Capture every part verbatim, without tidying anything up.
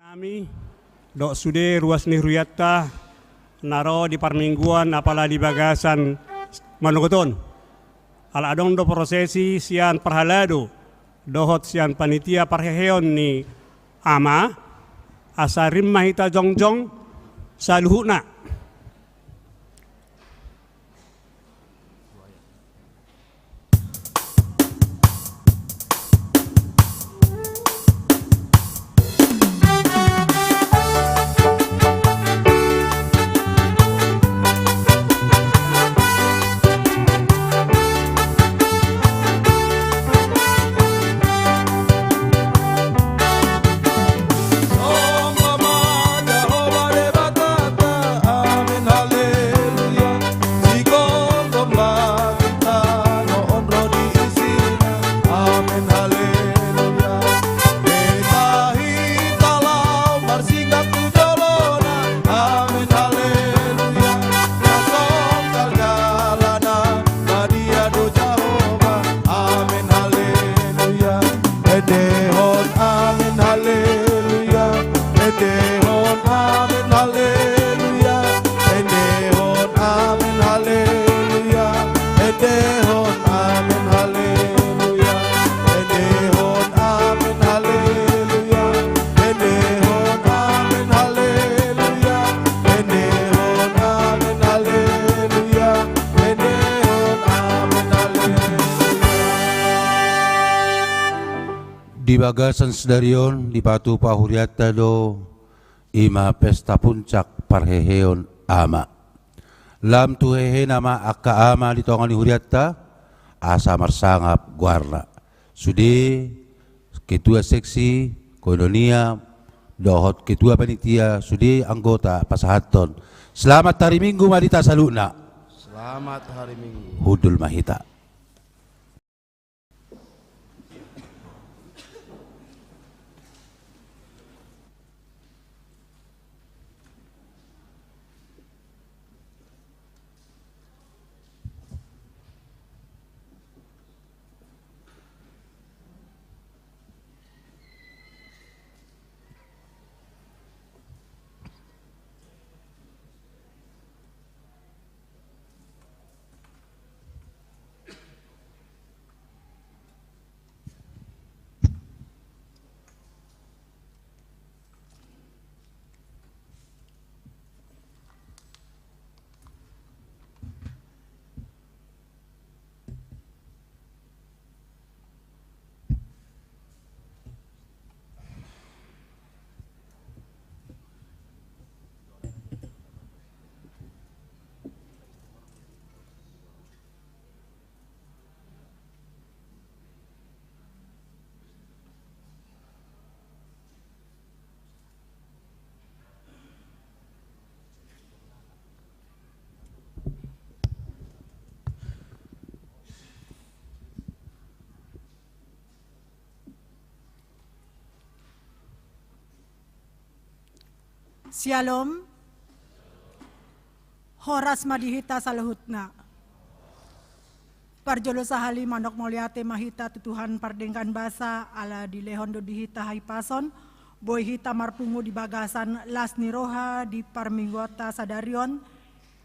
Hami dohot sude ruas ni hurianta na ro di parmingguan apala di bagasan manogot on. Ala adong do prosesi sian parhalado dohot sian panitia parheheon ni ama, asa rim ma hita jongjong saluhutna. Di bagasan sadari on dipatupa hurianta do i ma pesta puncak parheheon ama. Lam tu hehena ma angka ama di tonga ni hurianta, asa marsangap goarna. Sude ketua seksi, koinonia, dohot ketua panitia, sude anggota pasahathon. Selamat hari Minggu ma di hita saluhutna. Selamat hari Minggu. Hundul ma hita. Syalom. Horas ma di hita saluhutna. Parjolo sahali mandok mauliate ma hita tu Tuhan pardenggan basa, ala dilehon do di hita hahipason, boi hita marpungu di bagasan las ni roha di parmingguanta sadari on,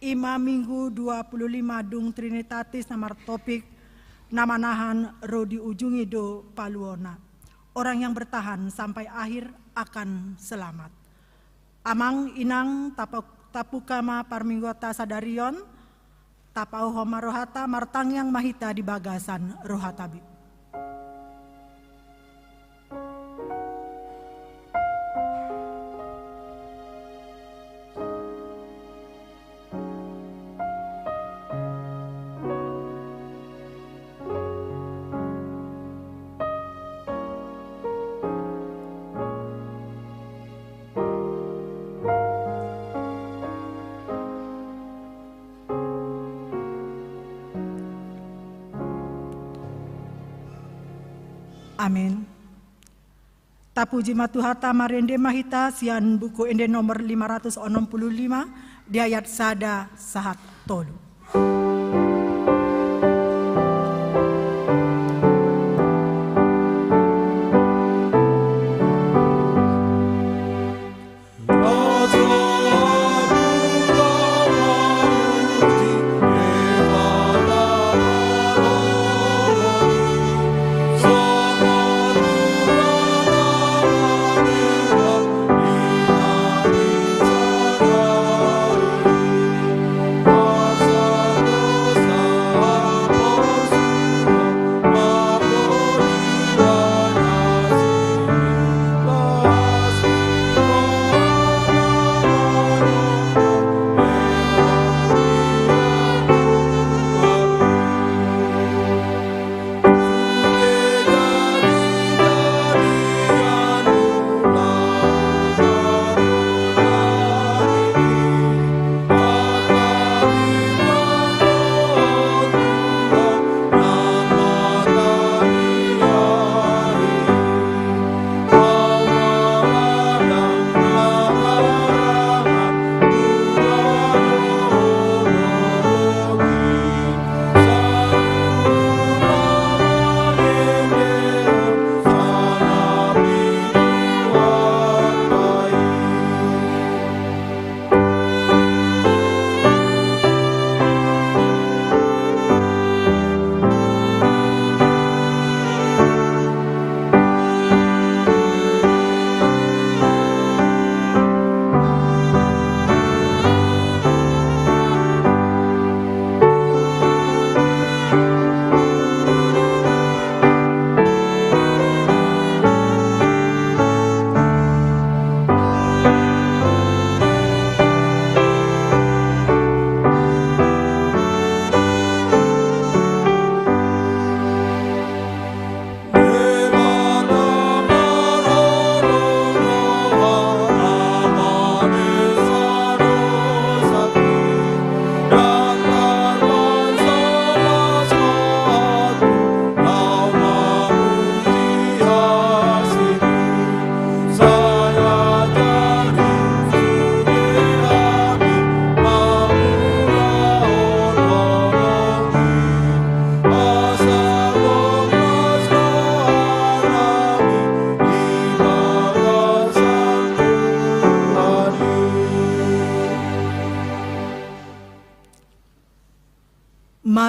i ma Minggu dua puluh lima dung Trinitatis na martopik, na manahan ro diujungi do paluona. Orang yang bertahan sampai akhir akan selamat. Amang, inang, tapu-, tapuka ma parmingguanta sadari on, tapauhom ma rohata, martangiang ma hita di bagasan rohata be. Amin. Tapuji ma Tuhanta, marende ma hita sian Buku Ende nomor lima ratus onom puluh lima, di ayat sada sahat tolu.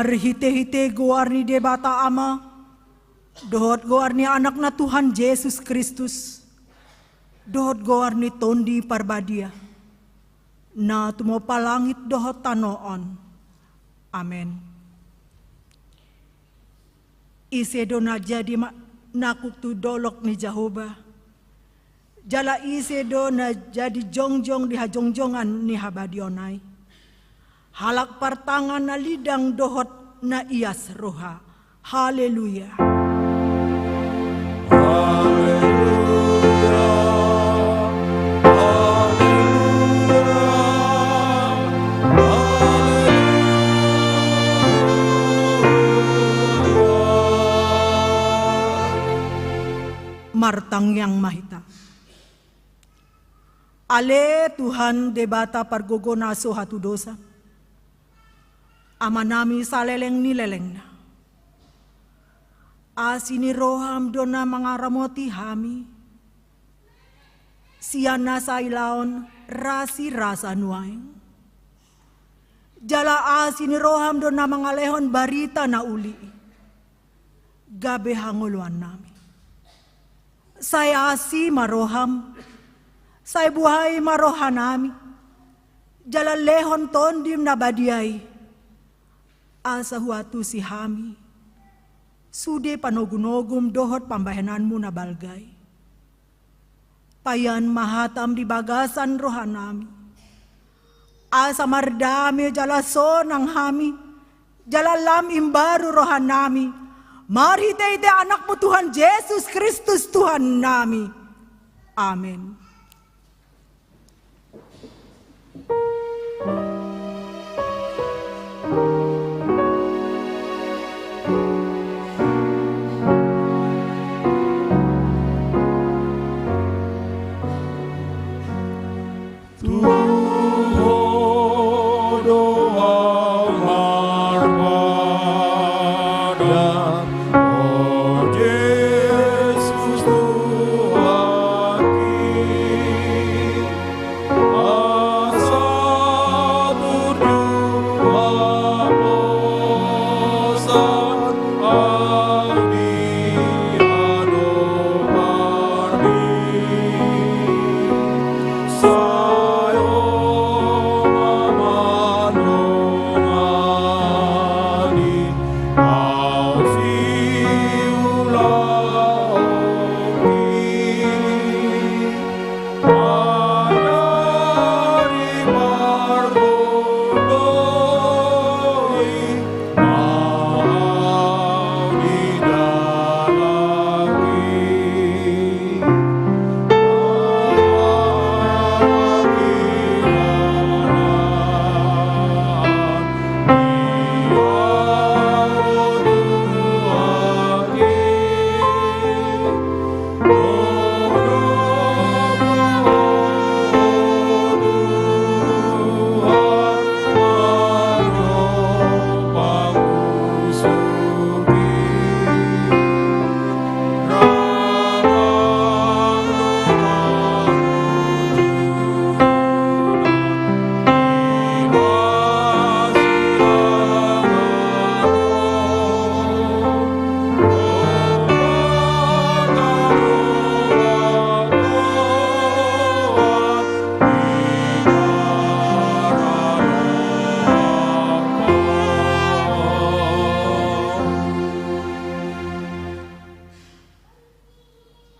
Marhite-hite goar ni Debata Ama, dohot goar ni Anakna Tuhan Jesus Kristus, dohot goar ni Tondi Parbadia, na tumompa langit dohot tano on. Amen. Ise do na jadi ma-, nakuk tu dolok ni Jahowa? Jala ise do na jadi jongjong di hajongjongan ni habadiaon ai? Halak partangan na lidang dohot na ias roha. Haleluya. Haleluya. Haleluya. Haleluya. Martangiang ma hita. Ale Tuhan Debata pargogo na so hatudosan, Amanami saleleng ni lelengna. Asi ni roham do na mangaramoti hami sian na sailaon rasirasa nuaeng. Jala asi ni roham do na mangalehon barita na uli i gabe hangoluannami. Sai asi ma roham, sai buhai ma rohanami, jala lehon Tondim na badia i, asa huantusi hami sude panogunogum dohot pambahenanmu na balga i. Payan ma hatam di bagasan rohanami, asa mardame jala sonang hami, jala lam imbaru rohanami, marhite-hite Anakmu Tuhan Jesus Kristus Tuhannami. Amen. Tu Ho do ahu marpadan, o Jesus Tuhanki. Asa burju haposan ahu di adopanmi, sai Ho ma mandongani ahu siulaonki.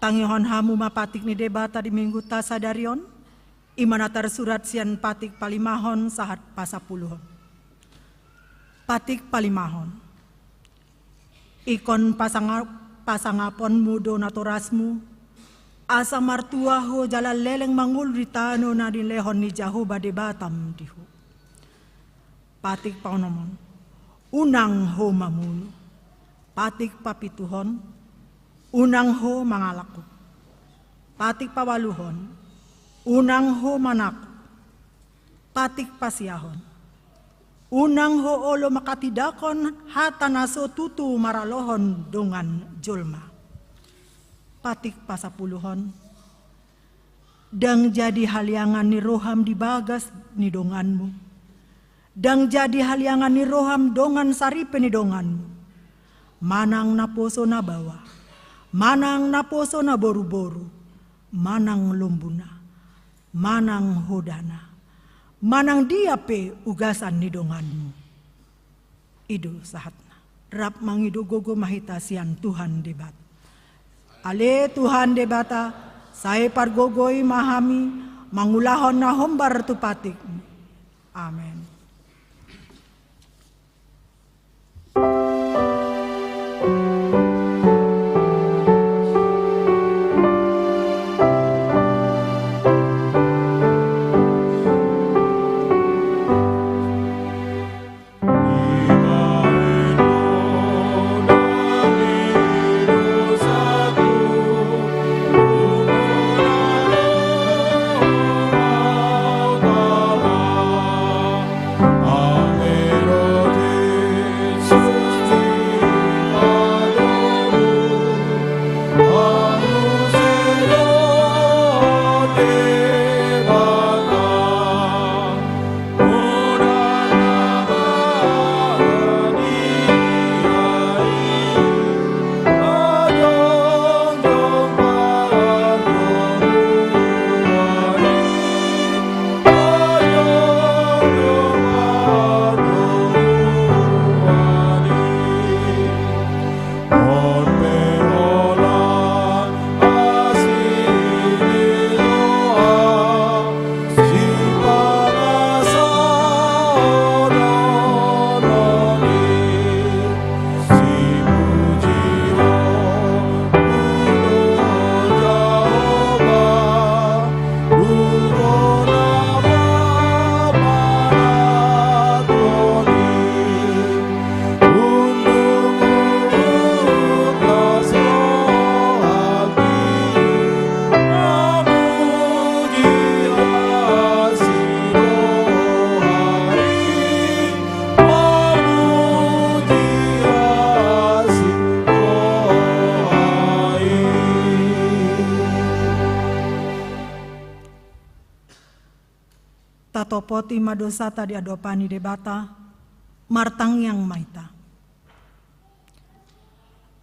Tangihon hamu ma patik ni Debata di Minggunta sadari on, i ma na tarsurat sian patik palimahon sahat pasapuluhon. Patik palimahon. Ingkon pasanga-, pasangaponmu do natorasmu, asa martua ho jala leleng mangolu di tano na nilehon ni Jahowa Debatam di ho. Patik paonomon. Unang ho mamunu. Patik papituhon. Unang ho mangalangkup. Patik paualuhon. Unang ho manakuk. Patik pasiahon. Unang ho olo manghatindanghon hata na so tutu maralohon dongan jolma. Patik pasapuluhon. Ndang jadi haliangan ni roham di bagas ni donganmu. Ndang jadi haliangan ni roham dongan saripe ni donganmu, manang naposo na baoa, manang naposo na boruboru, manang lombuna, manang hodana, manang dia pe ugasan ni donganmu. I do sahatna. Rap mangido gogo ma hita sian Tuhan Debata. Ale Tuhan Debata, sai pargogoi ma hami mangulahon na hombar tu patikmu. Amen. Tatopoti ma dosanta di adopan ni Debata, martangiang ma hita.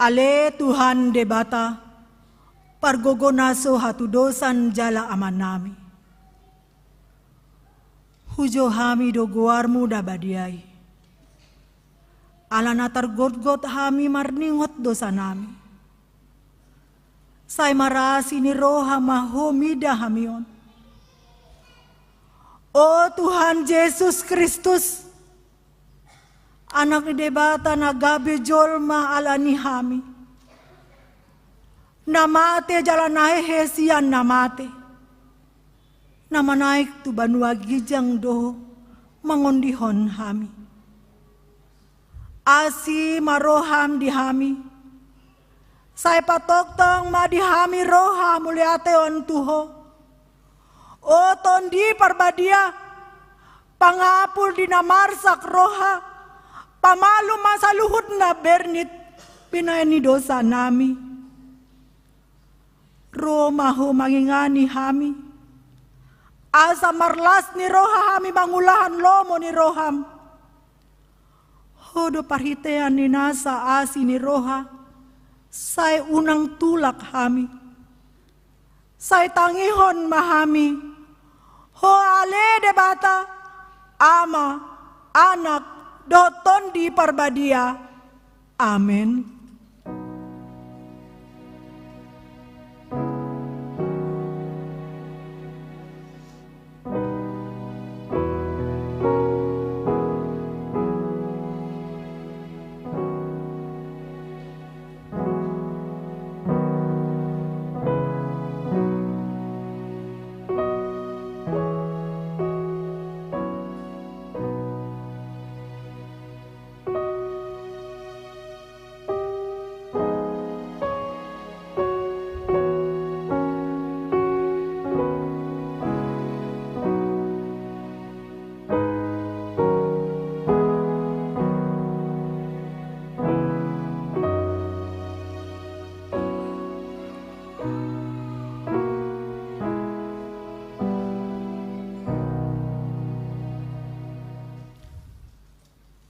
Ale Tuhan Debata, pargogo na so hatudosan jala Amanami, hujou hami do goarmu na badia i. Ala na targotgot hami marningot dosanami, sai marasi ni roha ma Ho mida hami on. O Tuhan Jesus Kristus, Anak ni Debata na gabe jolma ala ni hami, na mate jala na hehe sian na mate, na manaek tu banua ginjang do Ho mangondihon hami. Asi ma roham di hami, sai patongtong ma di hami roha mauliate on tu Ho. O Tondi Parbadia, pangapul di na marsak roha, pamalum ma saluhut na bernit binahen ni dosanami. Ro ma Ho mangingani hami, asa marlas ni roha hami mangulahon lomo ni roham. Ho do parhitean ni nasa asi ni roha, sai unang tulak hami. Sai tangihon ma hami Ho ale Debata, Ama, Anak, dohot Tondi Parbadia. Amen.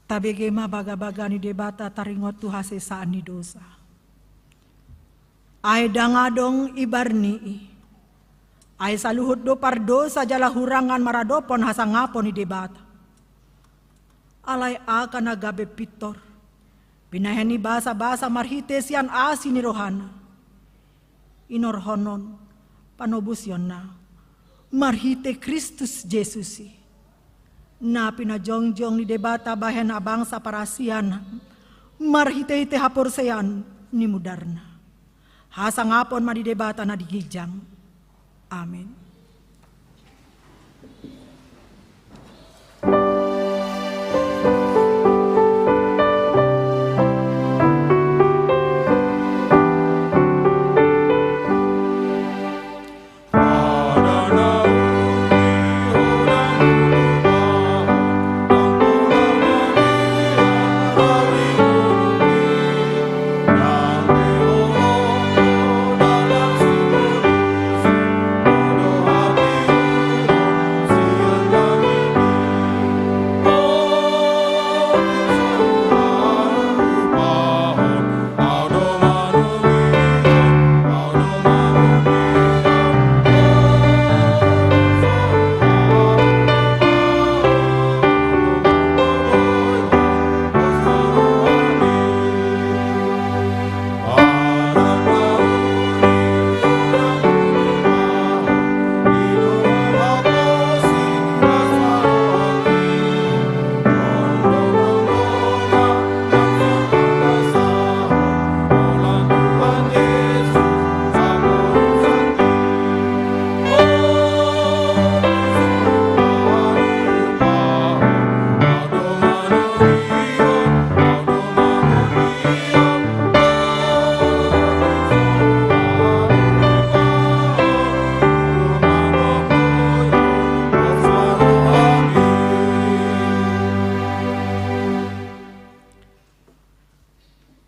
Tabege ma bagabaga ni Debata taringot tu hasesaan ni dosa. Ai ndang adong ibar ni i. Ai saluhut do pardosa jala hurangan maradophon hasangapon ni Debata. Alai angka na gabe pintor, binahen ni basabasa marhite sian asi ni rohana, inorhonon panobusionna marhite Kristus Jesus i, na pinajongjong ni Debata bahen bangsa parasian marhitehite haporseaon ni mudarna. Hasangapon ma di Debata na di ginjang. Amin.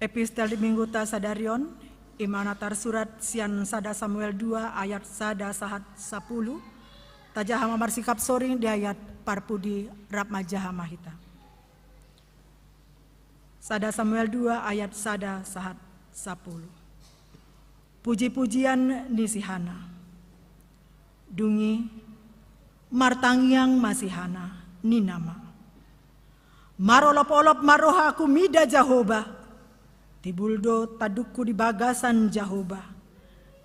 Epistel di Mingguta sadari on, i ma na tarsurat sian sada Samuel dua ayat sada sahat sapuluh, tajaha ma marsikap soring di ayat parpudi, rap manjaha ma hita. Sada Samuel dua ayat sada sahat sapuluh. Pujipujian ni si Hana. Dung i martangiang ma si Hana, ninna ma: Marolopolop ma rohaku mida Jahowa. Timbul do tandukku di bagasan Jahowa.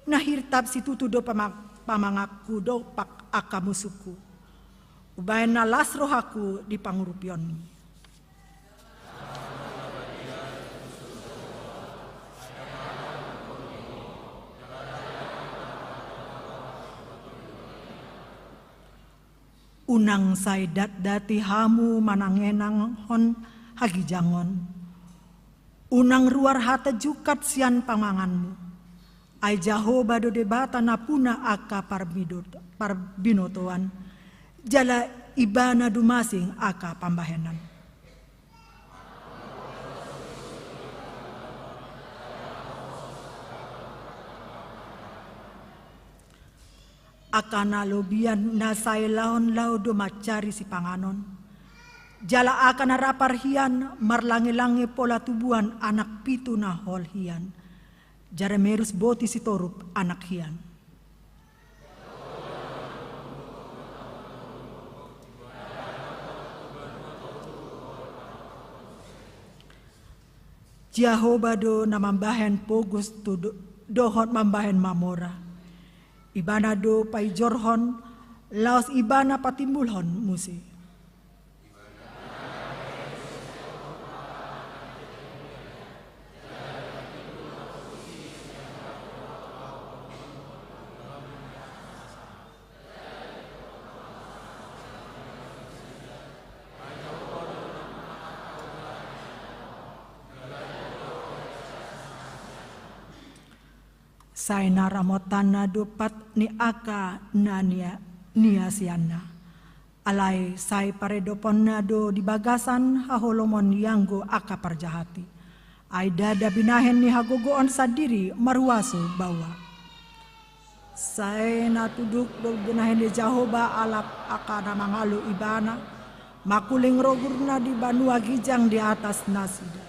Na hirtap situtu do pama-, pamanganku dompak angka musungku. Umbahen na las rohaku di pangurupionMi. Unang sai datdati hamu manangenanghon haginjangon. Unang ruar hata jungkat sian pamanganmu. Ai Jahowa do Debata na puna angka parbidot-, parbinotoan, jala Ibana do masing angka pambahenan. Angka na lobian na sai laon laho do mancari sipanganon. Jala angka na rapar hian marlangelange pola tubuan anak pitu na hol hian. Jala merus boti sitorup anak hian. Jahowa do na mambahen pogus tu do-, dohot mambahen mamora. Ibana do paijorhon, laos Ibana patimbulhon muse. Sai na ramotanna do pat ni angka na nia-, niasianna. Alai sai paredoponna do di bagasan haholomon ianggo angka parjahat i. Ai ndada binahen ni hagogoon sandiri marhuaso baoa. Sai na tunduk do binahen ni Jahowa alap angka na mangalo Ibana, Mangkuling rogurna di banua ginjang di atas nasida.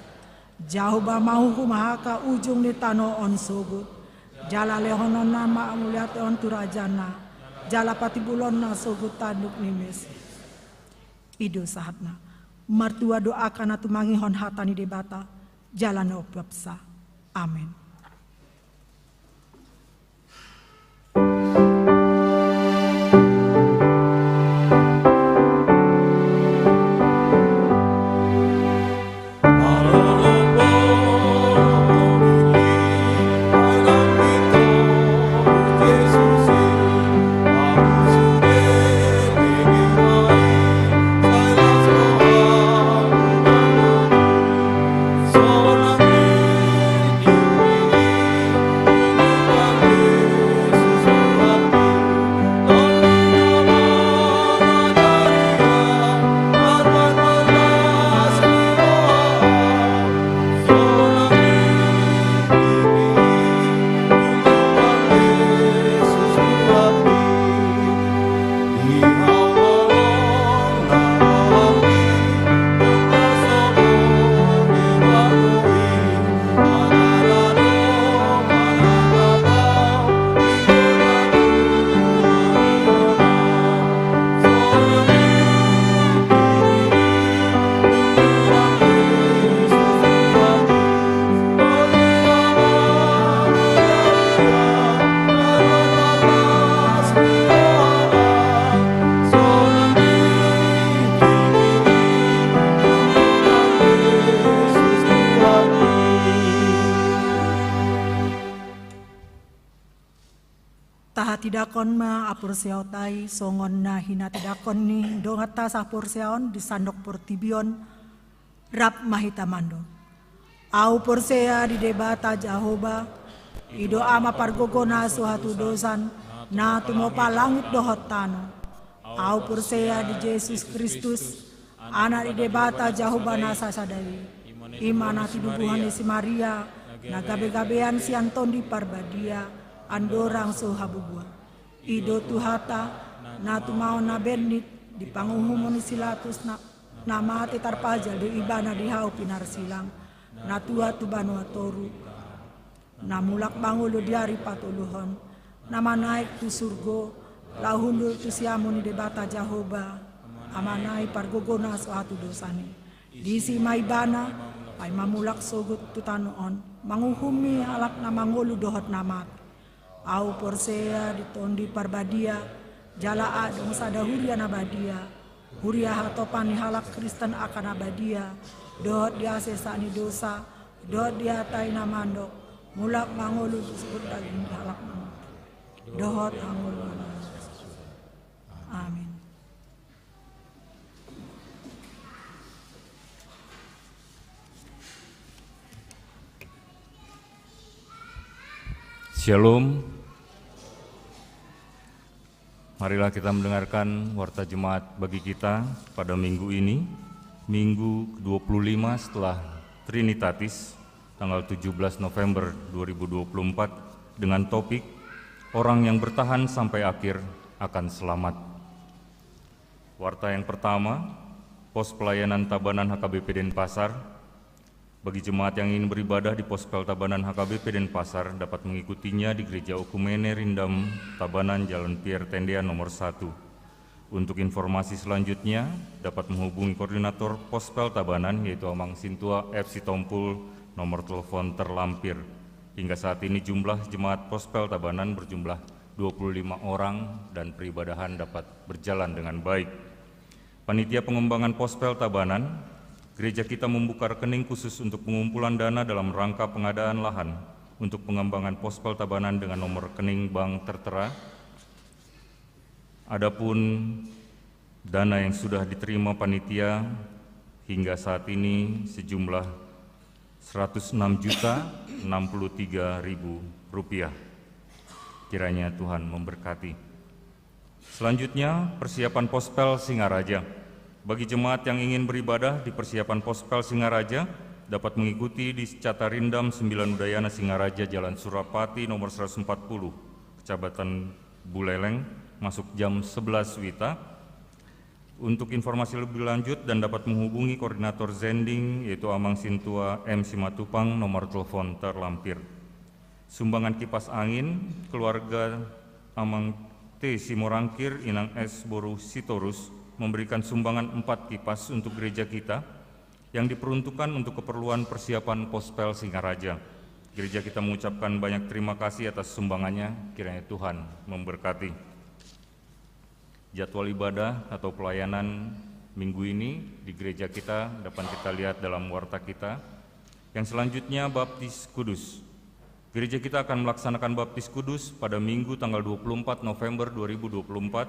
Jahowa manguhum angka ujung ni tano on sogot. Jala lehononna ma hamuliateon tu rajana. Jala patimbulonna sogot tanduk ni Mesias. I do sahatna. Martua do angka na tumangihon hata ni Debata. Jala na umpeopsa. Amen. Tahatindangkon ma haporseaonta i songon na hinatindangkon ni donganta sahaporseaon di sandok portibi on. Rap ma hita mandok. Ahu porsea di Debata Jahowa, i do Ama pargogona so hatudosan, na tumompa langit dohot tano. Ahu porsea di Jesus Kristus, Anak ni Debata Jahowa na sasada i. I ma na tinubuhon ni si Maria, na gabegabean sian Tondi Parbadia, andorang so habubuhan. I do Tuhanta, na tumaon na bennit, di panguhumon ni si Pilatus na, na mate tarpajal do ibana di hau pinarsilang, na tuat tu banua toru. Na mulak mangolu di ari patoluhon, na manaek tu surgo, laho hundul tu siamun ni Debata Jahowa, Amana i pargogona so hatudosan i. Disi ma ibana, paima mulak sogot tu tano on, manguhumi halak na mangolu dohot na mate. Ahu porsea di Tondi Parbadia, jala adong sada huria na badia, huria hatopan ni halak Kristen angka na badia, dohot di hasesaan ni dosa, dohot di hata i na mandok, mulak mangolu tu suhut daging ni halak na mate. Dohot hangoluan. Amin. Shalom. Marilah kita mendengarkan warta jemaat bagi kita pada minggu ini, minggu kedua puluh lima setelah Trinitatis, tanggal tujuh belas November dua ribu dua puluh empat, dengan topik, "Orang yang bertahan sampai akhir akan selamat." Warta yang pertama, Pos Pelayanan Tabanan H K B P Denpasar. Bagi jemaat yang ingin beribadah di Pospel Tabanan H K B P Denpasar dapat mengikutinya di Gereja Okumene Rindam, Tabanan, Jalan Pierre Tendean nomor satu. Untuk informasi selanjutnya, dapat menghubungi koordinator Pospel Tabanan, yaitu Amang Sintua F Sitompul, nomor telepon terlampir. Hingga saat ini jumlah jemaat Pospel Tabanan berjumlah dua puluh lima orang dan peribadahan dapat berjalan dengan baik. Panitia Pengembangan Pospel Tabanan, gereja kita membuka rekening khusus untuk pengumpulan dana dalam rangka pengadaan lahan untuk pengembangan Pospel Tabanan dengan nomor rekening bank tertera. Adapun dana yang sudah diterima panitia hingga saat ini sejumlah seratus enam juta enam puluh tiga ribu rupiah. Kiranya Tuhan memberkati. Selanjutnya, persiapan Pospel Singaraja. Bagi jemaat yang ingin beribadah di persiapan Pospel Singaraja, dapat mengikuti di Catarindam sembilan Udayana Singaraja, Jalan Surapati nomor seratus empat puluh, Kecamatan Buleleng, masuk jam sebelas wita. Untuk informasi lebih lanjut dan dapat menghubungi koordinator zending, yaitu Amang Sintua M Simatupang, nomor telepon terlampir. Sumbangan kipas angin, keluarga Amang T Simorangkir, Inang S boru Sitorus, memberikan sumbangan empat kipas untuk gereja kita yang diperuntukkan untuk keperluan persiapan Pospel Singaraja. Gereja kita mengucapkan banyak terima kasih atas sumbangannya, kiranya Tuhan memberkati. Jadwal ibadah atau pelayanan minggu ini di gereja kita dapat kita lihat dalam warta kita. Yang selanjutnya, baptis kudus. Gereja kita akan melaksanakan baptis kudus pada Minggu tanggal dua puluh empat November dua ribu dua puluh empat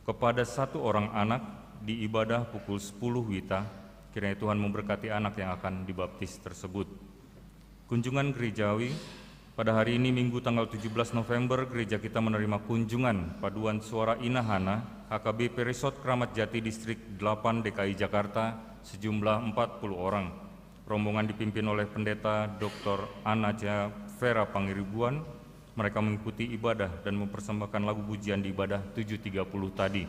kepada satu orang anak di ibadah pukul sepuluh wita. Kiranya Tuhan memberkati anak yang akan dibaptis tersebut. Kunjungan gerejawi. Pada hari ini, Minggu tanggal tujuh belas November, gereja kita menerima kunjungan paduan suara Ina Hana, H K B P Resort Keramat Jati, Distrik delapan D K I Jakarta, sejumlah empat puluh orang. Rombongan dipimpin oleh Pendeta Doktor Anaja Vera Pangaribuan. Mereka mengikuti ibadah dan mempersembahkan lagu pujian di ibadah tujuh tiga puluh tadi.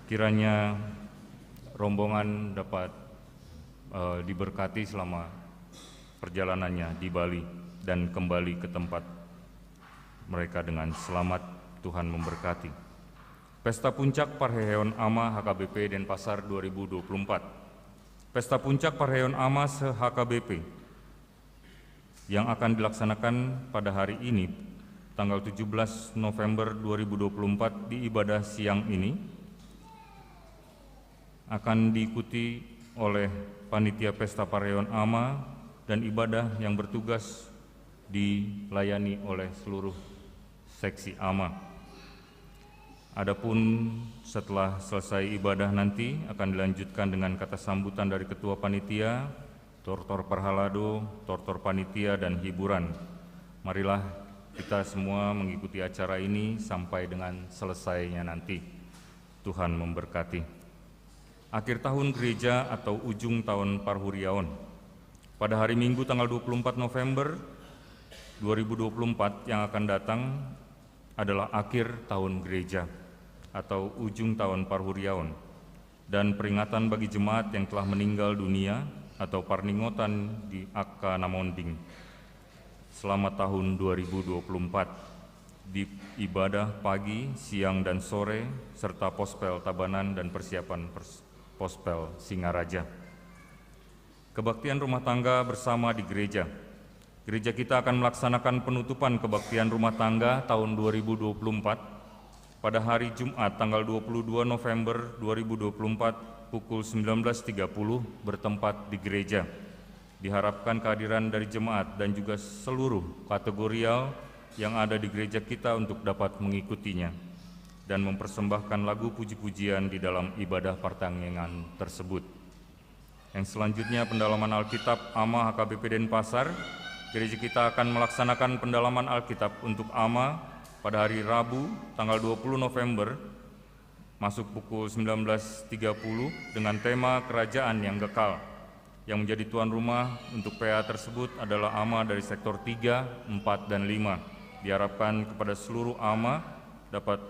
Kiranya rombongan dapat, eh, diberkati selama perjalanannya di Bali dan kembali ke tempat mereka dengan selamat. Tuhan memberkati. Pesta Puncak Parheheon Ama H K B P Denpasar dua ribu dua puluh empat. Pesta Puncak Parheheon Ama se-H K B P yang akan dilaksanakan pada hari ini, tanggal tujuh belas November dua ribu dua puluh empat, di ibadah siang ini, akan diikuti oleh panitia Pesta Parheheon Ama dan ibadah yang bertugas dilayani oleh seluruh seksi ama. Adapun setelah selesai ibadah nanti akan dilanjutkan dengan kata sambutan dari ketua panitia, tortor parhalado, tortor panitia, dan hiburan. Marilah kita semua mengikuti acara ini sampai dengan selesainya nanti. Tuhan memberkati. Akhir tahun gereja atau ujung tahun parhuriaon. Pada hari Minggu tanggal dua puluh empat November dua ribu dua puluh empat yang akan datang adalah akhir tahun gereja atau ujung tahun parhuriaon dan peringatan bagi jemaat yang telah meninggal dunia atau parningotan di angka na monding. Selama tahun dua ribu dua puluh empat, di ibadah pagi, siang, dan sore, serta Pospel Tabanan dan persiapan pers-, Pospel Singaraja. Kebaktian rumah tangga bersama di gereja. Gereja kita akan melaksanakan penutupan kebaktian rumah tangga tahun dua ribu dua puluh empat pada hari Jumat, tanggal dua puluh dua November dua ribu dua puluh empat, pukul sembilan belas tiga puluh, bertempat di gereja. Diharapkan kehadiran dari jemaat dan juga seluruh kategorial yang ada di gereja kita untuk dapat mengikutinya dan mempersembahkan lagu puji-pujian di dalam ibadah partangiangan tersebut. Yang selanjutnya, pendalaman Alkitab Ama H K B P Denpasar. Gereja kita akan melaksanakan pendalaman Alkitab untuk Ama pada hari Rabu, tanggal dua puluh November, masuk pukul sembilan belas tiga puluh, dengan tema Kerajaan yang Kekal. Yang menjadi tuan rumah untuk P A tersebut adalah ama dari sektor tiga, empat, dan lima. Diharapkan kepada seluruh ama dapat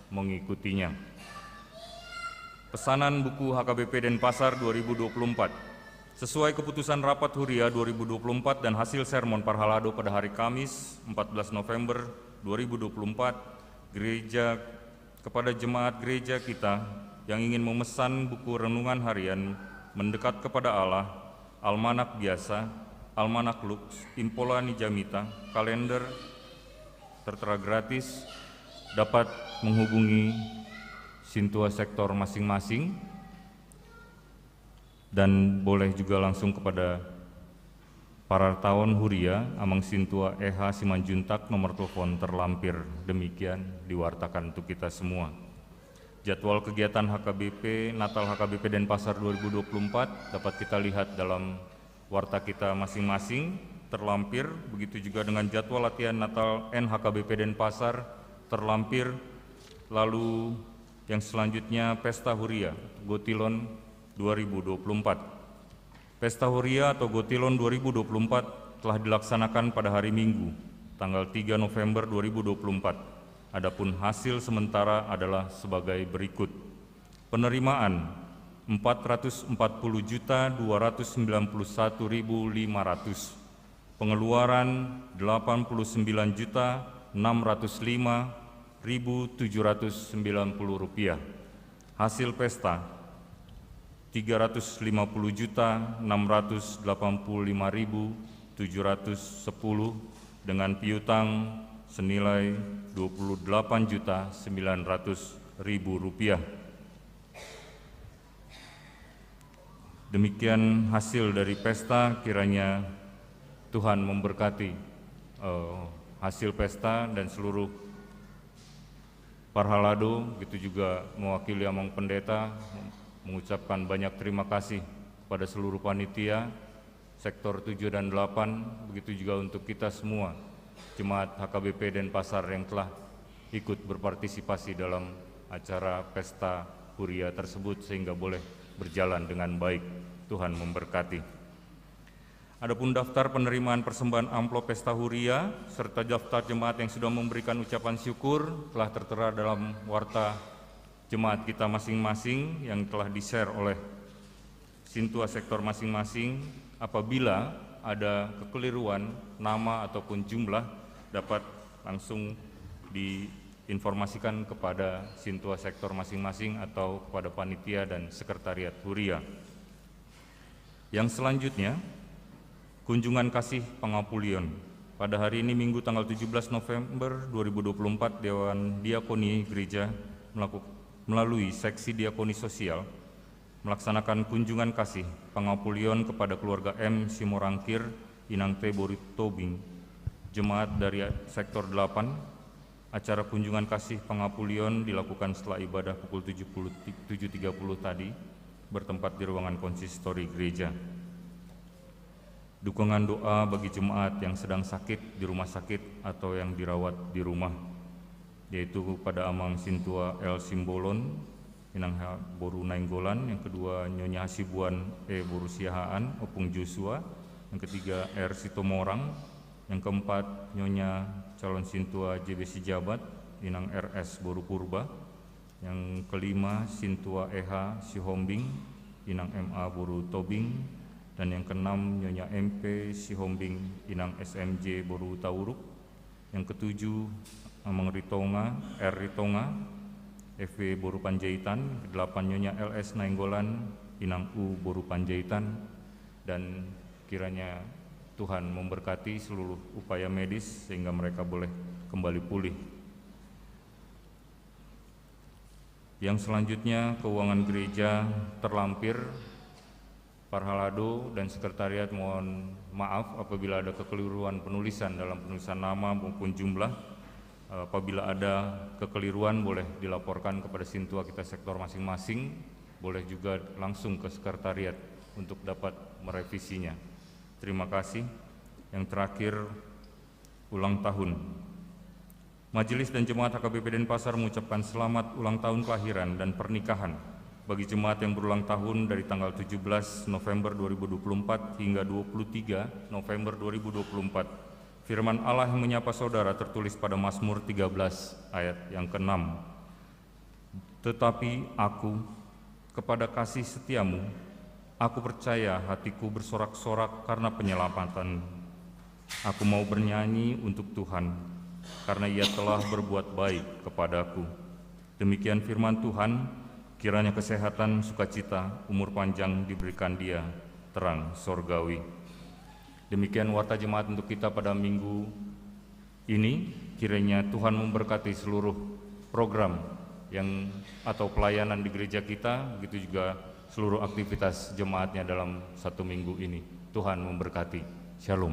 mengikutinya. Pesanan buku H K B P Denpasar dua ribu dua puluh empat. Sesuai keputusan rapat Huria dua ribu dua puluh empat dan hasil sermon parhalado pada hari Kamis, empat belas November dua ribu dua puluh empat, gereja kepada jemaat gereja kita yang ingin memesan buku renungan harian Mendekat Kepada Allah, Almanak Biasa, Almanak Lux, Impola ni Jamita, kalender, tertera gratis, dapat menghubungi sintua sektor masing-masing. Dan boleh juga langsung kepada parartaon Huria, Amang Sintua E H Simanjuntak, nomor telepon terlampir. Demikian diwartakan untuk kita semua. Jadwal kegiatan H K B P, Natal H K B P Denpasar dua ribu dua puluh empat dapat kita lihat dalam warta kita masing-masing, terlampir, begitu juga dengan jadwal latihan Natal N H K B P Denpasar, terlampir, lalu yang selanjutnya Pesta Huria Gotilon dua ribu dua puluh empat. Pesta Huria atau Gotilon dua ribu dua puluh empat telah dilaksanakan pada hari Minggu, tanggal tiga November dua ribu dua puluh empat. Adapun hasil sementara adalah sebagai berikut. Penerimaan, empat ratus empat puluh juta dua ratus sembilan puluh satu ribu lima ratus. Pengeluaran, delapan puluh sembilan juta enam ratus lima ribu tujuh ratus sembilan puluh rupiah. Hasil pesta, tiga ratus lima puluh juta enam ratus delapan puluh lima ribu tujuh ratus sepuluh, dengan piutang senilai dua puluh delapan juta sembilan ratus ribu rupiah. Demikian hasil dari pesta, kiranya Tuhan memberkati, eh, hasil pesta dan seluruh parhalado, begitu juga mewakili Amang Pendeta, mengucapkan banyak terima kasih kepada seluruh panitia, sektor tujuh dan delapan, begitu juga untuk kita semua, jemaat H K B P Denpasar yang telah ikut berpartisipasi dalam acara pesta huria tersebut sehingga boleh berjalan dengan baik. Tuhan memberkati. Adapun daftar penerimaan persembahan amplop pesta huria serta daftar jemaat yang sudah memberikan ucapan syukur telah tertera dalam warta jemaat kita masing-masing yang telah di-share oleh sintua sektor masing-masing. Apabila ada kekeliruan nama ataupun jumlah, dapat langsung diinformasikan kepada sintua sektor masing-masing atau kepada panitia dan sekretariat huria. Yang selanjutnya, kunjungan kasih pangapulion. Pada hari ini, Minggu, tanggal tujuh belas November dua ribu dua puluh empat, Dewan Diakoni Gereja melaku-, melalui Seksi Diakoni Sosial melaksanakan kunjungan kasih pangapulion kepada keluarga M Simorangkir, Inang T boru Tobing, jemaat dari sektor delapan. Acara kunjungan kasih pangapulion dilakukan setelah ibadah pukul tujuh puluh, tujuh tiga puluh tadi, bertempat di ruangan konsistori gereja. Dukungan doa bagi jemaat yang sedang sakit di rumah sakit atau yang dirawat di rumah, yaitu pada Amang Sintua L Simbolon, Inang H boru Nainggolan, yang kedua Nyonya Hasibuan E boru Siahaan, Ompung Joshua, yang ketiga R Sitomorang, yang keempat Nyonya calon Sintua J B Sijabat, Inang R S boru Purba, yang kelima Sintua E H Sihombing, Inang M A boru Tobing, dan yang keenam Nyonya M P Sihombing, Inang S M J boru Tauruk, yang ketujuh Amang Ritonga, R Ritonga, F W boru Panjaitan, yang kedelapan Nyonya L S Nainggolan, Inang U boru Panjaitan, dan kiranya Tuhan memberkati seluruh upaya medis sehingga mereka boleh kembali pulih. Yang selanjutnya, keuangan gereja terlampir. Parhalado dan sekretariat mohon maaf apabila ada kekeliruan penulisan dalam penulisan nama maupun jumlah. Apabila ada kekeliruan, boleh dilaporkan kepada sintua kita sektor masing-masing, boleh juga langsung ke sekretariat untuk dapat merevisinya. Terima kasih. Yang terakhir, ulang tahun. Majelis dan jemaat H K B P Denpasar mengucapkan selamat ulang tahun kelahiran dan pernikahan bagi jemaat yang berulang tahun dari tanggal tujuh belas November dua ribu dua puluh empat hingga dua puluh tiga November dua ribu dua puluh empat. Firman Allah yang menyapa saudara tertulis pada Mazmur tiga belas ayat yang keenam. Tetapi aku, kepada kasih setiamu, aku percaya hatiku bersorak-sorak karena penyelamatan. Aku mau bernyanyi untuk Tuhan, karena Ia telah berbuat baik kepadaku. Demikian firman Tuhan, kiranya kesehatan, sukacita, umur panjang diberikan dia, terang sorgawi. Demikian warta jemaat untuk kita pada minggu ini, kiranya Tuhan memberkati seluruh program yang, atau pelayanan di gereja kita, begitu juga seluruh aktivitas jemaatnya dalam satu minggu ini. Tuhan memberkati. Shalom.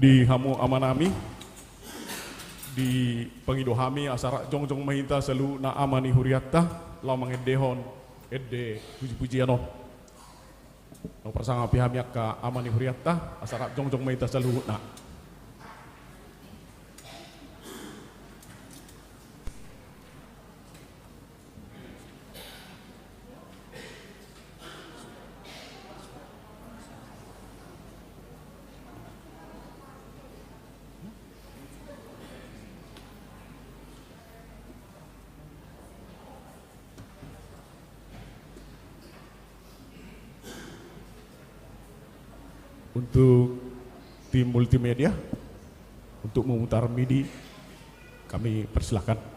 Di hamu amanami, dipangido hami asa rap jongjong ma hita saluhutna ama ni hurianta, laho mangendehon ende pujipujian on. Laho parsangap hami angka ama ni hurianta, asa rap jongjong ma hita saluhutna. Untuk tim multimedia, untuk memutar midi, kami persilakan.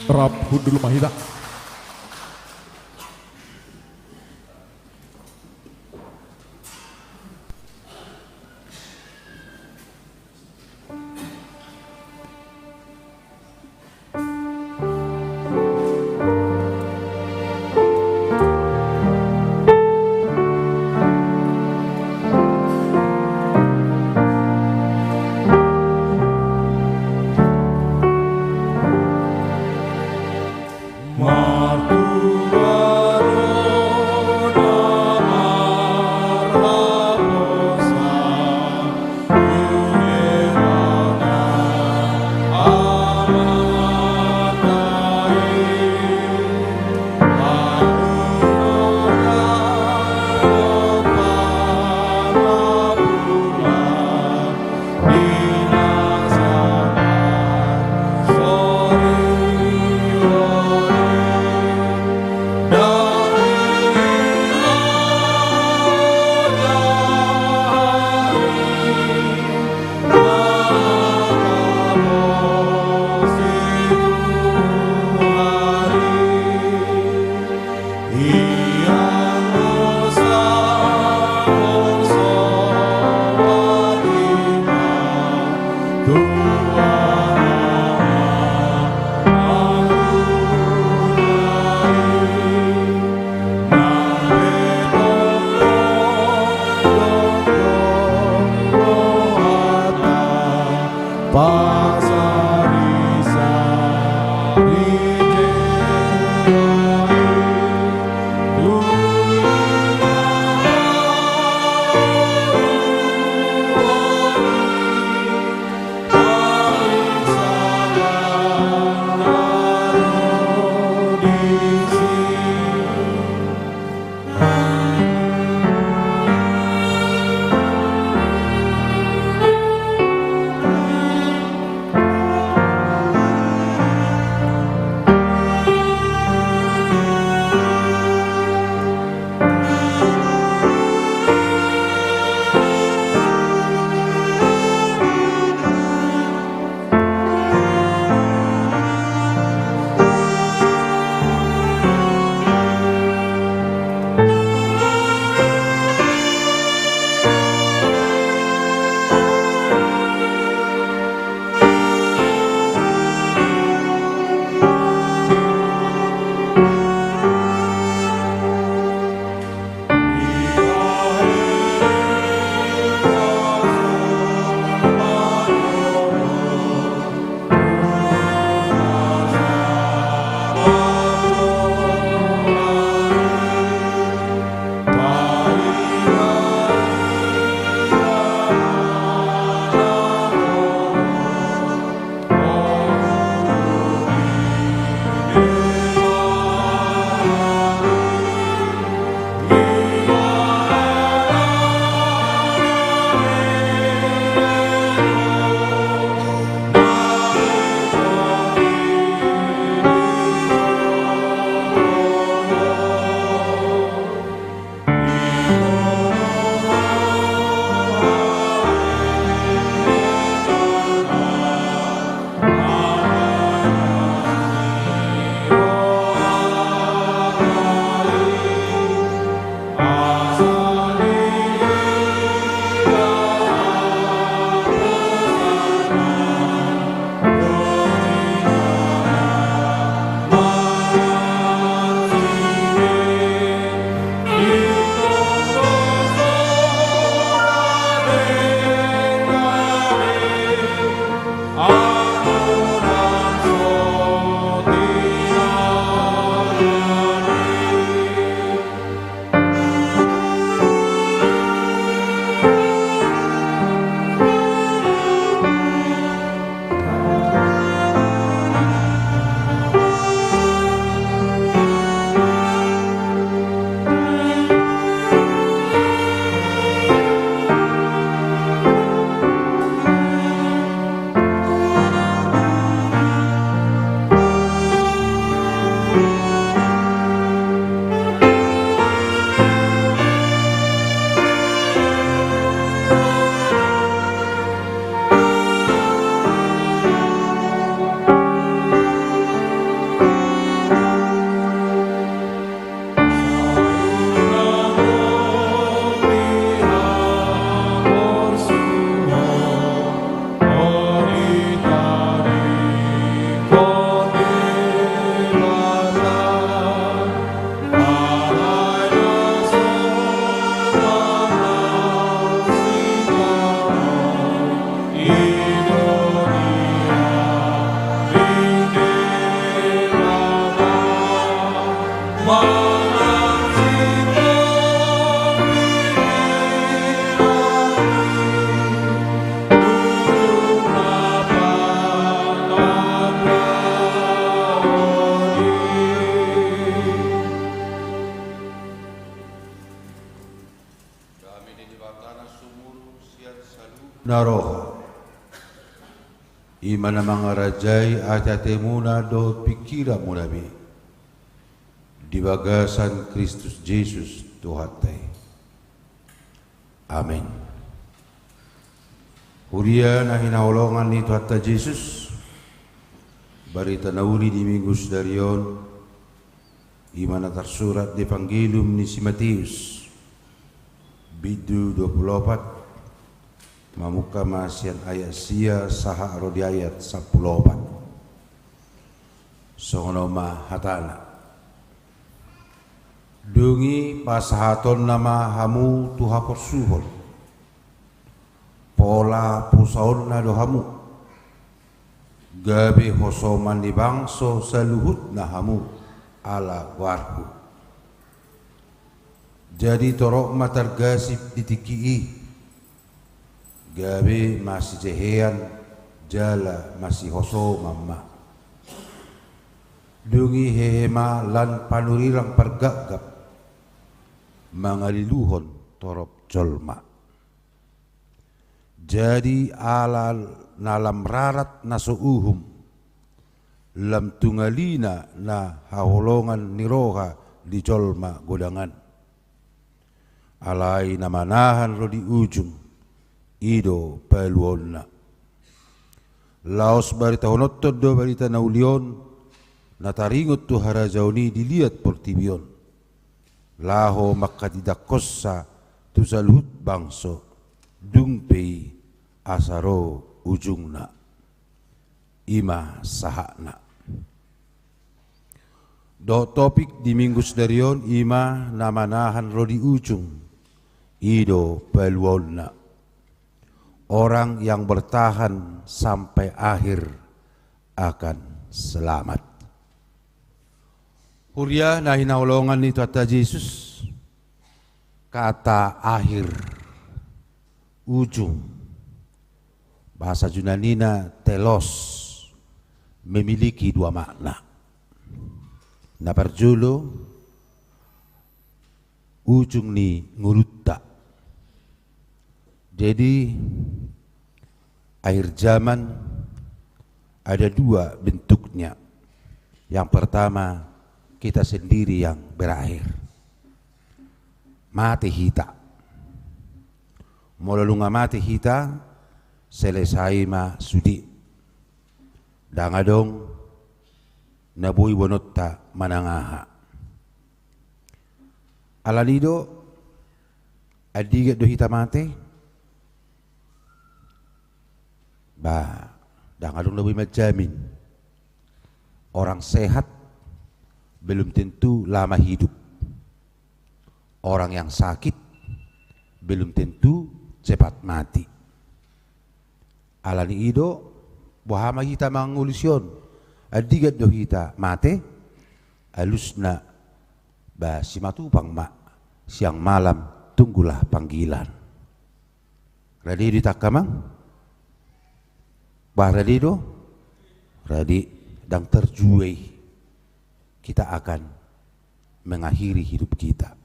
Rap hundul ma hita. Na mangarajai ateatemuna dohot pingkiranmuna be di bagasan Kristus Jesus Tuhanta i. Amen. Huria na hinaholongan ni Tuhanta Jesus, barita na uli di Minggu sadari on, i ma na tarsurat di Evangelium ni si Mateus, bindu dua pulu opat, mamungka ma sian ayat sia sahat ro di ayat sampulu opat. Songon on ma hatana. Dung i pasahatonna ma hamu tu haporsuhon. Pola pusaonna do hamu, gabe hosoman ni bangso saluhutna hamu ala goarhu. Jadi torop ma targasip di tingki i, gabe masijehean jala masihosoman ma. Dung i hehe ma lan panurirang pargapgap, mangaliluhon torop jolma. Jadi ala na lam rarat na so uhum, lam tungalina na haholongan ni roha di jolma godang an. Alai na manahan ro di ujung, i do paluaonna. Laos baritahononhon do barita na uli on, na taringot tu harajaon i di liat portibi on, laho manghatindangkonsa tu saluhut bangso, dung pe i asa ro ujungna. I ma sahatna. Dohot topik di Minggu sadari on, i ma na manahan ro di ujung, i do paluaonna. Orang yang bertahan sampai akhir akan selamat. Huria na hinaholongan ni Tuhanta Jesus, kata akhir, ujung, bahasa Junanina telos, memiliki dua makna. Na parjolo, ujung ni ngolunta. Jadi, akhir zaman ada dua bentuknya. Yang pertama, kita sendiri yang berakhir. Mate hita. Molo nunga mate hita, selesai ma sude. Ndang adong na boi boanonta manang aha. Alani do, andigan do hita mate? Bah, ndang adong na boi manjamin. Orang sehat belum tentu lama hidup. Orang yang sakit belum tentu cepat mati. Alani i do, boha ma hita mangalusi on? Andigan do hita mate? Alusna, bah, simatupang ma, siang malam tunggulah panggilan. Rade do hita, amang? Bah, rade do? Rade, ndang tarjuai. Kita akan mengakhiri hidup kita.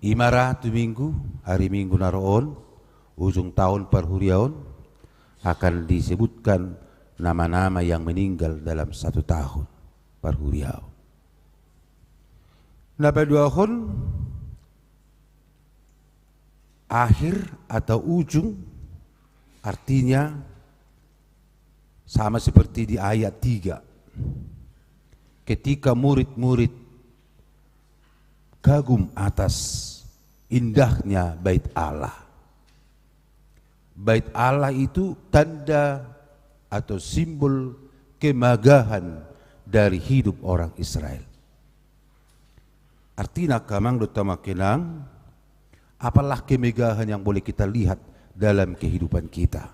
I ma ra tu Minggu, ari Minggu na ro on, ujung tahun parhuriaon, akan disebutkan nama-nama yang meninggal dalam satu tahun parhuriaon. Na paduahon, akhir atau ujung, artinya sama seperti di ayat tiga. Ketika murid-murid kagum atas indahnya Bait Allah. Bait Allah itu tanda atau simbol kemegahan dari hidup orang Israel. Artina, amang dohot hamu inang, apalah kemegahan yang boleh kita lihat dalam kehidupan kita?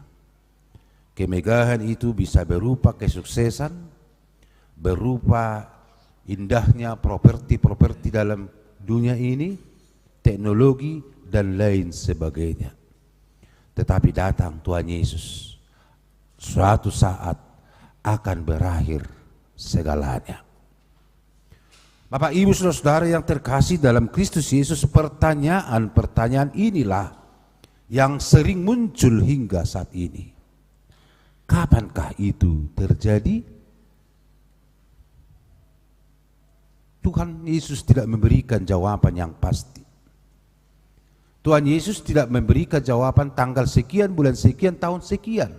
Kemegahan itu bisa berupa kesuksesan, berupa indahnya properti-properti dalam dunia ini, teknologi, dan lain sebagainya. Tetapi datang Tuhan Yesus, suatu saat akan berakhir segalanya. Bapak, Ibu, saudara-saudara yang terkasih dalam Kristus Yesus, pertanyaan-pertanyaan inilah yang sering muncul hingga saat ini. Kapankah itu terjadi? Tuhan Yesus tidak memberikan jawaban yang pasti. Tuhan Yesus tidak memberikan jawaban tanggal sekian, bulan sekian, tahun sekian.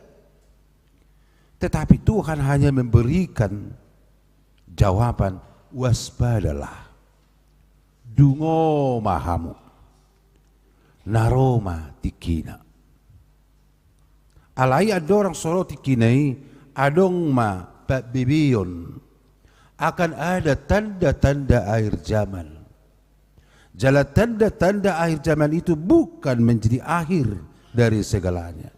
Tetapi Tuhan hanya memberikan jawaban, "Waspadalah. Dungo ma hamu. Na ro ma tingkina." Alai andorang so ro tingkina i, adong ma pambebeon, akan ada tanda-tanda akhir zaman. Jala tanda-tanda akhir zaman itu bukan menjadi akhir dari segalanya,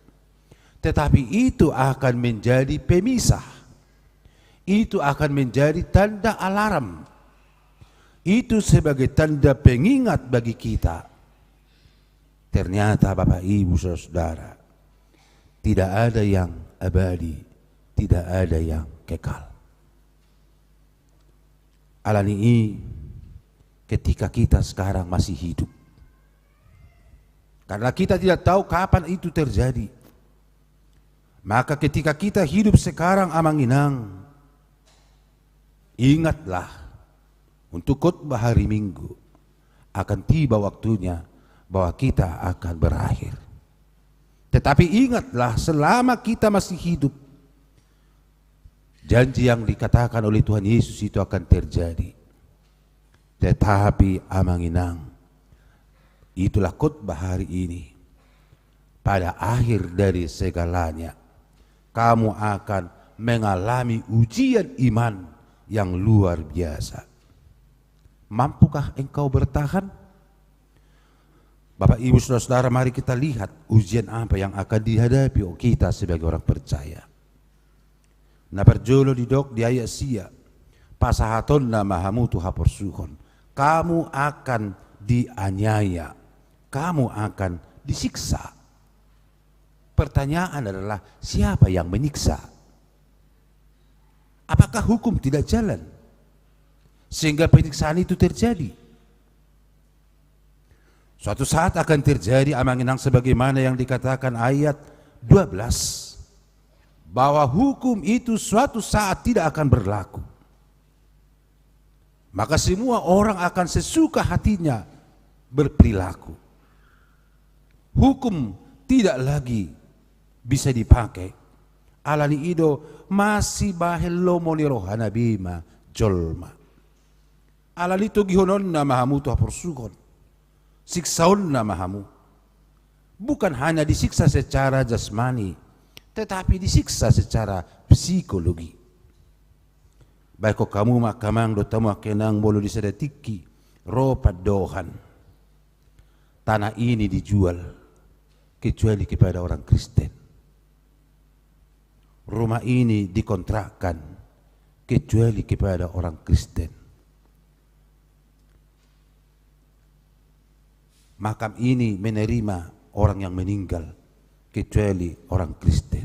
tetapi itu akan menjadi pemisah. Itu akan menjadi tanda alarm. Itu sebagai tanda pengingat bagi kita. Ternyata, Bapak, Ibu, Saudara, tidak ada yang abadi, tidak ada yang kekal. Alani i, ketika kita sekarang masih hidup, karena kita tidak tahu kapan itu terjadi, maka ketika kita hidup sekarang, Amang Inang, ingatlah, untuk khotbah hari Minggu, akan tiba waktunya bahwa kita akan berakhir. Tetapi ingatlah, selama kita masih hidup, janji yang dikatakan oleh Tuhan Yesus itu akan terjadi. Tetapi, Amang Inang, itulah khotbah hari ini. Pada akhir dari segalanya, kamu akan mengalami ujian iman yang luar biasa. Mampukah engkau bertahan? Bapak, Ibu, Saudara-saudara, mari kita lihat ujian apa yang akan dihadapi kita sebagai orang percaya. Na parjolo didok di ayat sia, "Pasahatonna ma hamu tu haporsuhon." Kamu akan dianiaya, kamu akan disiksa. Pertanyaan adalah, siapa yang menyiksa? Apakah hukum tidak jalan sehingga penyiksaan itu terjadi? Suatu saat akan terjadi, Amang Inang, sebagaimana yang dikatakan ayat dua belas, bahwa hukum itu suatu saat tidak akan berlaku. Maka semua orang akan sesuka hatinya berperilaku. Hukum tidak lagi bisa dipakai. Alani i do, masibahen lomo ni rohana be ma jolma. Alani i togihononna ma hamu tu haporsuhon. Siksaonna ma hamu. Bukan hanya disiksa secara jasmani, tetapi disiksa secara psikologi. Baen hamu ma, angka amang dohot hamu angka inang, molo di sada tingki ro pandohan, tanah ini dijual kecuali kepada orang Kristen. Rumah ini dikontrakkan kecuali kepada orang Kristen. Makam ini menerima orang yang meninggal kecuali orang Kristen.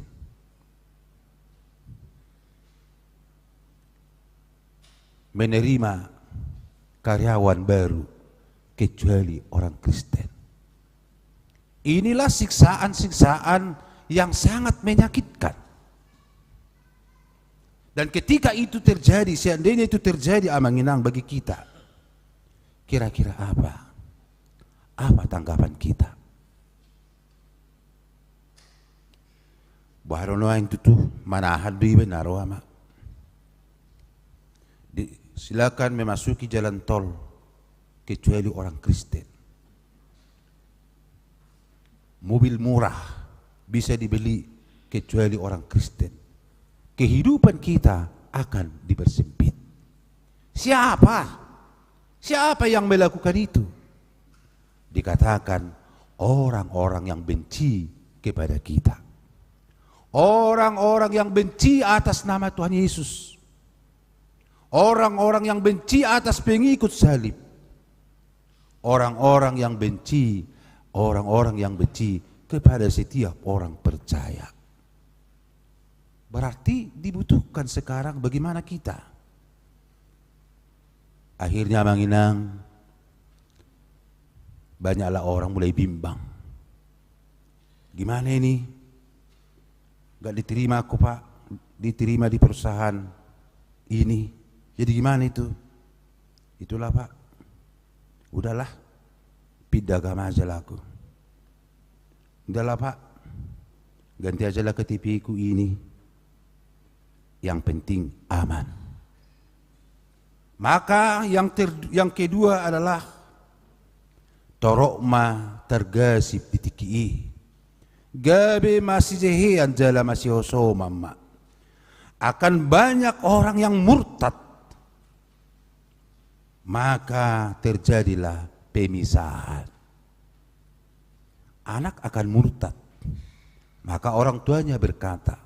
Menerima karyawan baru kecuali orang Kristen. Inilah siksaan-siksaan yang sangat menyakitkan. Dan ketika itu terjadi, seandainya itu terjadi, Amang Inang, bagi kita, kira-kira apa? Apa tanggapan kita? Boha do nuaeng tutu, manahan do iba na ro, Amang. Di, silakan memasuki jalan tol kecuali orang Kristen. Mobil murah bisa dibeli kecuali orang Kristen. Kehidupan kita akan dipersempit. Siapa? Siapa yang melakukan itu? Dikatakan orang-orang yang benci kepada kita. Orang-orang yang benci atas nama Tuhan Yesus. Orang-orang yang benci atas pengikut salib. Orang-orang yang benci, orang-orang yang benci kepada setiap orang percaya. Berarti dibutuhkan sekarang bagaimana kita. Akhirnya, Amang Inang, banyaklah orang mulai bimbang. Gimana ini? Nggak diterima aku, Pak, diterima di perusahaan ini. Jadi gimana itu? Itulah, Pak. Udahlah, pindah agama aja lah aku. Udahlah, Pak, ganti aja lah K T P-ku ini. Yang penting aman. Maka yang ter-, yang kedua adalah torop ma targasip di tingki i. Gabe masijehean jala masihosoman ma. Akan banyak orang yang murtad. Maka terjadilah pemisahan. Anak akan murtad. Maka orang tuanya berkata,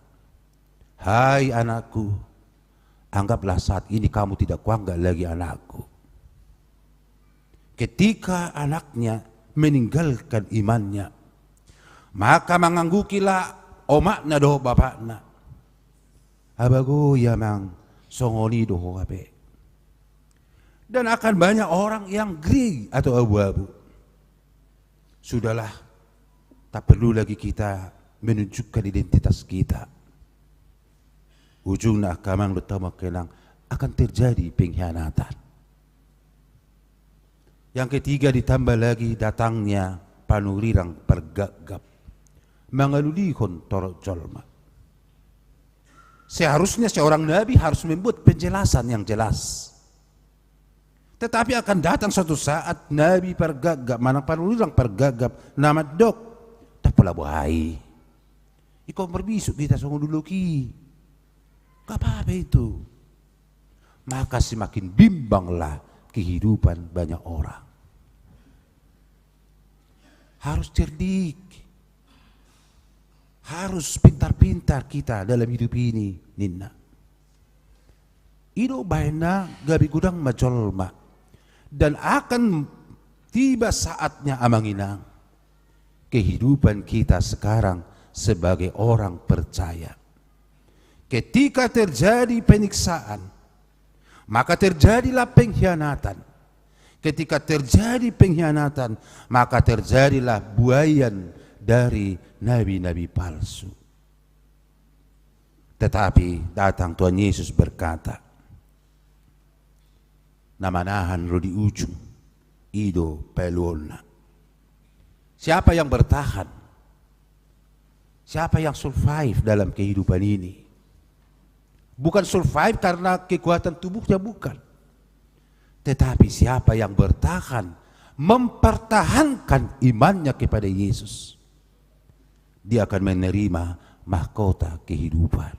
"Hai anakku, anggaplah saat ini kamu tidak kuanggap lagi anakku." Ketika anaknya meninggalkan imannya, maka manganggukilah omakna dohot bapakna. Abago i amang, songon i do ho hape. Dan akan banyak orang yang grey atau abu-abu. Sudahlah, tak perlu lagi kita menunjukkan identitas kita. Ujungna angka amang dohot hamu angka inang, akan terjadi pengkhianatan. Yang ketiga, ditambah lagi datangnya panurirang pargapgap mangalului torop jolma. Seharusnya seorang nabi harus membuat penjelasan yang jelas. Tetapi akan datang suatu saat nabi pargapgap, manang panurirang pargapgap, na mandok, "Ndang pola boha i. Ingkon marbisuk hita songon dolok i. Nggak apa-apa itu." Maka semakin bimbanglah kehidupan banyak orang. Harus cerdik. Harus pintar-pintar kita dalam hidup ini, ninna. I do bahenna gabe godang ma jolma. Dan akan tiba saatnya, amang inang, kehidupan kita sekarang sebagai orang percaya. Ketika terjadi penyiksaan, maka terjadilah pengkhianatan. Ketika terjadi pengkhianatan, maka terjadilah buaian dari nabi-nabi palsu. Tetapi datang Tuhan Yesus berkata, "Na manahan ro di ujung, i do paluonna." Siapa yang bertahan? Siapa yang survive dalam kehidupan ini? Bukan survive karena kekuatan tubuhnya, bukan. Tetapi siapa yang bertahan, mempertahankan imannya kepada Yesus, dia akan menerima mahkota kehidupan.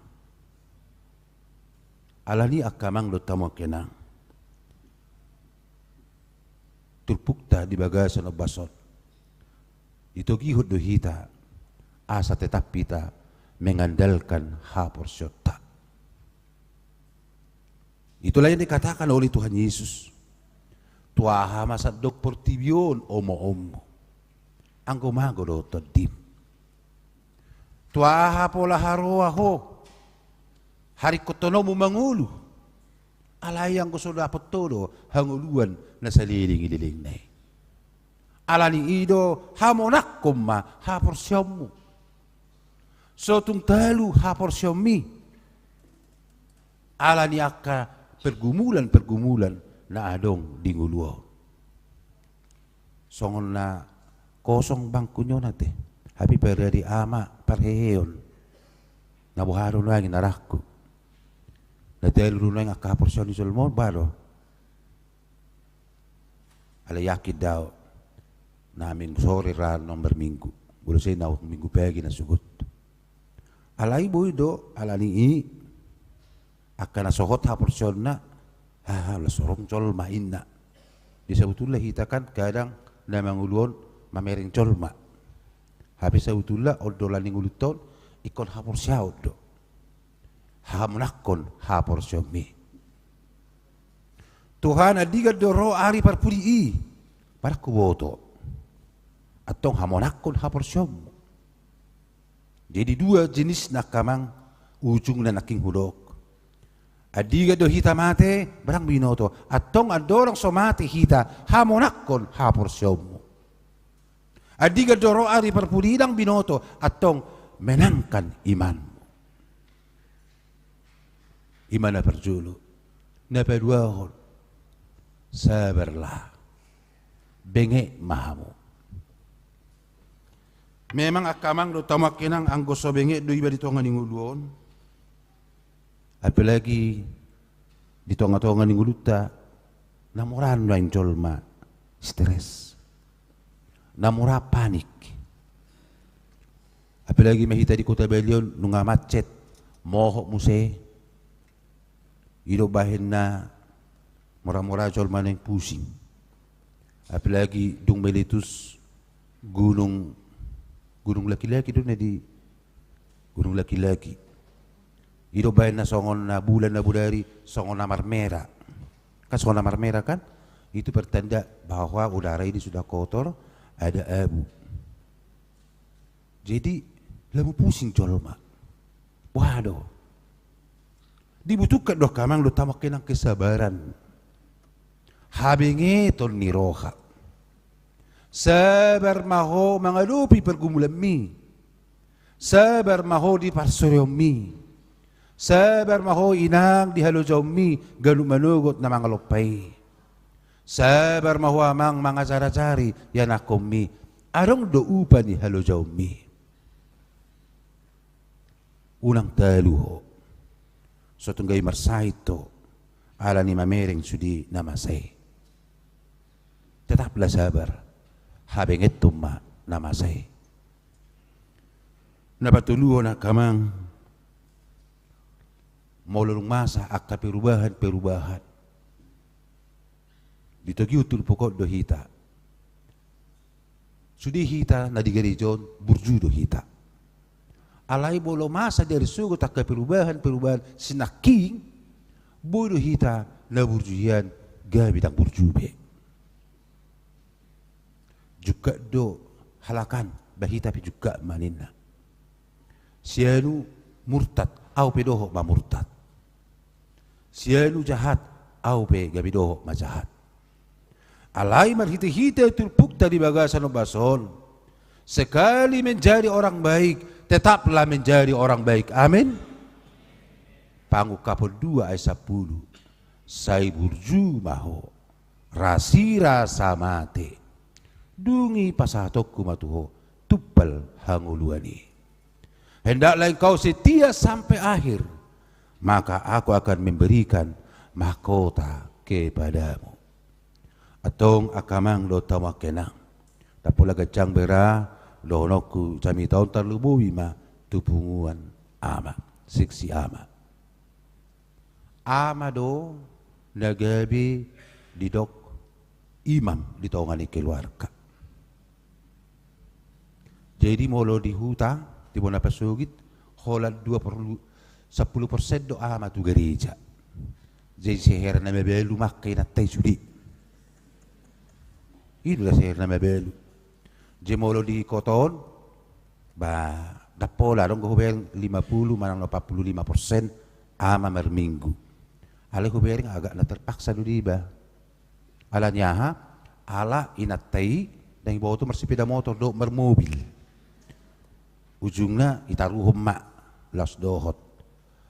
Alani i angka amang dohot hamu angka inang, turpukta di bagasan ombas on, ditogihon do hita asa tetap hita mengandalkan haporseaonta. Itulah yang dikatakan oleh Tuhan Yesus, "Tu aha ma sandok portibi on omoonmu? Anggo mago do tondim? Tu aha pola haroa ho, haringkothononmu mangolu? Alai anggo so dapot ho do hangoluan na saleleng ni lelengna i." Alani i do hamonangkon ma haporseaonmu. So tung talu haporseaonmi alani angka pergumulan-pergumulan na adong di ngolu on. Songon na kosong bangku on ate, hape parade ama parheheon. Na boha do nuaeng na rangku? Na talu do nuaeng angka haporseaon ni jolma on, boha do? Alai yakin do au, na minggu sore ra annon marminggu, molo sai na minggu pagi na sogot. Alai boi do, alani i angka na so hot haporseaonna, "Haha, las so ro jolma," inna. Di sabotulna hita kan kadang na mangolu on mamereng jolma. Hape sabotulna ondolani ngolunta on ingkon haporseaon do. Hamonangkon haporseaonmi. Tuhan, andigan do ro ari parpudi i? Barang huboto, antong hamonangkon haporseaonmu. Jadi dua jenisna angka amang, ujungna nangkin hudok. Andigan do hita mate? Barang binoto, antong andorang so mate hita, hamonangkon haporseaonmu. Andigan do ro ari parpudi? Ndang binoto, antong menangkan imanmu. I ma na parjolo. Na paduahon, sabarlah. Benget ma hamu. Memang angka amang dohot hamu angka inang, anggo so benget do iba di tonga ni ngolu on, apalagi di tonga-tonga ni ngolunta, na mura nuaeng jolma stres, na mura panik. Apalagi ma hita di Kota Bali on, nunga macet, mohop muse. I do bahenna mura-mura jolma naeng pusing. Apalagi dung meletus gunung, gunung laki-laki do na di, gunung laki-laki. I do bahenna songon na bulan na bodari, songon na marmera. Kan songon na marmera kan? Itu pertanda bahwa udara ini sudah kotor, ada abu. Jadi, lamu pusing jolma. Waduh. Dibutuhkan do angka amang dohot hamu angka inang kesabaran. Habengeton ni roha. Sabar ma ho mangadopi pergumulanmi. Sabar ma ho di parsoreonmi. Sabar ma ho inang di halojaonmi, ganup manogot na mangalompa i. Sabar ma ho amang mangajar-ajari ianakkonmi. Adong do upa ni halojaonmi. Unang talu ho. So tung gabe marsahit ho. Alani mamereng sude na masa i. Tetaplah sabar. Habengeton ma na masa i. Na patoluhon angka amang, molo dung masa angka perubahan-perubahan, di togihon turpuk on do hita. Sude hita na di gareja on burju do hita. Alai molo masa di ari sogot angka perubahan-perubahan sinangkin, boi do hita na burju i an gabe ndang burju be. Jungkat do halak an, ba hita pe jungkat ma ninna. Si anu murtad, au pe dohot ma murtad. Si anu jahat, au pe gabe dohot ma jahat. Alai marhite-hite turpukta di bagasan ombas on, sekali menjadi orang baik, tetaplah menjadi orang baik. Amin. Pangungkapon dua ayat sampulu. Sai burju ma ho, rasirasa mate. Dung i pasahatonku ma tu ho tumpal hangoluan i. Hendaklah engkau setia sampai akhir, maka aku akan memberikan mahkota kepadamu. Antong angka amang dohot hamu angka inang, ndang pola ganjang be ra dohononku jamita on, tarlumobi ma tu punguan ama, seksi ama. Ama do na gabe didok imam di tonga ni keluarga. Jadi molo di huta, di bona pasogit, holan dua perlu, sampulu persen do ama tu gareja. Jadi sai hera na mabalu ma angka inanta i sude. I do da sai hera na mabalu. Jadi molo di kota on, ba, ndang pola, adong do hubereng lima puluh manang opat puluh lima persen ama marminggu. Alai hubereng agak na terpaksa do diba. Alani aha? Ala inanta i ndang diboto marsepeda motor dohot marmobil. Ujungna ditaruhon ma laos dohot.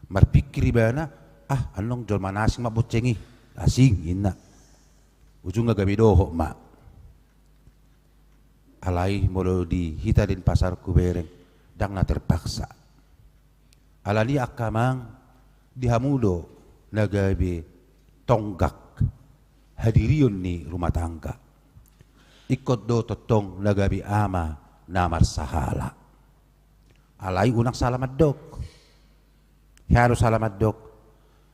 Marpikir ibana, ah, annon jolma na asing ma bonceng i. Asing, inna. Ujungna gabe dohot ma. Alai molo di hita Denpasar hubereng, ndang na terpaksa. Alani angka amang, di hamu do na gabe tonggak hadirion ni rumah tangga. Ingkon do tongtong na gabe ama na marsahala. Alai unang salah mandok. Hea do salah mandok.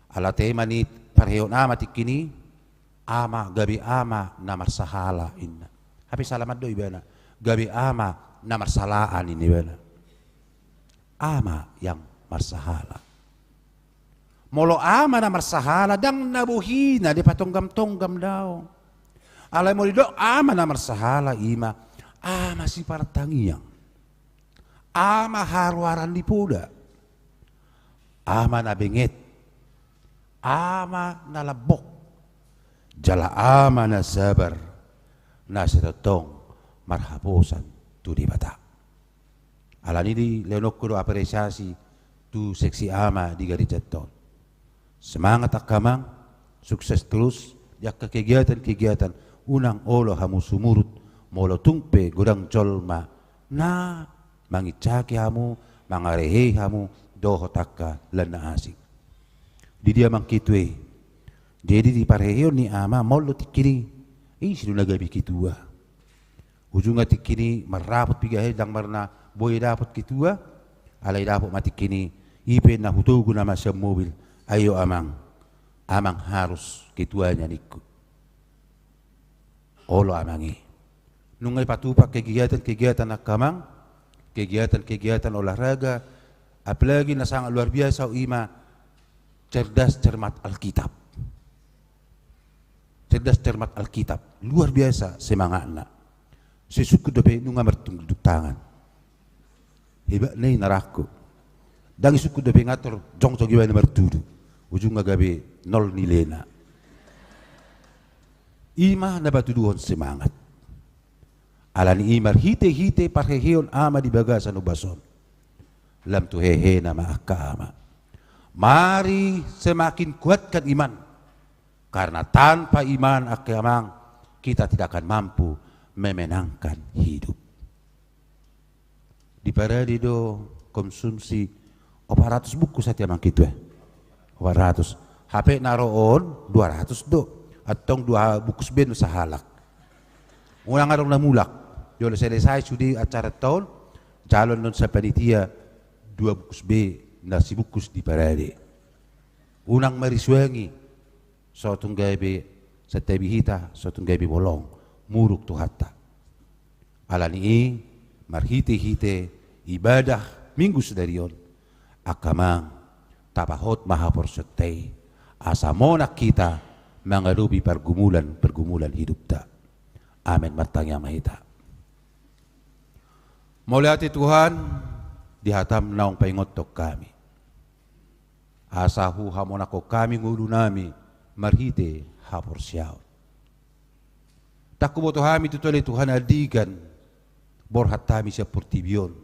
Ala tema ni parheon ama tingki i, ama, gabe ama na marsahala, inna. Hape salah mandok ibana. Gabe ama na marsalaan, inna ibana. Ama yang marsahala. Molo ama na marsahala, ndang na bohina dipatonggam-tonggam, daong. Alai molo didok ama na marsahala, i ma ama sipartangiang. Ama haruaran ni poda. Ama na benget. Ama na lambok. Jala ama na sabar. Na sai tongtong marhaposan tu Debata. Alani i dilehononku do apresiasi tu seksi ama di garejanta on. Semangat angka amang, sukses terus di angka kegiatan-kegiatan. Unang olo hamu sumurut molo tung pe godang jolma na manginsaki hamu, mangarehei hamu dohot angka lan na asing. Di dia amang ketua i? Jadi di parheheon ni ama, maol do tingki i, ise do na gabe ketua. Ujungna tingki i marrapot piga hali ndang marna boi dapot ketua, alai dapot ma tingki i, i pe na hutogu nama sian mobil, ayo amang, amang harus ketuanya ningku. Olo amang i. Nunga ipatupa kegiatan-kegiatan angka amang, kegiatan-kegiatan olahraga, apalagi na sangat luar biasa i ma cerdas cermat Alkitab. Cerdas cermat Alkitab, luar biasa semangatna. Sai sungkun dope nunga martunduk tangan. Hebat na i narangku. Ndang isungkun dope ngator jongjong ibana martudu. Ujungna gabe nol nilena. I ma na patuduhon semangat. Alani i marhite-hite parheheon ama di bagasan umbas on, lam tu hehena ma angka ama. Mari semakin kuatkan iman. Karena tanpa iman angka amang, kita tidak akan mampu memenangkan hidup. Diparade do konsumsi opat ratus bungkus ate amang ketua. Opat ratus. Hape na ro on dua ratus do. Antong dua bungkus be sahalak. Unang adong na mulak. Jolo selesai sude acara taon, jalo annon sian panitia dua bungkus be na sibungkus diparade. Unang marisuangi. So tung gabe santabi hita, so tung gabe bolong, muruk Tuhanta. Alani i, marhite-hite ibadah Minggu sadari on, angka amang, tapahot ma haporseaonta i, asa monang hita mangadopi pargumulan-pargumulan hidupta. Amen. Martangiang ma hita. Mauliate Tuhan, di hataM naung paingothon hami. Asa huhamonanghon hami ngolunami marhite haporseaon. Ndang huboto hami tu tondi Tuhan andigan borhat hami sian portibi on.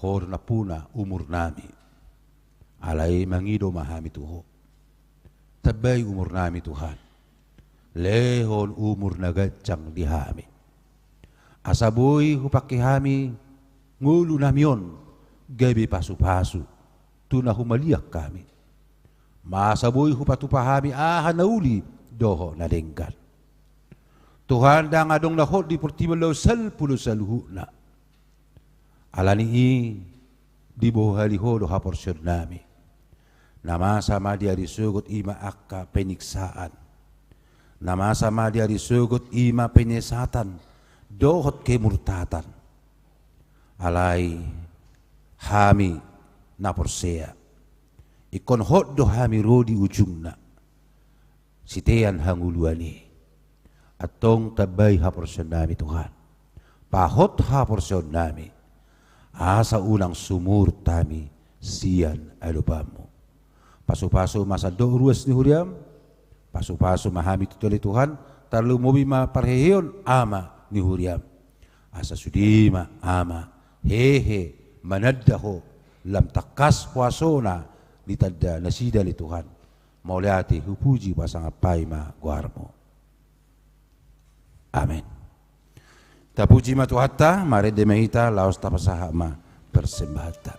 Ho do nampuna umurnami. Alai mangido ma hami tu Ho. Tambai umurnami Tuhan. Lehon umur na ganjang di hami. Asa boi hupangke hami ngolunami on gabe pasu-pasu tu na humaliang hami. Asa boi hupatupa hami aha na uli dohot na denggan. Tuhan, ndang adong na hot di portibi on laho salpu do saluhutna. Alani i dibohali Ho do haporseaonnami. Na masa ma di ari sogot i ma angka peniksaan. Na masa ma di ari sogot i ma penyesatan dohot kemurtatan. Alai hami na porsea, ingkon hot do hami ro di ujungna. Sitean hangoluan i. Antong tambai haporseaonnami Tuhan. Pahot haporseaonnami. Asa unang sumurut hami sian adopanMu. Pasu-pasu ma sandok ruas ni huriaM. Pasu-pasu ma hami tu tondi Tuhan. Tarlumobi ma parheheon ama ni huriaM. Asa sude ma ama hehe mananda Ho, lam tangkas huasona ditanda nasida ale Tuhan. Mauliate, hupuji, hupasangampai ma goarMu. Amen. Tapuji ma Tuhanta, marende ma hita laos tapasahat ma persembahanta.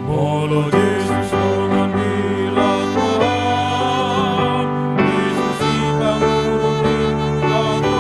Molo Jesus dongan ni roha, Jesus i pangurung ni roha,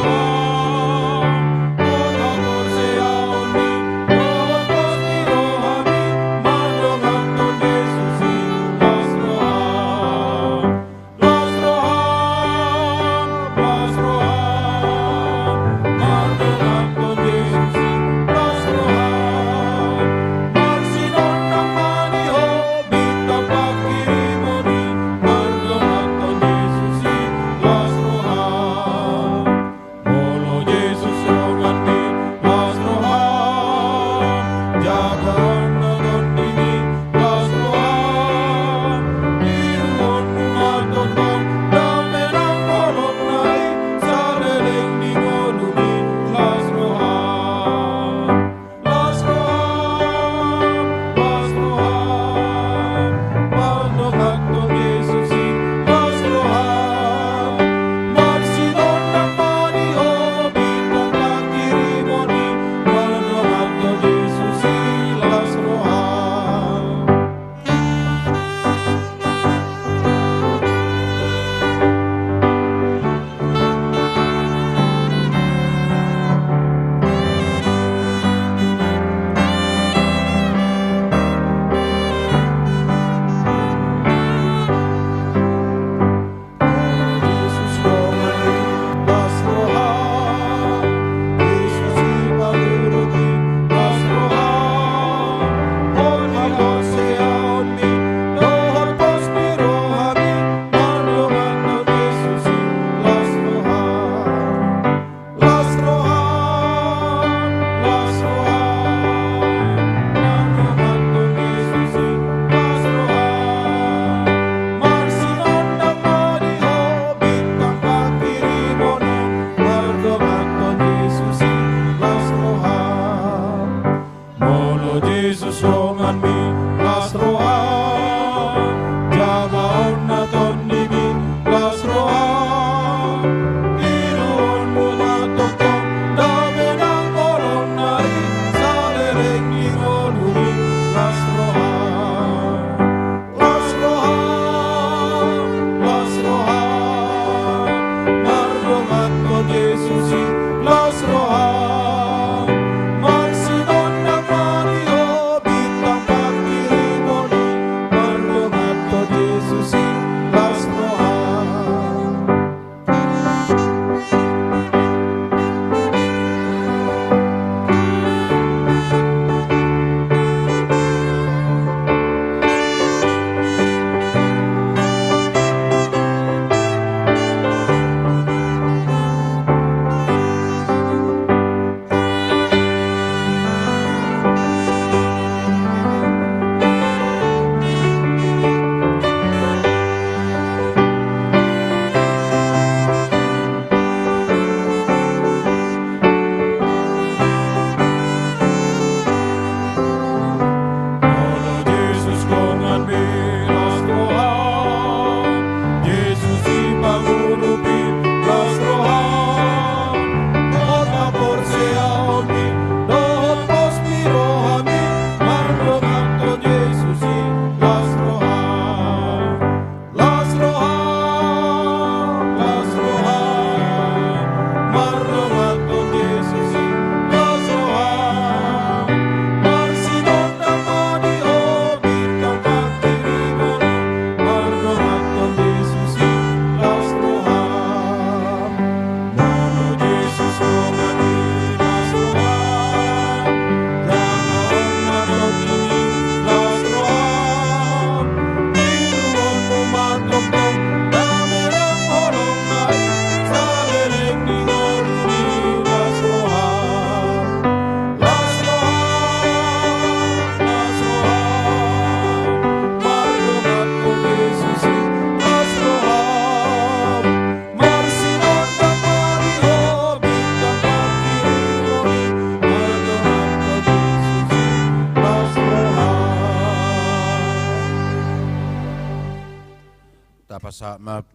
Sahat ma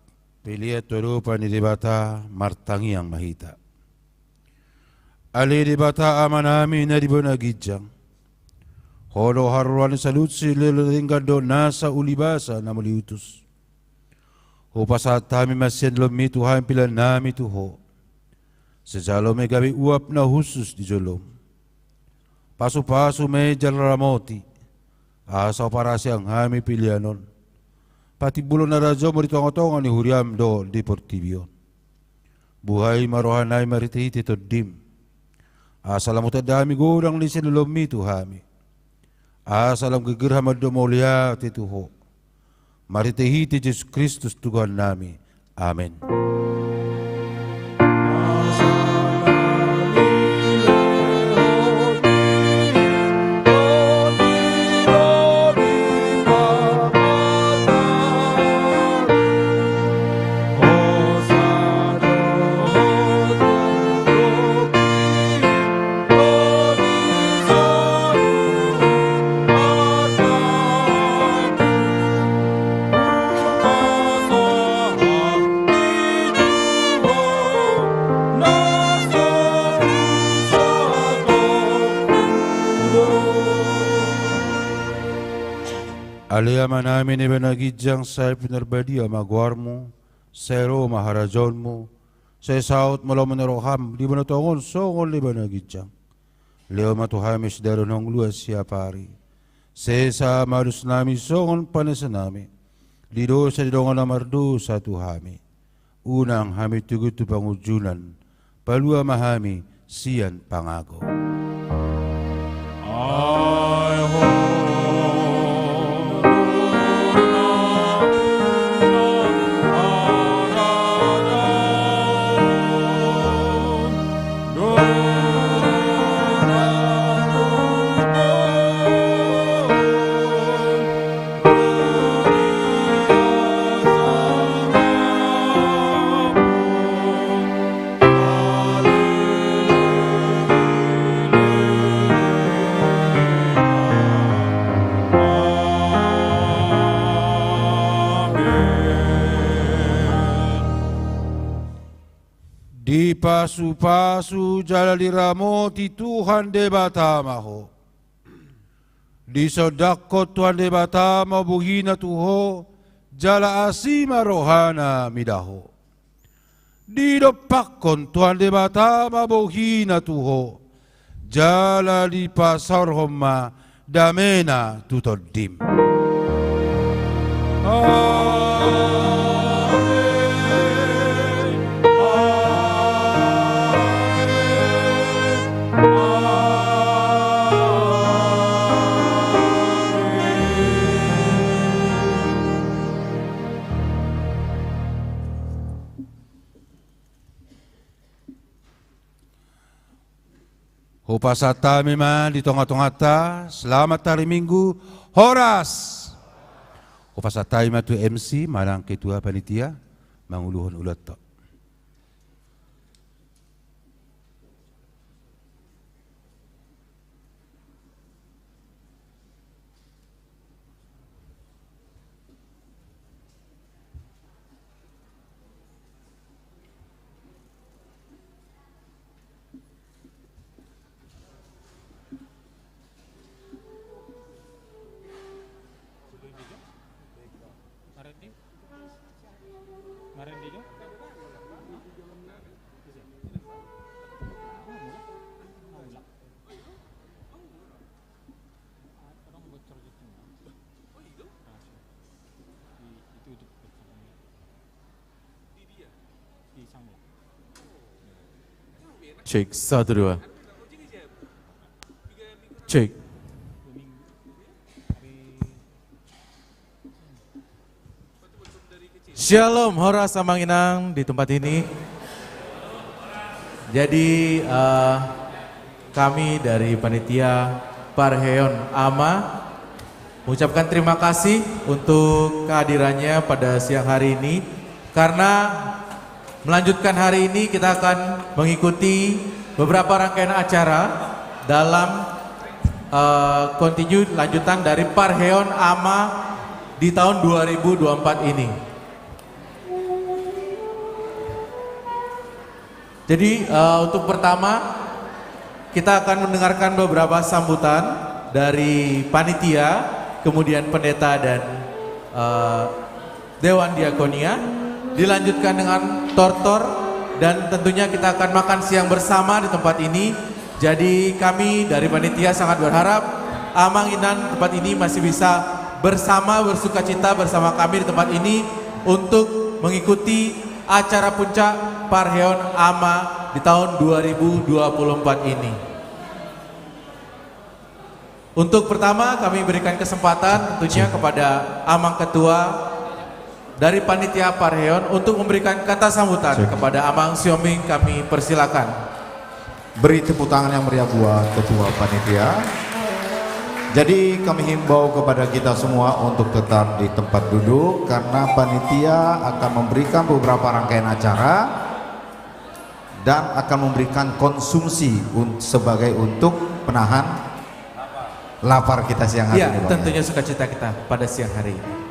pelean tu adopan ni Debata, martangiang ma hita. Ale Debata Amanami na di banua ginjang, Ho do haroroan ni saluhut silehon na denggan dohot nasa ulibasa na mauliutus. Hupasahat hami ma sian joloMi tu hami peleannami tu Ho. Sai jalo ma i gabe uap na hushus di joloM. Pasupasu ma i jala ramoti, asa huparhaseang hami pelean on, patimbulhon harajaonMu di tongatonga ni huriaM dohot di portibi on. Buhai ma rohanami marhitehite TondiM, asa lam hutanda hami godang ni sian joloMi tu hami, asa lam girgir hami mandok mauliate tu Ho, marhitehite Jesus Kristus Tuhannami. Amen. Ale Amanami na di banua ginjang, sai pinarbadia ma goarMu, sai ro ma harajaonMu, sai saut ma lomo ni rohaM di banua tonga on songon na di banua ginjang. Lehon ma tu hami sadari on hangoluan siapari. Sesa ma dosannami songon panesanami di dosa ni dongan na mardosa tu hami. Unang hami togu tu pangunjunan, palua ma hami sian pangago. Dipasupasu jala diramoti Tuhan Debata ma ho. Disondangkon Tuhan Debata ma bohina tu ho, jala asi ma rohana mida ho. Didompakkon Tuhan Debata ma bohina tu ho, jala dipasaorhon ma damena tu tondim. Amen. Amen. Amen. Hupasahat hami ma di tongatonganta, selamat hari Minggu, horas! Hupasahat hami ma tu M C manang ketua panitia manguluhon ulaonta. Cek, satu, dua. Cek. Shalom, horas amang inang di tempat ini. Jadi, eh, kami dari panitia Parheon Ama mengucapkan terima kasih untuk kehadirannya pada siang hari ini, karena melanjutkan hari ini kita akan mengikuti beberapa rangkaian acara dalam, eh, continue lanjutan dari Parheon Ama di tahun dua ribu dua puluh empat ini. Jadi, eh, untuk pertama, kita akan mendengarkan beberapa sambutan dari panitia, kemudian pendeta dan, eh, Dewan Diakonia. Dilanjutkan dengan tortor, dan tentunya kita akan makan siang bersama di tempat ini. Jadi, kami dari panitia sangat berharap Amang Inang tempat ini masih bisa bersama, bersukacita bersama kami di tempat ini untuk mengikuti acara puncak Parheon Ama di tahun dua ribu dua puluh empat ini. Untuk pertama, kami berikan kesempatan tentunya kepada Amang Ketua dari Panitia Parheon untuk memberikan kata sambutan kepada Amang Sioming, kami persilakan. Beri tepuk tangan yang meriah buat Ketua Panitia. Jadi, kami himbau kepada kita semua untuk tetap di tempat duduk karena panitia akan memberikan beberapa rangkaian acara dan akan memberikan konsumsi un-, sebagai untuk penahan lapar kita siang hari ini, Bang, ya. Tentunya sukacita kita pada siang hari ini.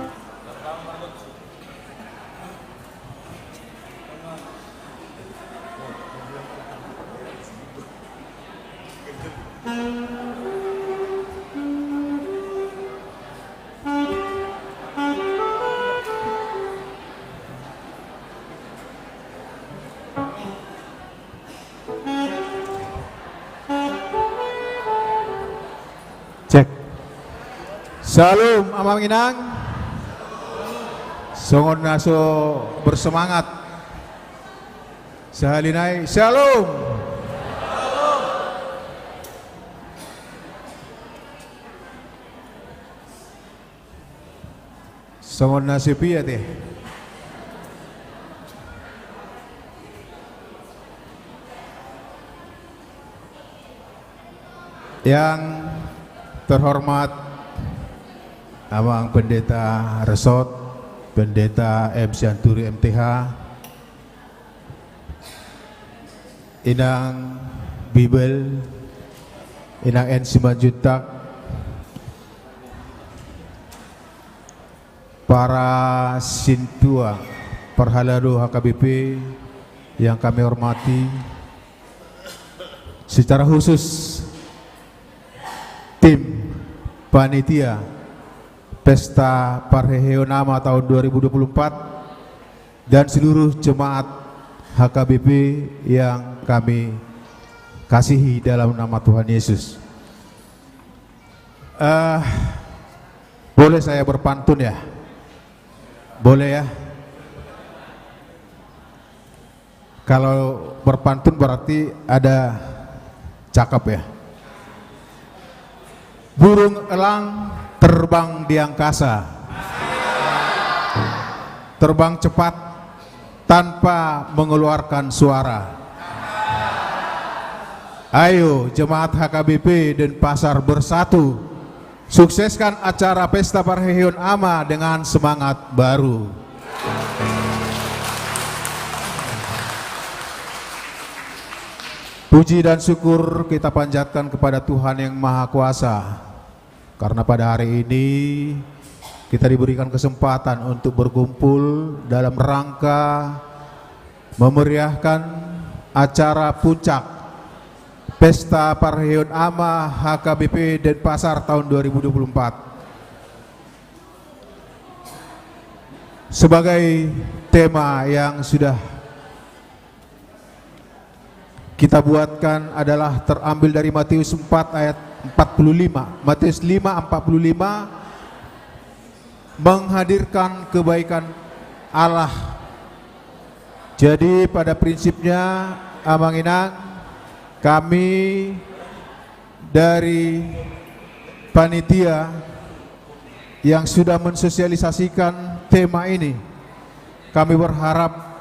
Cek. Syalom, Amang Inang. Songon na so bersemangat. Sahali nai, syalom. Songon na sepi ate. Yang terhormat Amang Pendeta Resort, Pendeta M Sianturi M T H, Inang Bibel, Inang N Simanjuntak, para sintua, parhalado H K B P yang kami hormati, secara khusus tim panitia Pesta Parheheon Ama tahun dua ribu dua puluh empat, dan seluruh jemaat H K B P yang kami kasihi dalam nama Tuhan Yesus. Eh, boleh saya berpantun, ya? Boleh, ya? Kalau berpantun berarti ada cakap, ya. Burung elang terbang di angkasa, terbang cepat tanpa mengeluarkan suara. Ayo, jemaat H K B P Denpasar bersatu, sukseskan acara Pesta Parheheon Ama dengan semangat baru. Puji dan syukur kita panjatkan kepada Tuhan Yang Maha Kuasa, karena pada hari ini kita diberikan kesempatan untuk berkumpul dalam rangka memeriahkan acara puncak Pesta Parheheon Ama H K B P Denpasar tahun dua ribu dua puluh empat. Sebagai tema yang sudah kita buatkan adalah terambil dari Matius empat ayat empat puluh lima. Matius lima empat puluh lima, menghadirkan kebaikan Allah. Jadi, pada prinsipnya, Amang Inang, kami dari panitia yang sudah mensosialisasikan tema ini, kami berharap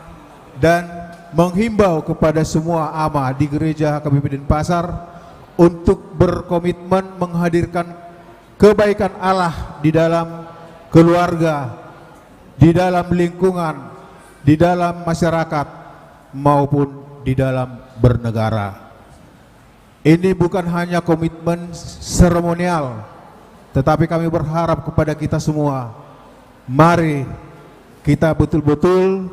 dan menghimbau kepada semua ama di Gereja H K B P Denpasar untuk berkomitmen menghadirkan kebaikan Allah di dalam keluarga, di dalam lingkungan, di dalam masyarakat, maupun di dalam bernegara. Ini bukan hanya komitmen seremonial, tetapi kami berharap kepada kita semua, mari kita betul-betul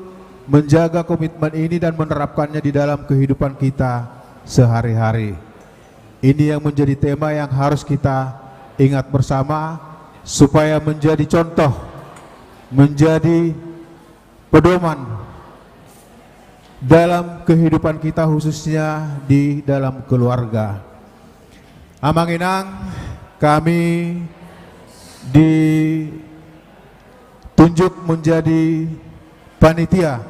menjaga komitmen ini dan menerapkannya di dalam kehidupan kita sehari-hari. Ini yang menjadi tema yang harus kita ingat bersama, supaya menjadi contoh, menjadi pedoman dalam kehidupan kita, khususnya di dalam keluarga. Amang Inang, kami ditunjuk menjadi panitia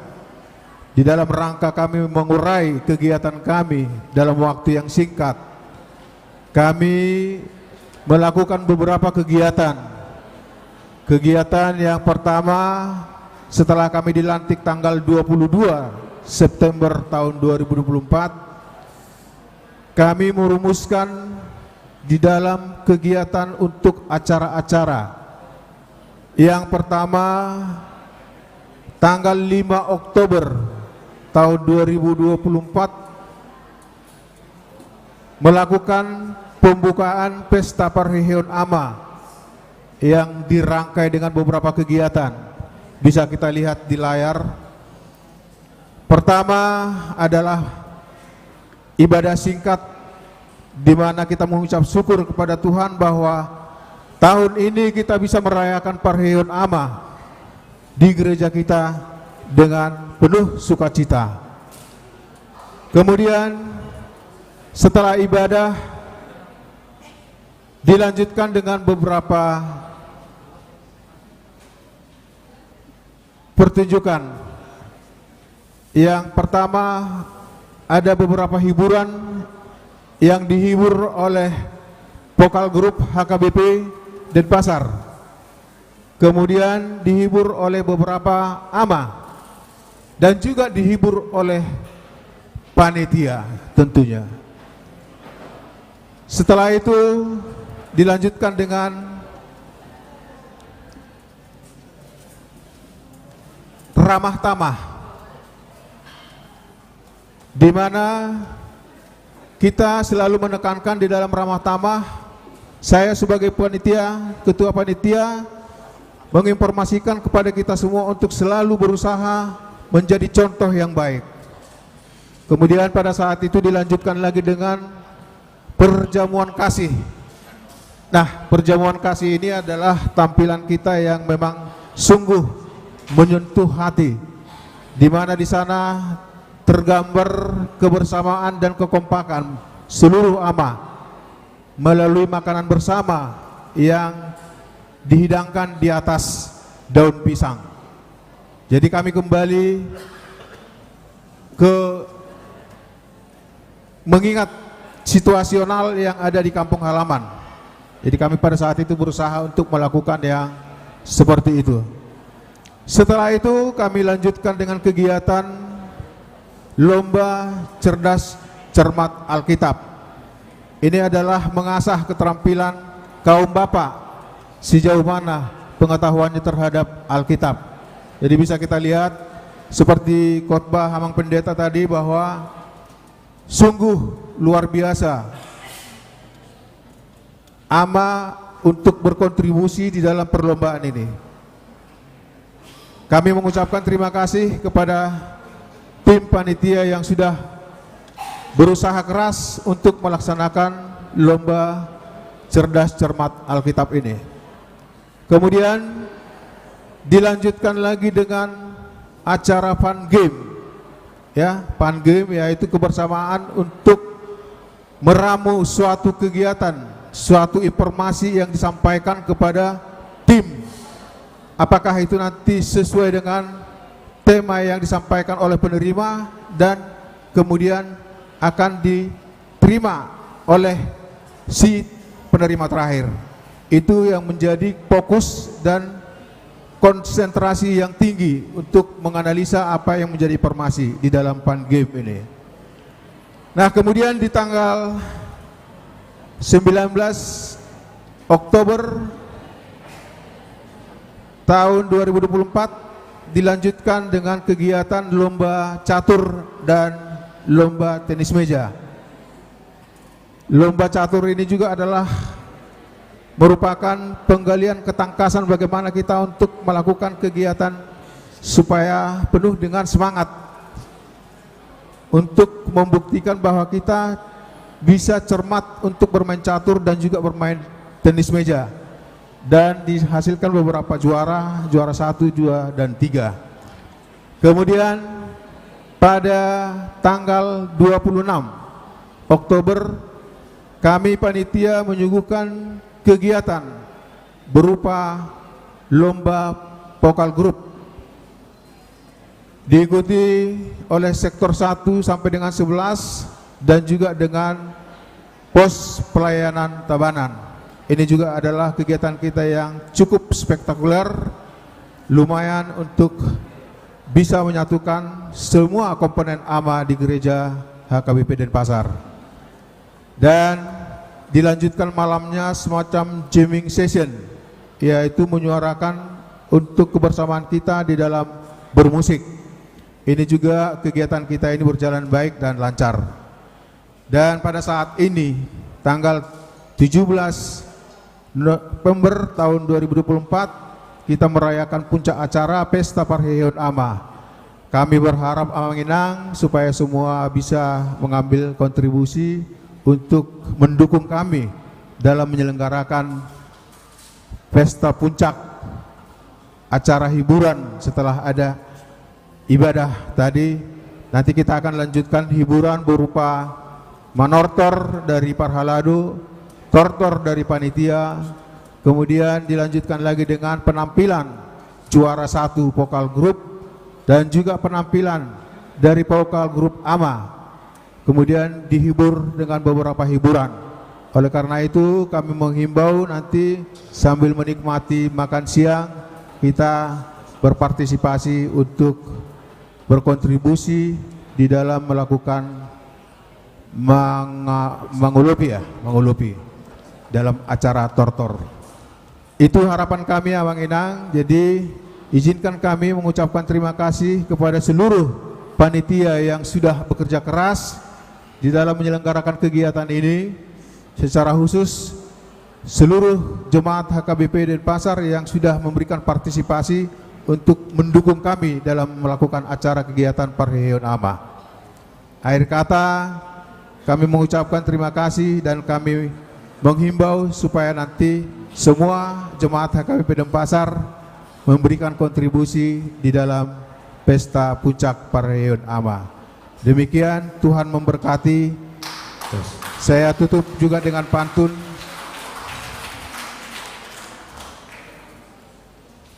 di dalam rangka kami mengurai kegiatan kami dalam waktu yang singkat. Kami melakukan beberapa kegiatan. Kegiatan yang pertama, setelah kami dilantik tanggal dua puluh dua September tahun dua ribu dua puluh empat, kami merumuskan di dalam kegiatan untuk acara-acara. Yang pertama, tanggal lima Oktober tahun dua ribu dua puluh empat, melakukan pembukaan Pesta Parheheon Ama yang dirangkai dengan beberapa kegiatan. Bisa kita lihat di layar. Pertama adalah ibadah singkat, di mana kita mengucap syukur kepada Tuhan bahwa tahun ini kita bisa merayakan Parheheon Ama di gereja kita dengan penuh sukacita. Kemudian, setelah ibadah, dilanjutkan dengan beberapa pertunjukan. Yang pertama, ada beberapa hiburan yang dihibur oleh vokal grup H K B P Denpasar. Kemudian dihibur oleh beberapa ama dan juga dihibur oleh panitia tentunya. Setelah itu dilanjutkan dengan ramah tamah, di mana kita selalu menekankan di dalam ramah tamah. Saya sebagai panitia, ketua panitia, menginformasikan kepada kita semua untuk selalu berusaha menjadi contoh yang baik. Kemudian pada saat itu dilanjutkan lagi dengan perjamuan kasih. Nah, perjamuan kasih ini adalah tampilan kita yang memang sungguh menyentuh hati, di mana di sana tergambar kebersamaan dan kekompakan seluruh ama melalui makanan bersama yang dihidangkan di atas daun pisang. Jadi, kami kembali ke mengingat situasional yang ada di kampung halaman. Jadi, kami pada saat itu berusaha untuk melakukan yang seperti itu. Setelah itu, kami lanjutkan dengan kegiatan lomba cerdas cermat Alkitab. Ini adalah mengasah keterampilan kaum bapak sejauh mana pengetahuannya terhadap Alkitab. Jadi, bisa kita lihat seperti khotbah Amang Pendeta tadi, bahwa sungguh luar biasa ama untuk berkontribusi di dalam perlombaan ini. Kami mengucapkan terima kasih kepada tim panitia yang sudah berusaha keras untuk melaksanakan lomba cerdas cermat Alkitab ini. Kemudian dilanjutkan lagi dengan acara fun game. Ya, fun game yaitu kebersamaan untuk meramu suatu kegiatan, suatu informasi yang disampaikan kepada tim. Apakah itu nanti sesuai dengan tema yang disampaikan oleh penerima dan kemudian akan diterima oleh si penerima terakhir. Itu yang menjadi fokus dan konsentrasi yang tinggi untuk menganalisa apa yang menjadi informasi di dalam fun game ini. Nah, kemudian di tanggal sembilan belas Oktober tahun dua ribu dua puluh empat dilanjutkan dengan kegiatan lomba catur dan lomba tenis meja. Lomba catur ini juga adalah merupakan penggalian ketangkasan bagaimana kita untuk melakukan kegiatan supaya penuh dengan semangat untuk membuktikan bahwa kita bisa cermat untuk bermain catur dan juga bermain tenis meja. Dan dihasilkan beberapa juara, juara satu, dua, dan tiga. Kemudian pada tanggal dua puluh enam Oktober, kami panitia menyuguhkan kegiatan berupa lomba vokal grup, diikuti oleh sektor satu sampai dengan sebelas dan juga dengan pos pelayanan Tabanan. Ini juga adalah kegiatan kita yang cukup spektakuler, lumayan untuk bisa menyatukan semua komponen ama di gereja H K B P Denpasar. Dan dilanjutkan malamnya semacam jamming session, yaitu menyuarakan untuk kebersamaan kita di dalam bermusik. Ini juga kegiatan kita ini berjalan baik dan lancar. Dan pada saat ini, tanggal tujuh belas November tahun dua ribu dua puluh empat, kita merayakan puncak acara Pesta Parheheon Ama. Kami berharap Amang Inang supaya semua bisa mengambil kontribusi untuk mendukung kami dalam menyelenggarakan pesta puncak, acara hiburan setelah ada ibadah tadi. Nanti kita akan lanjutkan hiburan berupa manortor dari parhalado, tortor dari panitia, kemudian dilanjutkan lagi dengan penampilan juara satu vokal grup dan juga penampilan dari vokal grup ama. Kemudian dihibur dengan beberapa hiburan. Oleh karena itu, kami menghimbau nanti sambil menikmati makan siang, kita berpartisipasi untuk berkontribusi di dalam melakukan manga-, mangolopi, ya, mangolopi dalam acara tortor. Itu harapan kami, Amang Inang. Jadi, izinkan kami mengucapkan terima kasih kepada seluruh panitia yang sudah bekerja keras di dalam menyelenggarakan kegiatan ini. Secara khusus, seluruh jemaat H K B P Denpasar yang sudah memberikan partisipasi untuk mendukung kami dalam melakukan acara kegiatan Parheheon Ama. Akhir kata, kami mengucapkan terima kasih dan kami menghimbau supaya nanti semua jemaat H K B P Denpasar memberikan kontribusi di dalam pesta puncak Parheheon Ama. Demikian, Tuhan memberkati. Saya tutup juga dengan pantun.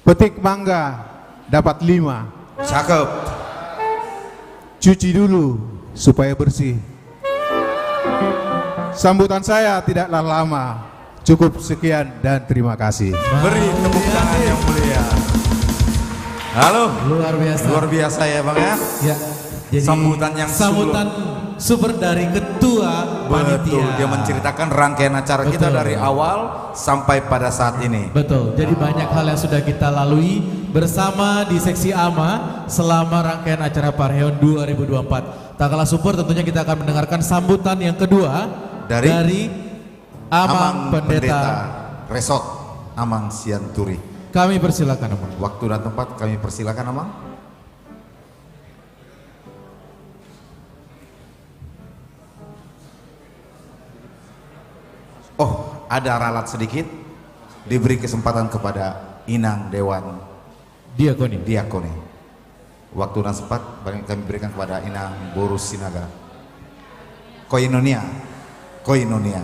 Petik mangga dapat lima. Cakep. Cuci dulu supaya bersih. Sambutan saya tidaklah lama. Cukup sekian dan terima kasih. Beri tepuk tangan yang mulia. Halo. Luar biasa. Luar biasa ya, Bang, ya. Ya. Jadi, sambutan yang sambutan super dari ketua panitia. Betul, dia menceritakan rangkaian acara kita dari awal sampai pada saat ini. Betul. Jadi, banyak hal yang sudah kita lalui bersama di Seksi Ama selama rangkaian acara Parheheon dua ribu dua puluh empat. Tak kalah super, tentunya kita akan mendengarkan sambutan yang kedua dari Amang Pendeta Resort, Amang Sianturi. Kami persilakan, Amang. Waktu dan tempat kami persilakan, Amang. Oh, ada ralat sedikit. Diberi kesempatan kepada Inang Dewan Diakoni. Diakoni. Waktu dan sempat kami berikan kepada Inang Boru Sinaga. Koinonia. Koinonia.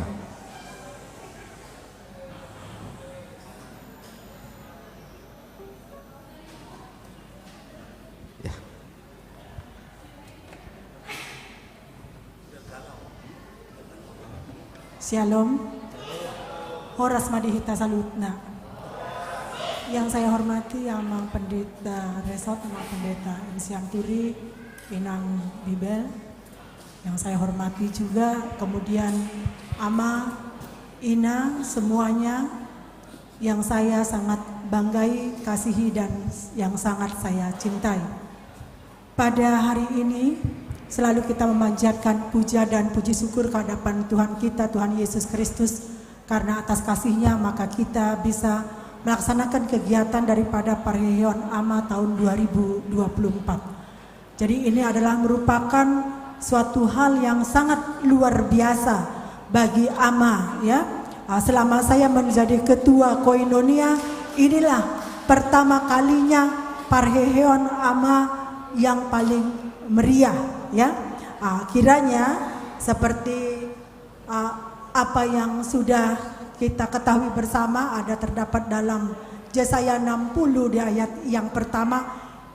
Ya. Syalom. Horas ma di hita saluhutna. Yang saya hormati Amang Pendeta Resort, Amang Pendeta M. Sianturi, Inang Bibel. Yang saya hormati juga kemudian Ama, Ina, semuanya yang saya sangat banggai, kasihi, dan yang sangat saya cintai. Pada hari ini, selalu kita memanjatkan puja dan puji syukur ke hadapan Tuhan kita, Tuhan Yesus Kristus, karena atas kasih-Nya, maka kita bisa melaksanakan kegiatan daripada Parheheon Ama tahun dua ribu dua puluh empat. Jadi, ini adalah merupakan suatu hal yang sangat luar biasa bagi Ama, ya. Ah, selama saya menjadi ketua Koinonia, inilah pertama kalinya Parheheon Ama yang paling meriah, ya. Ah, kiranya seperti, ah, apa yang sudah kita ketahui bersama, ada terdapat dalam Yesaya enam puluh di ayat yang pertama,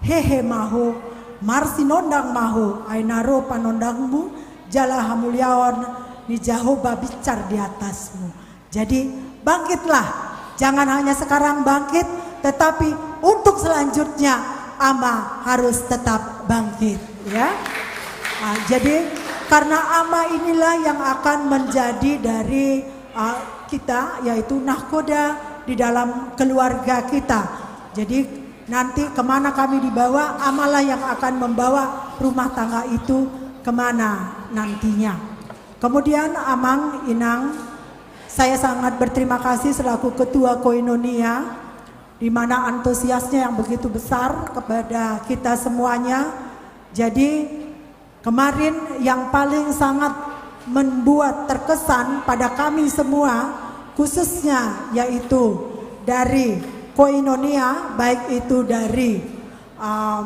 "Hehe ma ho, marsinondang ma ho, ai na ro panondangmu, jala hamuliaon ni Jahowa binsar di atasmu." Jadi, bangkitlah. Jangan hanya sekarang bangkit, tetapi untuk selanjutnya Ama harus tetap bangkit, ya. Ah, jadi, karena Ama inilah yang akan menjadi dari, ah, kita, yaitu nahkoda di dalam keluarga kita. Jadi, nanti kemana kami dibawa, Amalah yang akan membawa rumah tangga itu kemana nantinya. Kemudian, Amang, Inang, saya sangat berterima kasih selaku Ketua Koinonia, di mana antusiasnya yang begitu besar kepada kita semuanya. Jadi, kemarin yang paling sangat membuat terkesan pada kami semua, khususnya yaitu dari Koinonia, baik itu dari, uh,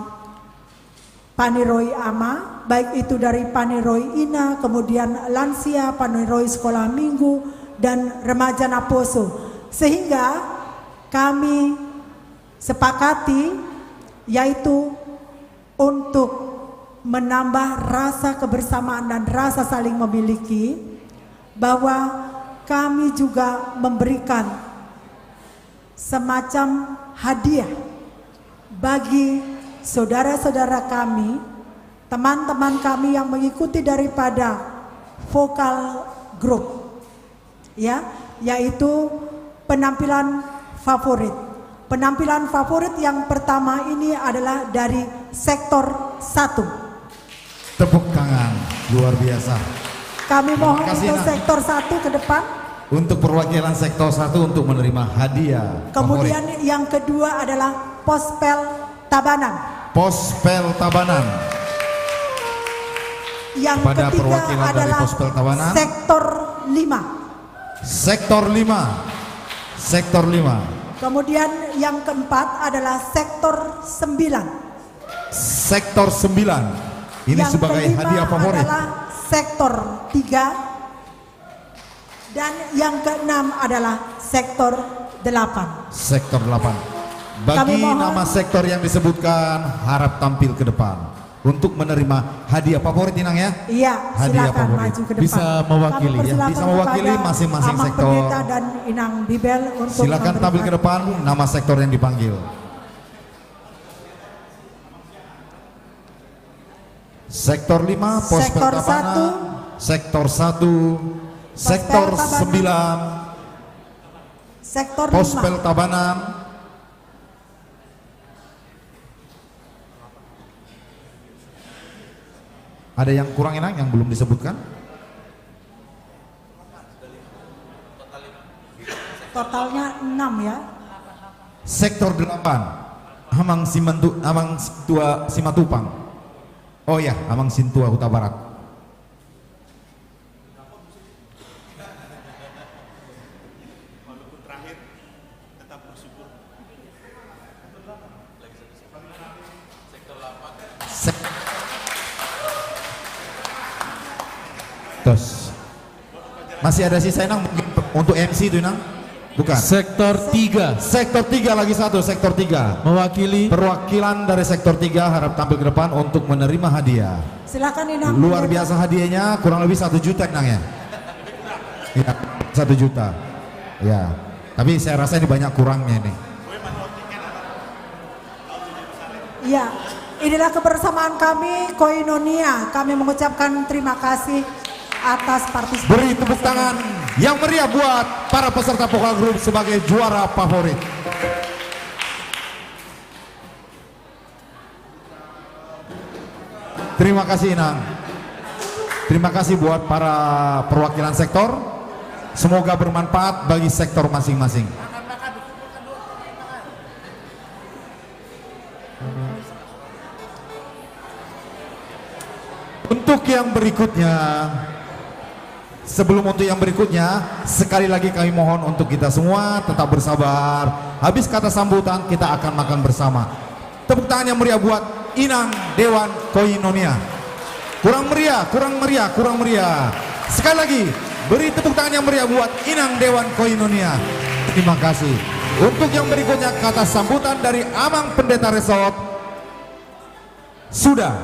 Paniroi Ama, baik itu dari Paniroi Ina, kemudian lansia, Paniroi Sekolah Minggu, dan remaja naposo. Sehingga kami sepakati, yaitu untuk menambah rasa kebersamaan dan rasa saling memiliki, bahwa kami juga memberikan semacam hadiah bagi saudara-saudara kami, teman-teman kami yang mengikuti daripada vokal group, ya, yaitu penampilan favorit. Penampilan favorit yang pertama ini adalah dari sektor satu. Tepuk tangan luar biasa. Kami mohon untuk sektor satu ke depan. Untuk perwakilan sektor satu untuk menerima hadiah favorit. Kemudian yang kedua adalah Pospel Tabanan. Pospel Tabanan. Yang ketiga adalah sektor lima. Sektor lima. Sektor lima. Kemudian yang keempat adalah sektor sembilan. Sektor sembilan. Ini sebagai hadiah favorit. Yang kelima adalah sektor tiga. Dan yang keenam adalah sektor delapan. Sektor delapan. Bagi nama sektor yang disebutkan, harap tampil ke depan untuk menerima hadiah favorit, Inang, ya. Iya, silakan maju ke depan. Bisa mewakili, ya. Bisa mewakili masing-masing sektor. Kami persilakan kepada Amang Pendeta dan Inang Bibel untuk memberikan hadiah. Silakan tampil ke depan, nama sektor yang dipanggil. Sektor lima, Pospel Tabanan. Sektor satu, Pospel Tabanan. Sektor sembilan, Pospel Tabanan. Ada yang kurang, Inang, yang belum disebutkan? Totalnya enam, ya. Sektor delapan. Amang Simantu-, Amang Sintua Simatupang. Oh ya, Amang Sintua Hutabarat. Sek-, tos. Masih ada sisa, Inang, mungkin untuk M C itu, Inang? Bukan. Sektor tiga. Sektor tiga, lagi satu, sektor tiga. Mewakili. Perwakilan dari sektor tiga harap tampil ke depan untuk menerima hadiah. Silakan, Inang. Luar biasa hadiahnya, kurang lebih satu juta, Inang, ya? Iya, satu juta. Ya. Tapi saya rasa ini banyak kurangnya ini. Iya, inilah kebersamaan kami, Koinonia. Kami mengucapkan terima kasih atas partisipasi. Beri tepuk tangan yang meriah buat para peserta vokal group sebagai juara favorit. Terima kasih, Inang. Terima kasih buat para perwakilan sektor. Semoga bermanfaat bagi sektor masing-masing. Untuk yang berikutnya, sebelum untuk yang berikutnya, sekali lagi kami mohon untuk kita semua tetap bersabar. Habis kata sambutan, kita akan makan bersama. Tepuk tangan yang meriah buat Inang Dewan Koinonia. Kurang meriah, kurang meriah, kurang meriah. Sekali lagi, beri tepuk tangan yang meriah buat Inang Dewan Koinonia. Terima kasih. Untuk yang berikutnya, kata sambutan dari Amang Pendeta Resort. Sudah,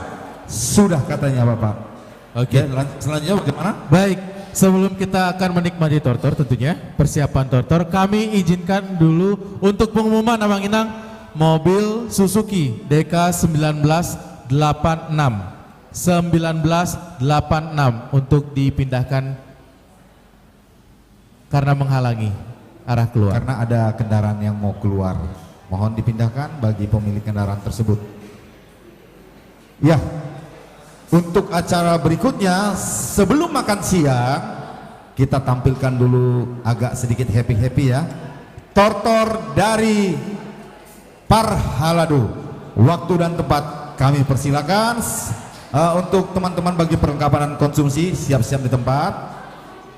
sudah katanya Bapak. Oke. Ya, lan-, selanjutnya bagaimana? Baik, sebelum kita akan menikmati tortor tentunya, persiapan tortor, kami izinkan dulu untuk pengumuman, Amang Inang, mobil Suzuki D K sembilan belas delapan enam, sembilan belas delapan enam untuk dipindahkan karena menghalangi arah keluar. Karena ada kendaraan yang mau keluar. Mohon dipindahkan bagi pemilik kendaraan tersebut. Ya, untuk acara berikutnya, sebelum makan siang, kita tampilkan dulu agak sedikit happy-happy ya. Tortor dari Parhalado. Waktu dan tempat kami persilakan. S-, eh, untuk teman-teman bagi perlengkapan dan konsumsi, siap-siap di tempat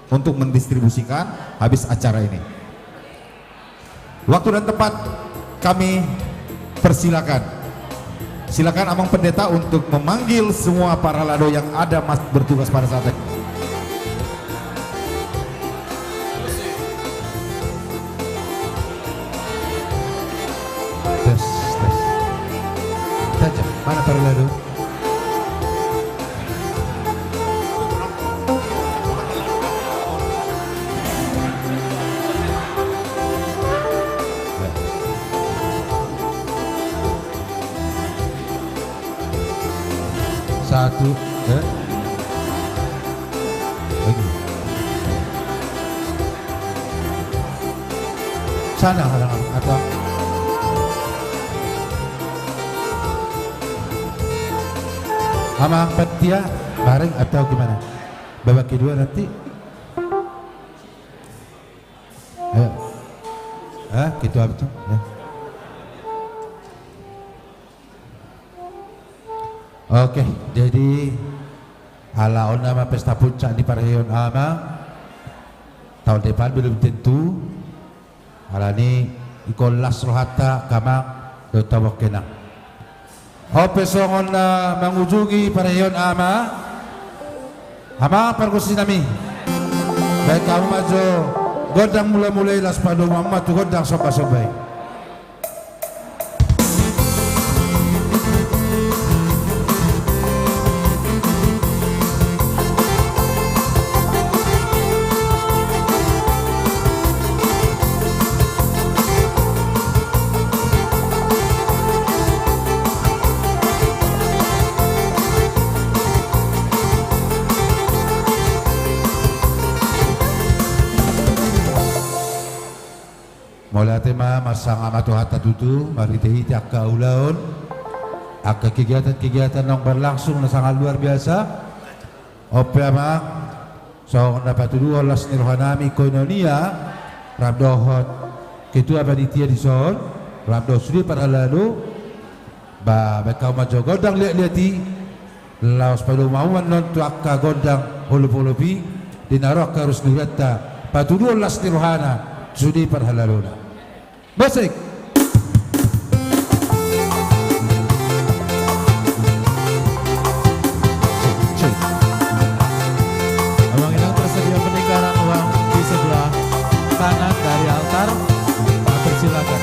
untuk mendistribusikan habis acara ini. Waktu dan tempat kami persilakan. Silakan Amang Pendeta untuk memanggil semua parhalado yang ada mas-, bertugas pada saat ini. Tes, tes. Caca, mana parhalado? Satu, eh? Lagi. Sana, sana, atau Amang Petia, bareng atau gimana? Babak kedua nanti. Ayo. Hah? Gitu apa tuh? Ya. Oke, jadi ala on nama pesta puncak ni parhelaon ama. Tahun depan belum tentu. Alani i ingkon las rohanta, Amang dohot hamu angka inang. On pe songon na mangujungi parhelaon ama, Amang pargonsi nami, baen hamu ma jo gondang mula-mula i, laos padomu hamu ma tu gondang somba-somba i. Mauliate ma marsangap ma tu hata tutu, marhite-hite angka ulaon, angka kegiatan-kegiatan naung berlangsung na sangat luar biasa. On pe Amang, songon na patuduhon las ni roha nami Koinonia, rap dohot ketua panitia dison, rap dohot sude parhalado, ba, baen hamu ma jo gondang liat-liat i, laos padomu hamu annon tu angka gondang olop-olop i, di na ro angka ruas ni hurianta, patuduhon las ni rohana, sude parhaladona. Musik. Cek, cek. Amang inang tersedia peninggaran uang di sebelah kanan dari altar. Nah, persilakan.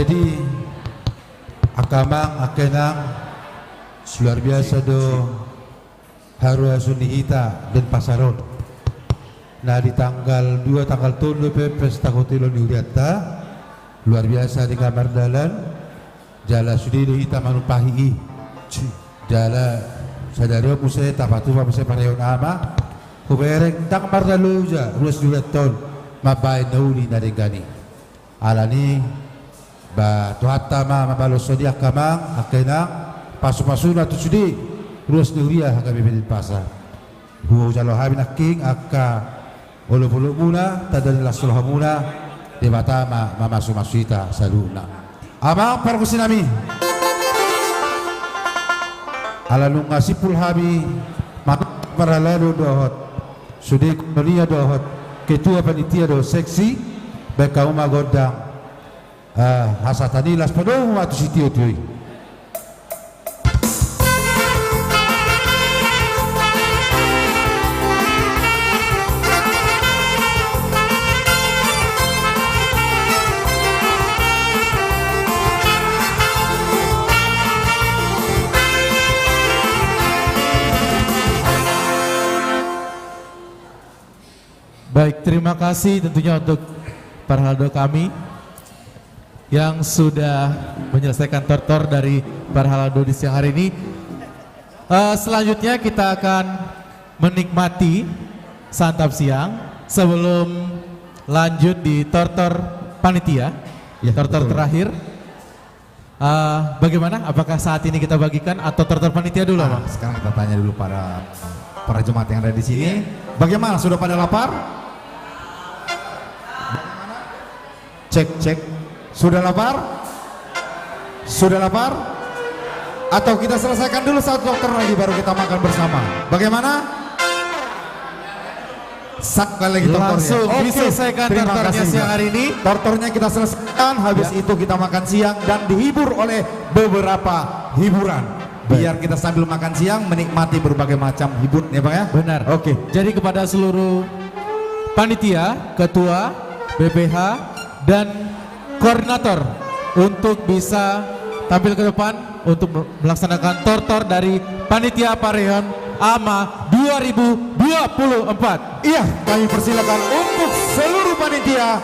Jadi, angka amang, angka inang, luar biasa do haruason ni hita Denpasar on. Na di tanggal dua, tanggal tolu pe pesta kotilon ni hurianta, luar biasa di Gambar Dalan, jala sude do hita manumpahi i. Jala sadari on muse tapatupa muse parheon ama, hubereng ndang mardalan loja ruas ni hurianta on mambahen na uli na denggan i. Alani, ba Tuhanta ma mambaloshon i angka amang, angka inang, pasupasuna tu sude ruas ni huria H K B P Denpasar. Hujalo hami nangkin angka olopolopmuna, tanda ni las ni rohamuna, Debata ma mamasumasu hita saluhutna. Amang pargonsinami, ala nunga simpul hami, ma-, parhalado dohot sude kononia dohot ketua panitia dohot seksi, baen hamu ma gondang, eh, hasahatan i, laos padomu ma tu sitiotio i. Baik, terima kasih tentunya untuk parhalado kami yang sudah menyelesaikan tortor dari parhalado di siang hari ini. Eh, selanjutnya kita akan menikmati santap siang sebelum lanjut di tortor panitia. Ya, tortor betul. Terakhir. Eh, bagaimana? Apakah saat ini kita bagikan atau tortor panitia dulu, ah, Amang? Sekarang kita tanya dulu pada para jemaat yang ada di sini. Iya. Bagaimana? Sudah pada lapar? Cek, cek. Sudah lapar? Sudah lapar? Atau kita selesaikan dulu satu tortor lagi, baru kita makan bersama. Bagaimana? Satu kali lagi tortornya. Langsung. Oke, diselesaikan, terima kasih, tortornya siang hari ini. Tortornya kita selesaikan, habis, ya, itu kita makan siang dan dihibur oleh beberapa hiburan. Baik. Biar kita sambil makan siang, menikmati berbagai macam hiburan, ya, Bang, ya? Benar. Oke. Jadi, kepada seluruh panitia, ketua, B P H, dan koordinator untuk bisa tampil ke depan untuk melaksanakan tortor dari Panitia Parheon Ama dua ribu dua puluh empat. Iya, kami persilakan untuk seluruh panitia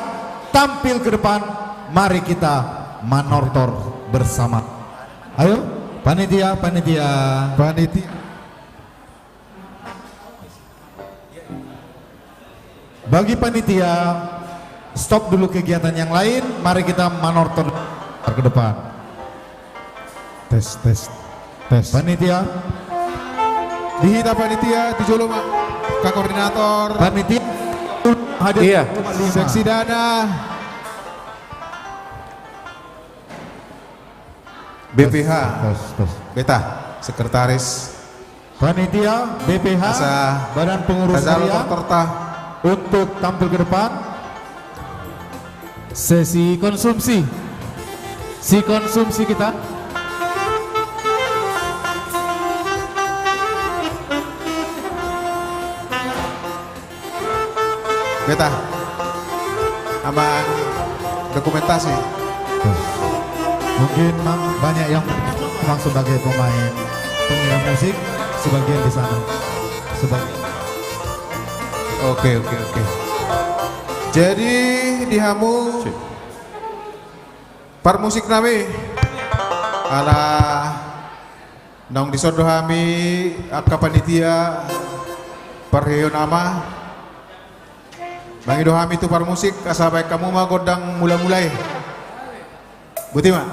tampil ke depan. Mari kita manortor bersama. Ayo, panitia, panitia. Panitia. Bagi panitia, stop dulu kegiatan yang lain, mari kita manortor ke depan. Tes, tes, tes. Panitia. Di hita panitia, tu jolo ma angka koordinator. Panitia. Hadir. Iya. Seksi dana. B P H. Tes, tes, tes. Beta, sekretaris. Panitia, B P H, asa Badan Pengurus Harian, tortorta untuk tampil ke depan. Sesi konsumsi. Si konsumsi kita. Beta. Amang dokumentasi. Mungkin mang banyak yang mang sebagai pemain pengiring musik, sebagian di sana. Sebagian. Oke, oke, oke. Jadi di hamu parmusik nami, ala naung dison do hami angka panitia parheon ama. Mangido hami tu parmusik, asa baen hamu ma gondang mula-mula i. Boti ma.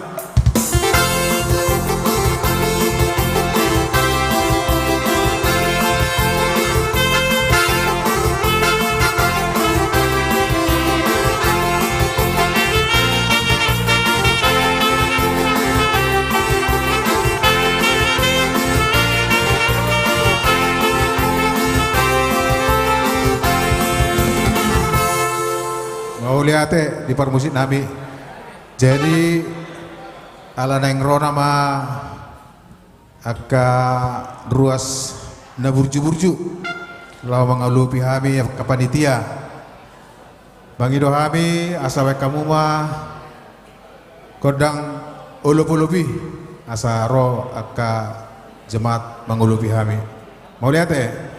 Mauliate di parmusik nami. Jadi, ala naeng ro nama angka ruas na burju-burju, laho mangalupi hami angka panitia. Mangido hami asa baen hamu ma Gondang olop-olopi, asa ro angka jemaat mangolopi hami. Mauliate.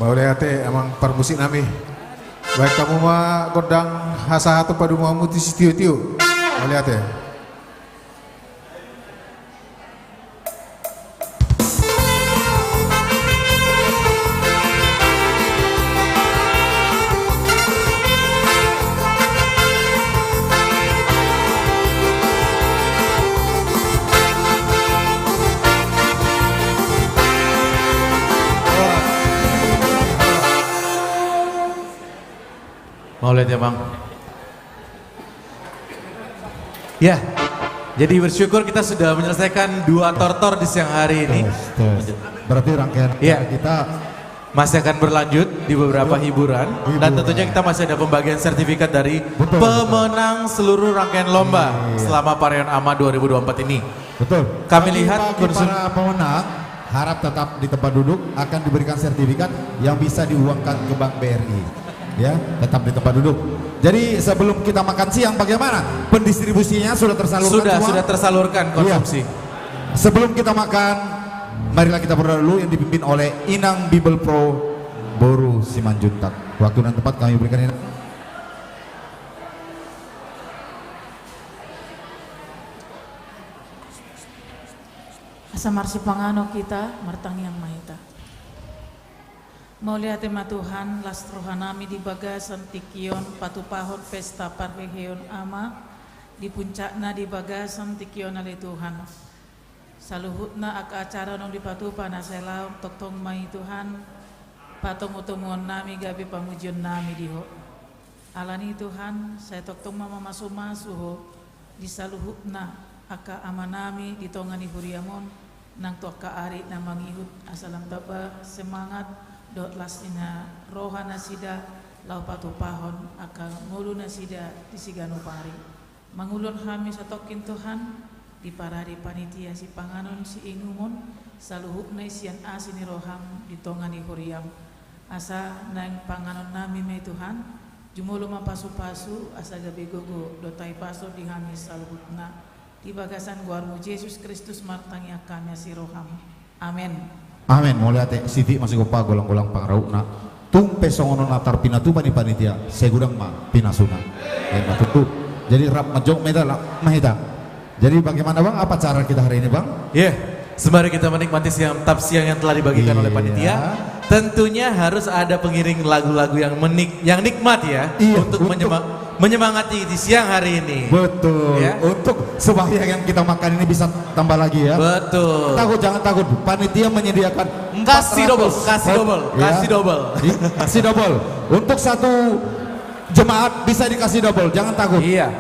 Mauliate amang parmusik nami. Baen hamu ma gondang hasahaton padumaenmu tu sitiotio. Mauliate. Mauliate amang. Ya, jadi bersyukur kita sudah menyelesaikan dua tortor di siang hari ini. Tes, tes. Berarti rangkaian Ya. kita Masih akan berlanjut di beberapa Lanjut. hiburan. Dan Hiburan. tentunya kita masih ada pembagian sertifikat dari Betul, betul. pemenang seluruh rangkaian lomba Iya. selama Pareon Ama dua ribu dua puluh empat ini. Betul. Kami Bagi, lihat bagi konsum- para pemenang, harap tetap di tempat duduk, akan diberikan sertifikat yang bisa diuangkan ke Bank B R I. Ya, tetap di tempat duduk. Jadi, sebelum kita makan siang, bagaimana pendistribusinya? Sudah tersalurkan Sudah, semua? sudah tersalurkan Iya. konsumsi. Sebelum kita makan, marilah kita berdoa dulu yang dipimpin oleh Inang Bimbel Pro Boru Simanjuntak. Waktu dan tempat kami berikan, Inang. Asa marsipanganon hita, martangiang ma hita. Mauliate ma Tuhan, las rohanami di bagasan tingki on patupahon pesta parheheon Ama, di puncakna di bagasan tingki on ale Tuhan. Saluhutna angka acara naung dipatupa na sai laon, tongtong ma i Tuhan, patomutomuonnami gabe pamujionnami di Ho. Alani Tuhan, sai tongtong ma mamasumasu Ho di saluhutna angka amanami di tonga ni huriam on, nang tu angka ari na mangihut, asa lam tamba semangat dohot las ni roha nasida laho patupahon angka ngolu nasida di siganup ari. Mangulon hami satongkin Tuhan, di parade panitia sipanganon siinumon, saluhutna isian asi ni roham di tonga ni huriam. Asa naeng panganonnami ma i Tuhan, jumolo ma pasupasu, asa gabe gogo dohot hahipason di hami saluhutna. Di bagasan goarmu Jesus Kristus martangiang hami asi roham. Amen. Amen. Mauliate, sipit ma sigompa, golanggolang pangarahutna. Tung pe songon on na tarpinatupa ni panitia, sai godang ma pinasuna. Ima tutu. Jadi rap ma jok ma hita, rap ma hita. Jadi bagaimana, Bang, apa acara kita hari ini, Bang? Ya, sembari kita menikmati siang, tap siang yang telah dibagikan oleh Iya. panitia, tentunya harus ada pengiring lagu-lagu yang menik-, yang nikmat ya, Iya, untuk untuk menyema-, menyemangati di siang hari ini. Betul. Ya. Untuk supaya yang kita makan ini bisa tambah lagi ya. Betul. Takut, jangan takut. Panitia menyediakan Kasih double, empat ratus kasih pot, double, ya. kasih double. Di-, kasih double. Untuk satu jemaat bisa dikasih double, jangan takut. Iya.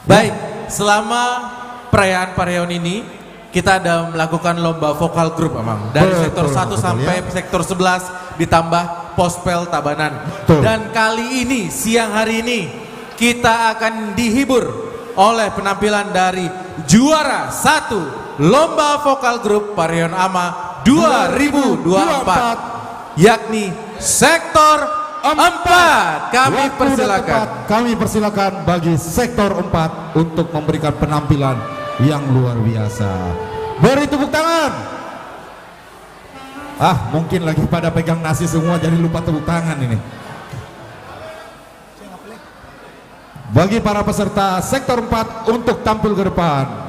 Baik, selama perayaan Pareon ini, kita ada melakukan lomba vokal grup, Amang. Dari Betul, sektor satu betul, sampai ya. sektor sebelas, ditambah Pospel Tabanan. Betul. Dan kali ini, siang hari ini, kita akan dihibur oleh penampilan dari juara satu lomba vokal grup Pareon Ama dua ribu dua puluh empat, yakni sektor empat. Kami Waktu dan persilakan. tempat, kami persilakan bagi sektor empat untuk memberikan penampilan yang luar biasa. Beri tepuk tangan. Ah, mungkin lagi pada pegang nasi semua, jadi lupa tepuk tangan ini. Bagi para peserta sektor empat untuk tampil ke depan.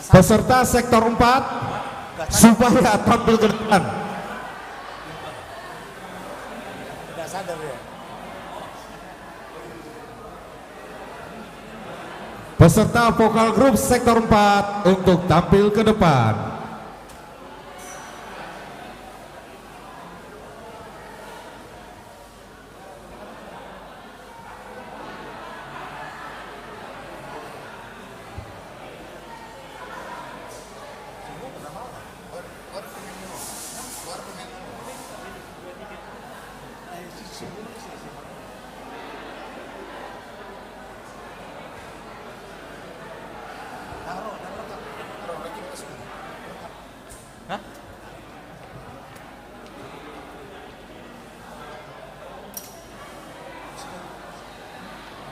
Peserta sektor empat supaya tampil ke depan. Peserta vokal grup sektor empat untuk tampil ke depan. Hah?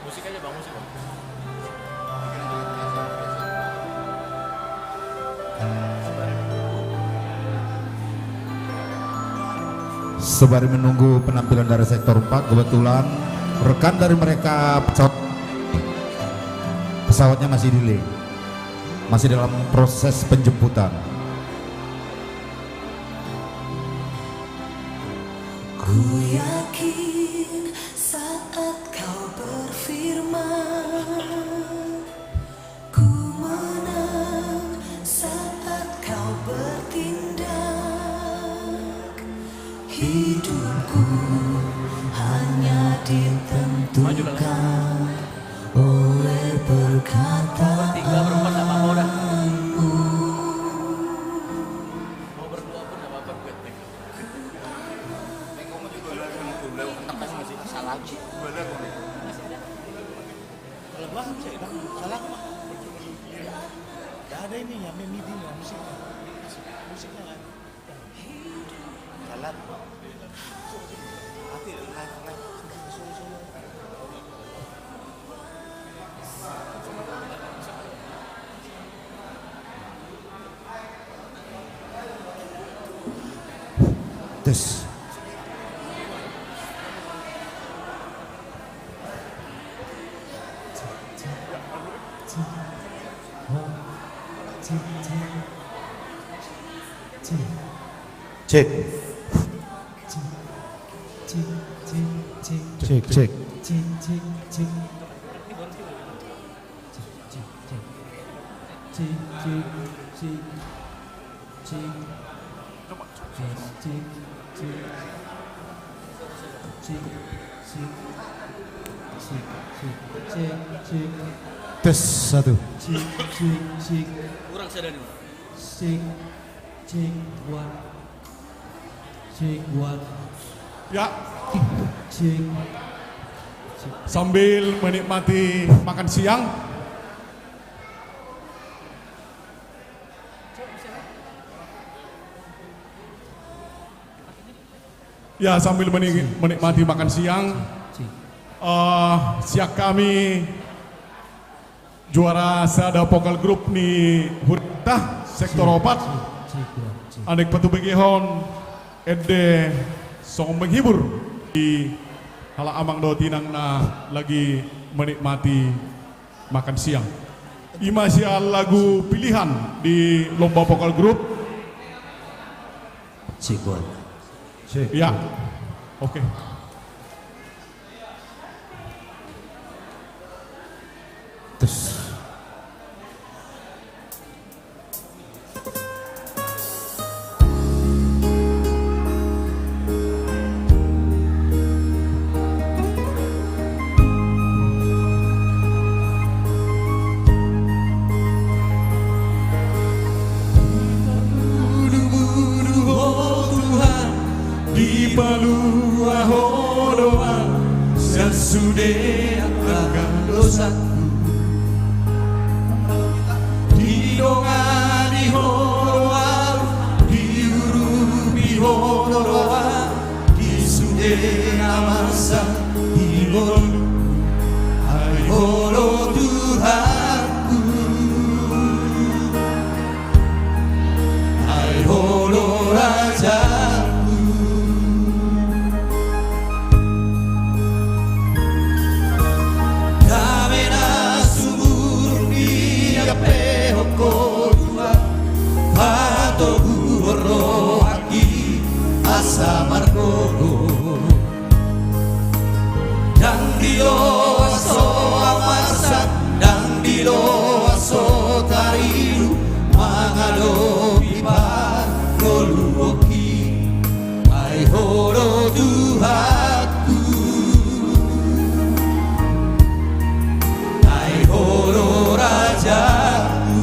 Musik aja, Bang, musik, Bang. Sembari menunggu penampilan dari sektor empat, kebetulan rekan dari mereka pesawat, pesawatnya masih delay. Masih dalam proses penjemputan. Ku yakin saat kau berfirman, ku menang Salah. Salah. Nggak ada ini ya, midi ya, musiknya. Musiknya nggak ada. Jalan. Mati, live, live. Sudah, sudah, sudah. Tes. Cek. Cek, cek. Cek, cek, cek. Cek, cek, cek. Cek. Tes, cek, cek. Cek, cek. Cek, cek, cek. Tes, satu. Cek, cek, cek. Kurang sadar nih. Cek, cek, one. Cek, one. Ya. Cek. Sambil menikmati makan siang. Ya, sambil meni-, menikmati makan siang, eh, sian hami juara sada vokal grup ni Hurita sektor opat, aek patubegehon ende songon menghibur di halak amang dohot inang na lagi menikmati makan siang. I ma sian lagu pilihan di lomba vokal grup. Cek, one. Cek. Ya. Oke. Tes. Dipaluahon Ho do ahu sian sude angka dosaku. Didongani Ho do ahu, diurupi Ho do ahu di sude na masa di ngolungku. Ai Ho do Tuhanku. Ai Ho do Rajaku. Dame na sumurung diampehon Ho Tuhan, patoguhon rohangki asa marguru. Ndang diloas ho ahu marsak, ndang diloas ho tarilu, mangadopi parngoluonki. Ai Ho do Tuhanku, ai Ho do Rajaku.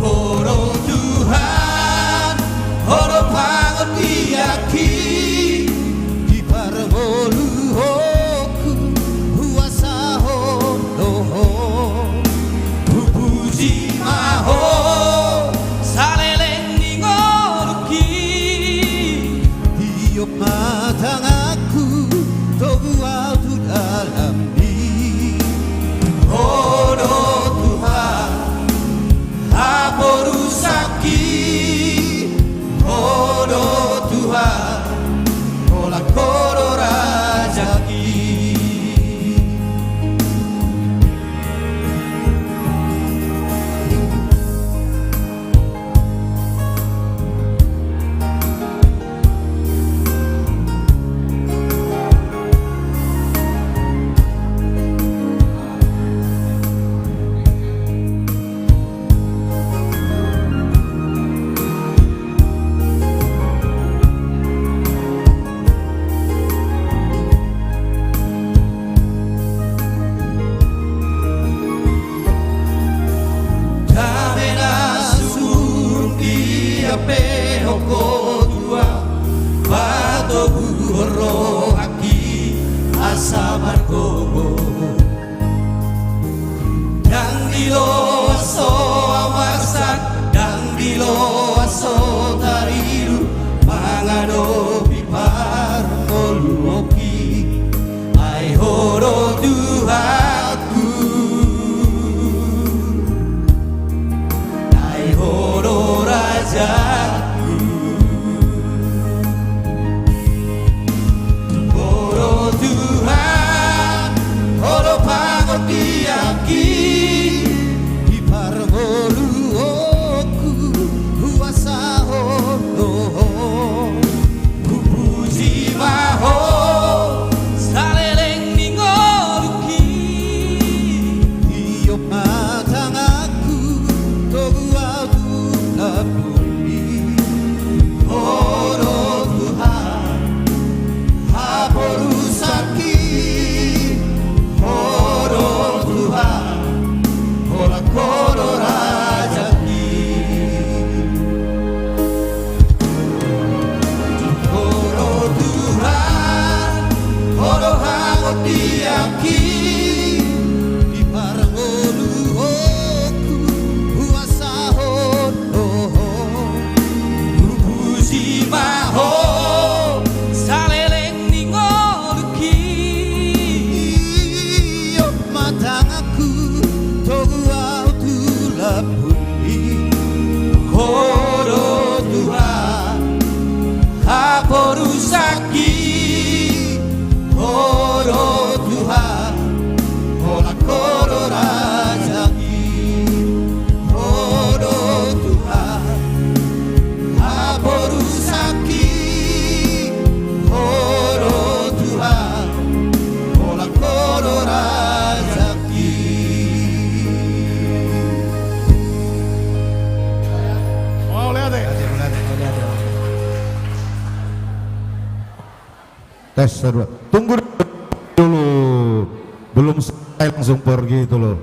Ho do Tuhan, Ho do pangodianki, di parngoluonku huasahon do Ho. Hupuji ma Ho saleleng ni ngolungki. Tiop ma tanganku, togu ahu tu dalanMi. Ho do Tuhan haporusanki, Ho do Tuhan holan Ho do rajangki. Huhorhon rohangki asa margogo. Ndang diloas ho au marsak, ndang diloas ho taridu, mangadopi parngoluonki. Ai Ho do Tuhanku, ai Ho do rajaku. Ho do Tuhan, Ho do pangodianki, di parngoluonku huasahon do Ho. Hupuji ma Ho saleleng ni ngolungki. Iop ma tanganku, togu au tu lambungmi. Ho do Tuhan haporusanki. Ho do Tuhan, holan Ho do rajanki. Ho do Tuhan, Ho do hangoluanki, di parngoluonku huasahon do Ho. Hupuji ma Ho saleleng ni ngolungki. Iop ma tanganku, togu au tu lambungmi. Ho do Tuhan haporusanki. Ho do Tuhan, holan Ho do rajanki. Ho do Tuhan haporusanki. Ho do Tuhan, holan Ho do rajanki. Mauliate. Tes, satu, dua. Tunggu dulu. Belum selesai langsung pergi itu loh.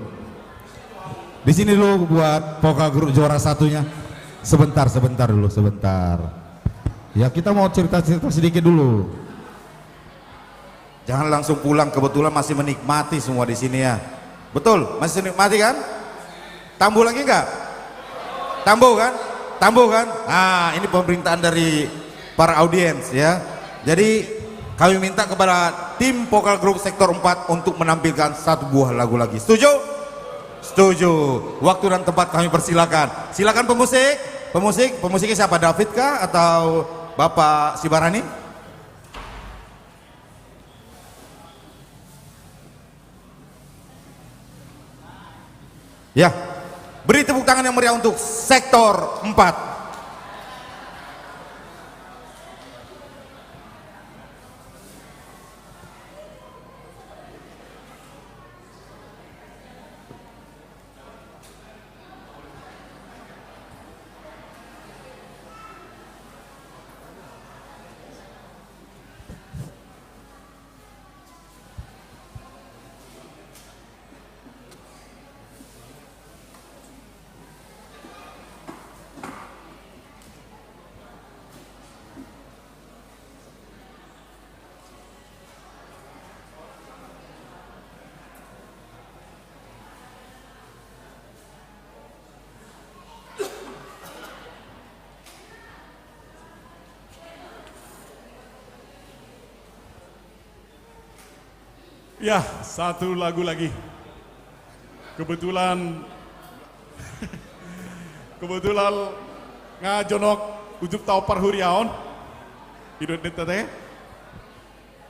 Di sini dulu buat vokal grup juara satunya. Sebentar, sebentar dulu, sebentar. Ya, kita mau cerita-cerita sedikit dulu. Jangan langsung pulang, kebetulan masih menikmati semua di sini ya. Betul, masih menikmati kan? Tambuh lagi nggak? Tambuh kan? Tambuh kan? Nah, ini pemerintahan dari para audiens ya. Jadi kami minta kepada tim vokal grup sektor empat untuk menampilkan satu buah lagu lagi. Setuju? Setuju. Waktu dan tempat kami persilakan. Silakan pemusik. Pemusik, pemusiknya siapa? David kah atau Bapak Sibarani? Ya, beri tepuk tangan yang meriah untuk sektor empat. Ya, satu lagu lagi. Kebetulan, kebetulan nga jonok ujung taon parhuriaon. Idot detta te.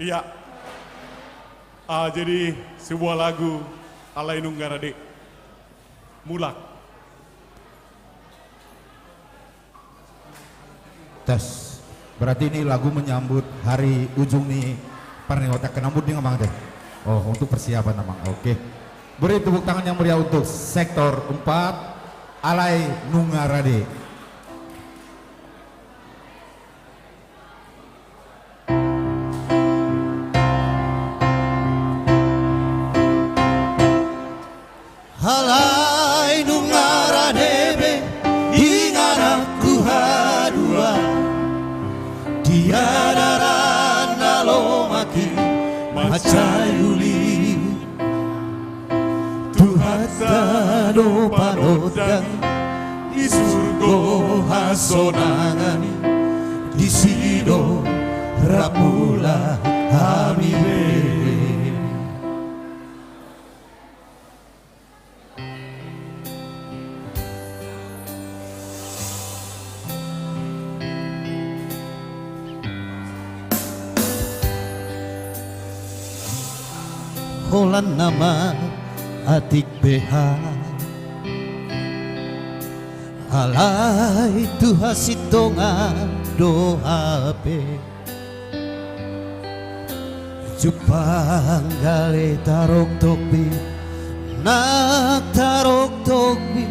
Iya. Ah, jadi sebuah lagu Alai Nunga Rade. Mulak. Tes. Berarti ini lagu menyambut hari ujung ni parningotan, kena mood ni amang deh. Oh, untuk persiapan amang. Oke. Beri tepuk tangan yang meriah untuk sektor empat, Alai Nunga Rade. Alai nunga rade be ingananku haduan, tiada ra Mansai uli. Tuhanta do panondang, di surgo hasonangan i, disi do rap mulak hami be. Holan na maatik be hami, alai tu hasintongan do hape. Jumpang gale tarongtong be, nang tarongtong be,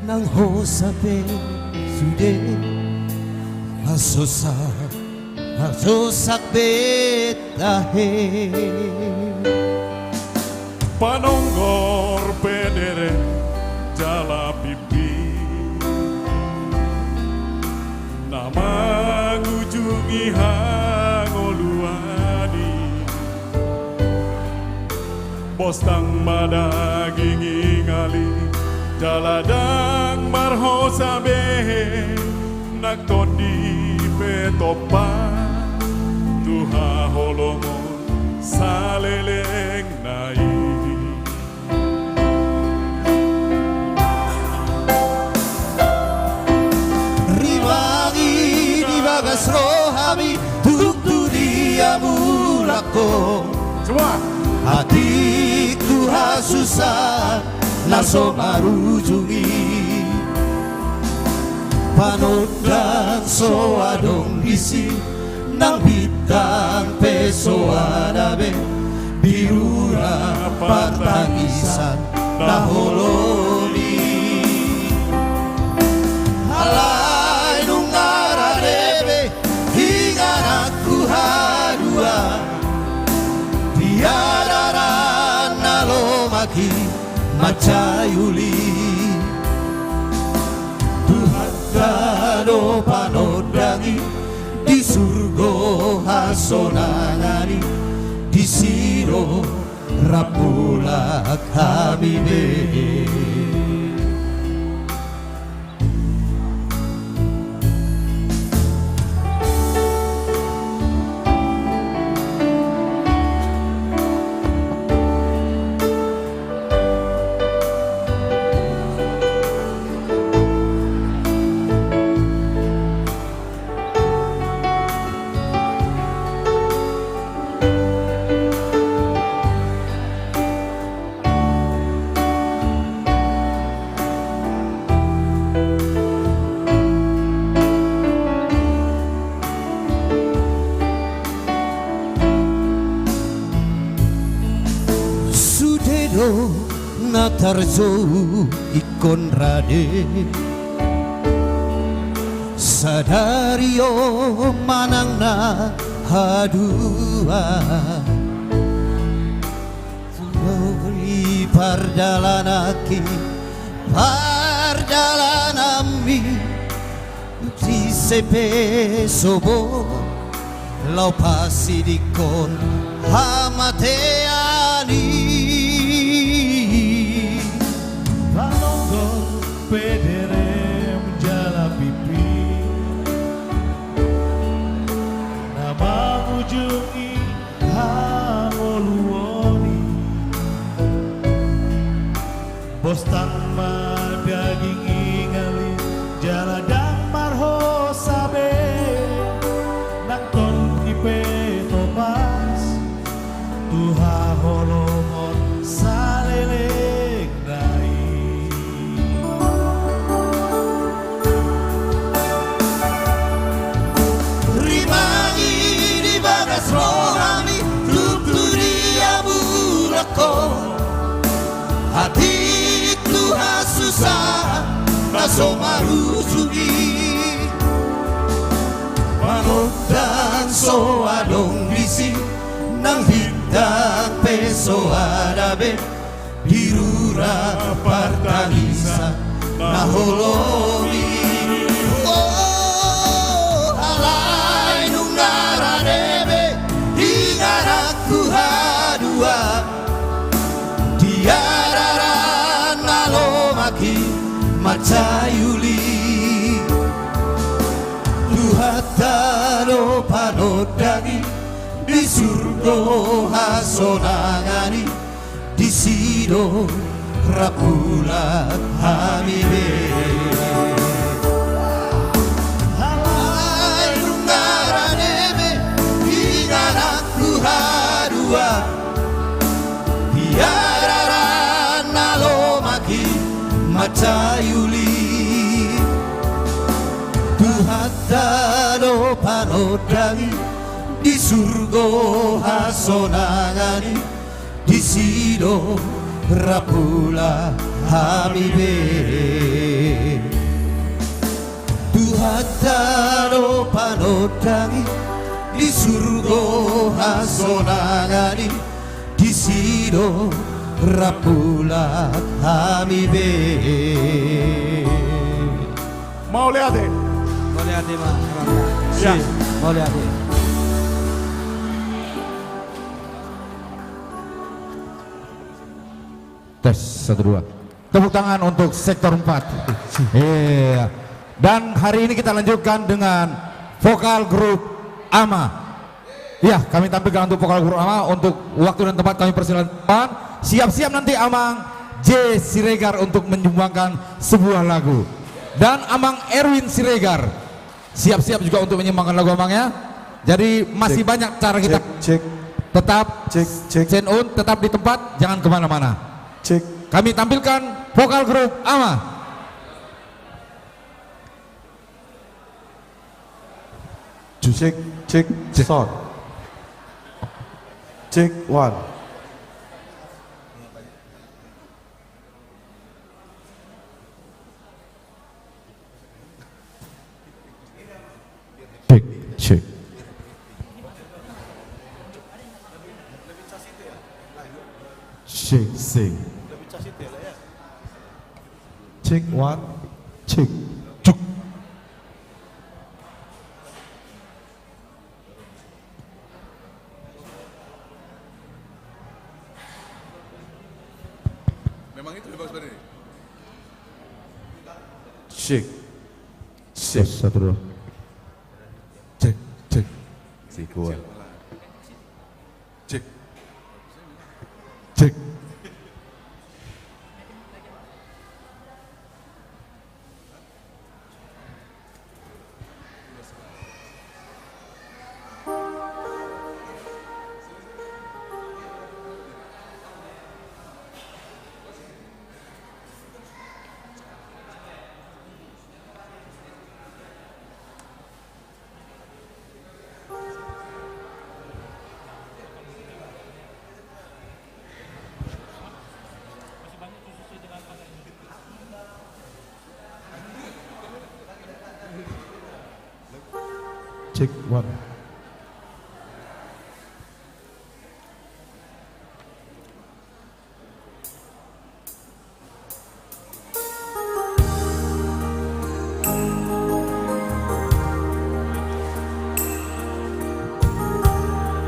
nang hosa pe sude. Masosa, masosa be tahe. Panonggor pe derem jala pimpir, na mangujungi hangoluan i. Bostang ma daging ingaling, jala ndang marhosa be, nang tondi pe tompa tu haholomon saleleng na i. Rimangi di bagas rohami, tung tu dia mulak ho. Semua. Atik tu hasusaan na so marujung i. Panondang so adong disi, nang bintang pe so ada be, biru rap partangisan na holom i. Alai nunga rade be ingananku haduan, di adaran na lomak i mansai uli. Tuhanta do panondang i, di surgo hasonangan i, disi do rap mulak hami be. Sude do na tarjou ingkon rade, sadari on manang na haduan. Di pardalananki, pardalananmi, ise pe so boi laho pasidingkon hamatean i. Panonggor pe derem jala pimpir, na mangujungi hangoluan i. Bostang ma daging ingaling, jala ndang marhosa be, nang tondi pe topas tu haholomon saleleng na i. Rimangi di bagas rohami, tung tu dia mulak ho. Atik tu hasusaan na so marujung i. Panondang so adong disi, nang bintang pe so ada be, biru rap partangisan na holom i. O, alai nunga rade be, inganan tu Taiuli. Tuhanta do panondangi, di surgo hasonangani, disi do rap mulak hami be. Alai nunga rade be ingananku hadua, di araran na lomak i ma taiuli. Tuhanta do panondangi, di surgo hasonangani, disi do rap mulak hami be. Tuhanta do panondangi, di surgo hasonangani, disi do rap mulak hami be. Mauliate. Mauliate ma. Ya. Si, mauliate. Tes, satu, dua. Tepuk tangan untuk sektor empat. Iya. Dan hari ini kita lanjutkan dengan vokal grup Ama. Iya, kami tampilkan untuk vokal grup Ama. Untuk waktu dan tempat kami persilakan. Siap-siap nanti Amang J Siregar untuk menyumbangkan sebuah lagu. Dan Amang Erwin Siregar. Siap-siap juga untuk menyumbangkan lagu, Amang, ya. Jadi masih banyak cara kita. Cek, cek. Tetap cek, cek. Stand on, tetap di tempat, jangan kemana-mana. Cek. Kami tampilkan vokal grup Ama. Cek, cek, cek. Sound. Cek, one. Cek, cek. Cek, cek. Cek, one, cek. Cuk. Memang itu lebih bagus dari ini. Cek. Cek. Satu, dua. Cek, cek. Cek. Cek. Cek. Cek, one.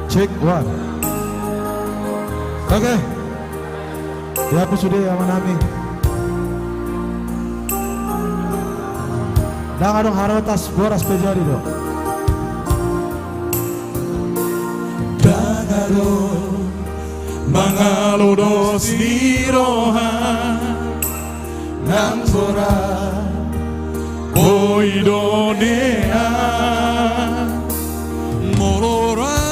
Cek, one. Oke. Dihapus sude, Amanami. Ndang adong harotas, boras pe jadi do. Ndang adong mangalo dos ni roha, nang tora boi do neang. Molo ra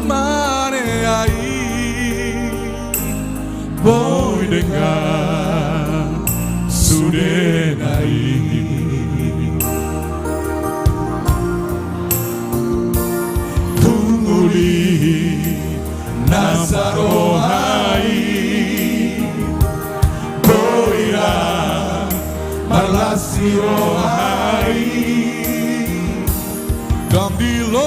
maneai, boi denggan sudena i. Tung uli na saroha i, boi ra marlas ni roha i. Ndang diloas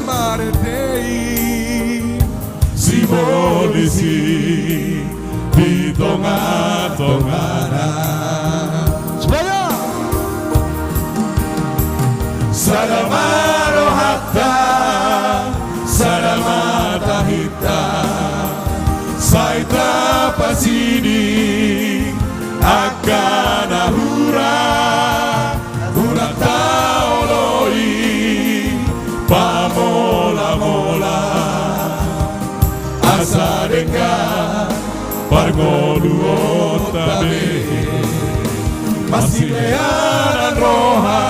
marende i sibolis i di tongatongana. Supaya sada ma rohanta, sada ma tahinta, sai tapas Siding angka na hurang, unang taoloi pamolamola. Asa denggan parngoluonta be, marsileanan roha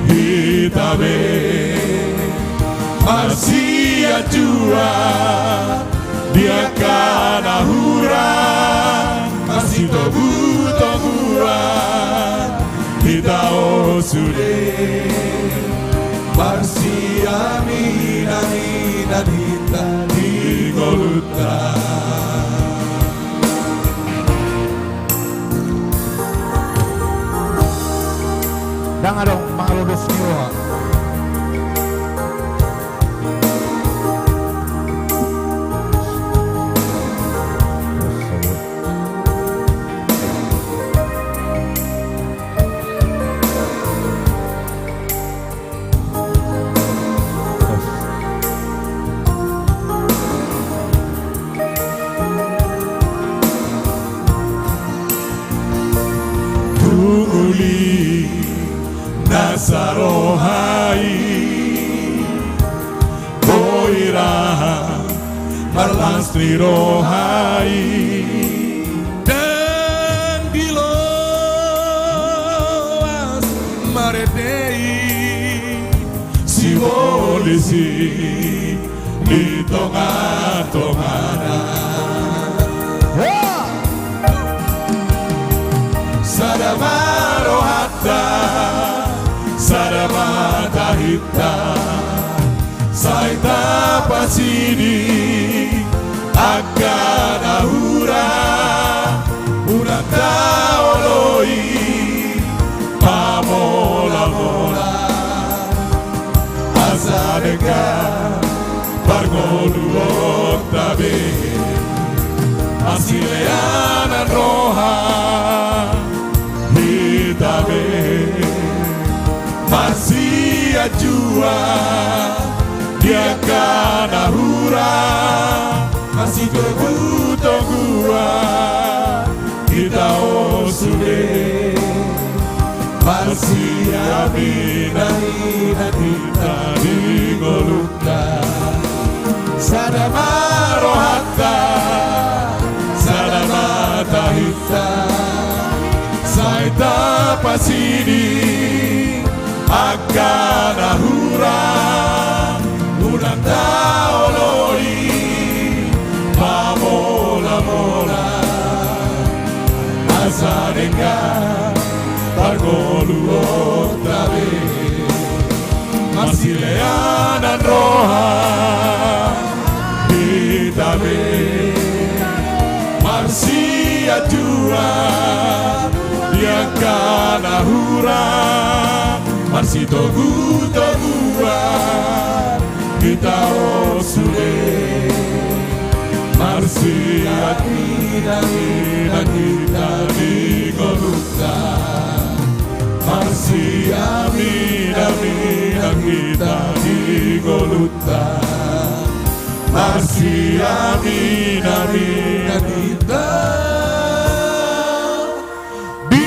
hita be, marsianjuan di angka na hurang, marsitogutoguan hita on sude, marsiaminaminan hita di ngolunta. Ndang adong mangalodos ni roha. Tung uli na saroha i, boi ra marlas ni roha i. Ndang diloas marende i sibolis i di tongatongana. Sada ma rohanta, sada ma tahinta, sai tapasiding angka na hurang, unang taoloi pamolamola. Asa denggan parngoluonta be, marsileanan roha hita be, marsianjuan di angka na hurang, marsitogutoguan hita on sude, marsiaminaminan hita di ngolunta. Sada ma rohanta, sada ma tahinta, sai tapasiding angka na hurang, unang taoloi pamolamola. Asa denggan parngoluonta be, marsileanan roha hita be, marsianjuan di angka na hurang, marsitogutoguan hita on sude, marsiaminaminan hita di ngolunta. Marsiaminaminan hita di ngolunta. Marsiaminaminan hita di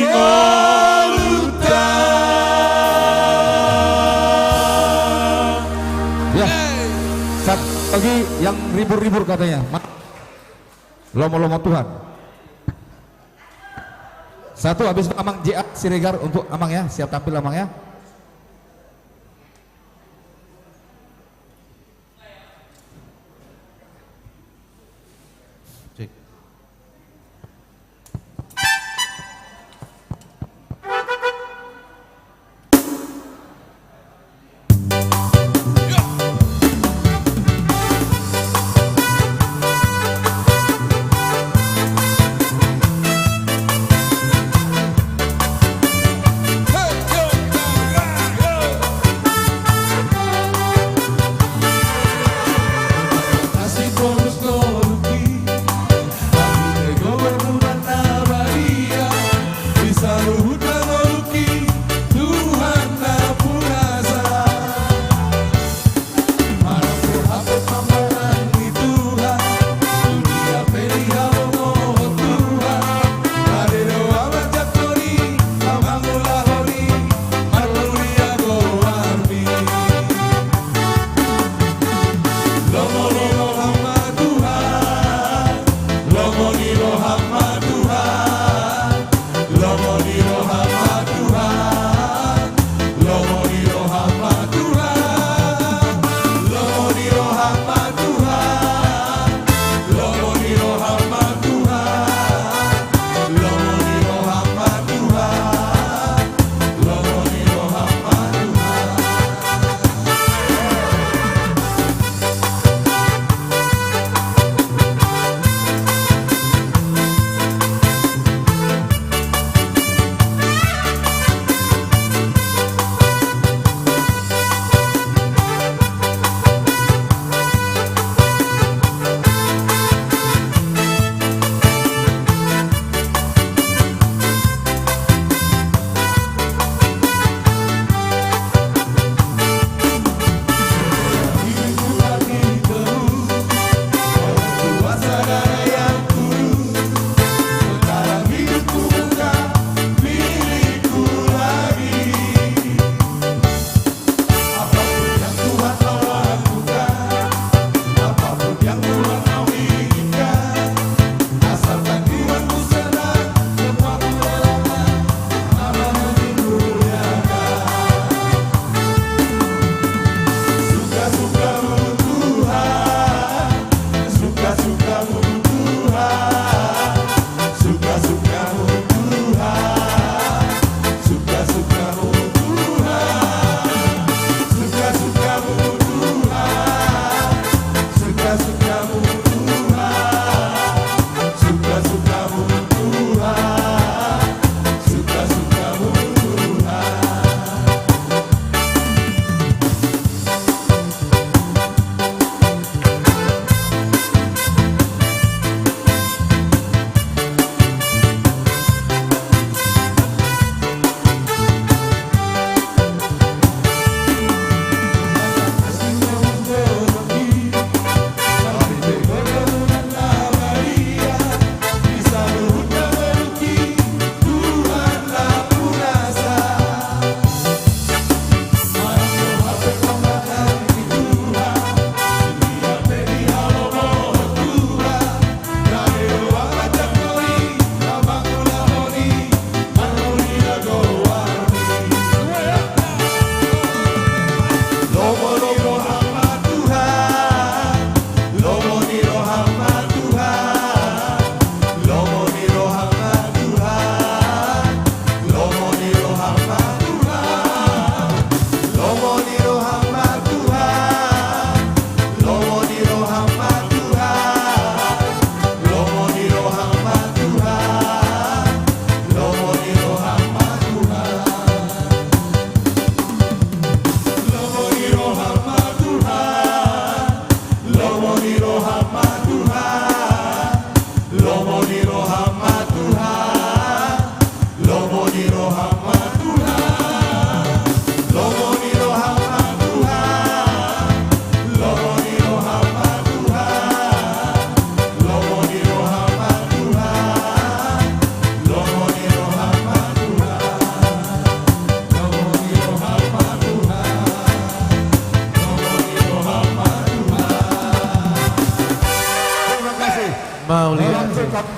ngolunta. Ya. Satu lagi yang ribur-ribur katanya. Ma-, lomo-lomo Tuhan. Satu, habis itu Amang J A Siregar untuk Amang ya, siap tampil Amang ya. Cek.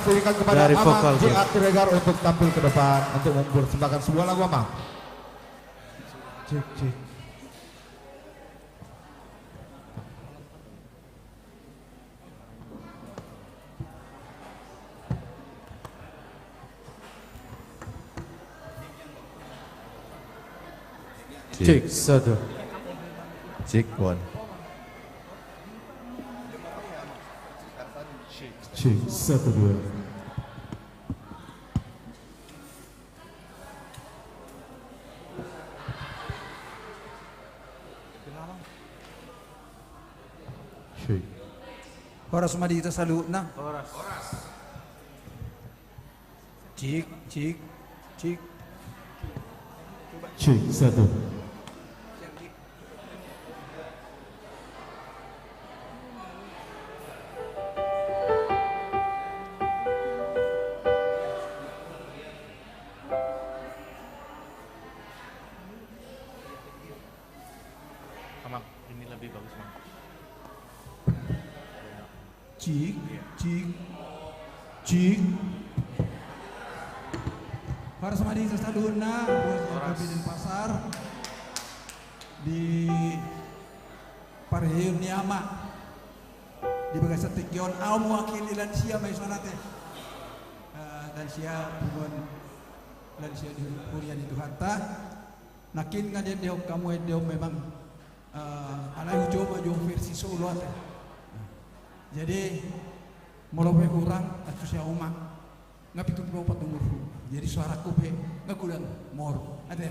Silakan kepada Amang J A Siregar untuk tampil ke depan untuk mempersembahkan sebuah lagu, Amang. Cek, cek. Cek, satu. Cek, one. Cek, satu, dua. Horas ma di hita saluhutna. Horas. Cek, cek, cek. Cek, satu. Amang, ini lebih bagus, Mang. Cek, cek, cek. Horas ma di hita saluhutna, horas. Di Denpasar, di parhayuon ni ama di bagasan tingki on, au mewakili lansia ma isona ate. Eh, lansia, punguan lansia di huria ni Tuhanta. Nangkin nga diendehon hamu, endehon memang, eh, alai hujou ma jo versi solo ate. Jadi molo pe hurang, antusi au ma, nga pitu pulu opat umurhu. Jadi suaraku pe nga godang moru ate.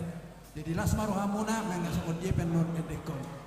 Jadi las ma rohamuna, nga songon dia pe annon endehon.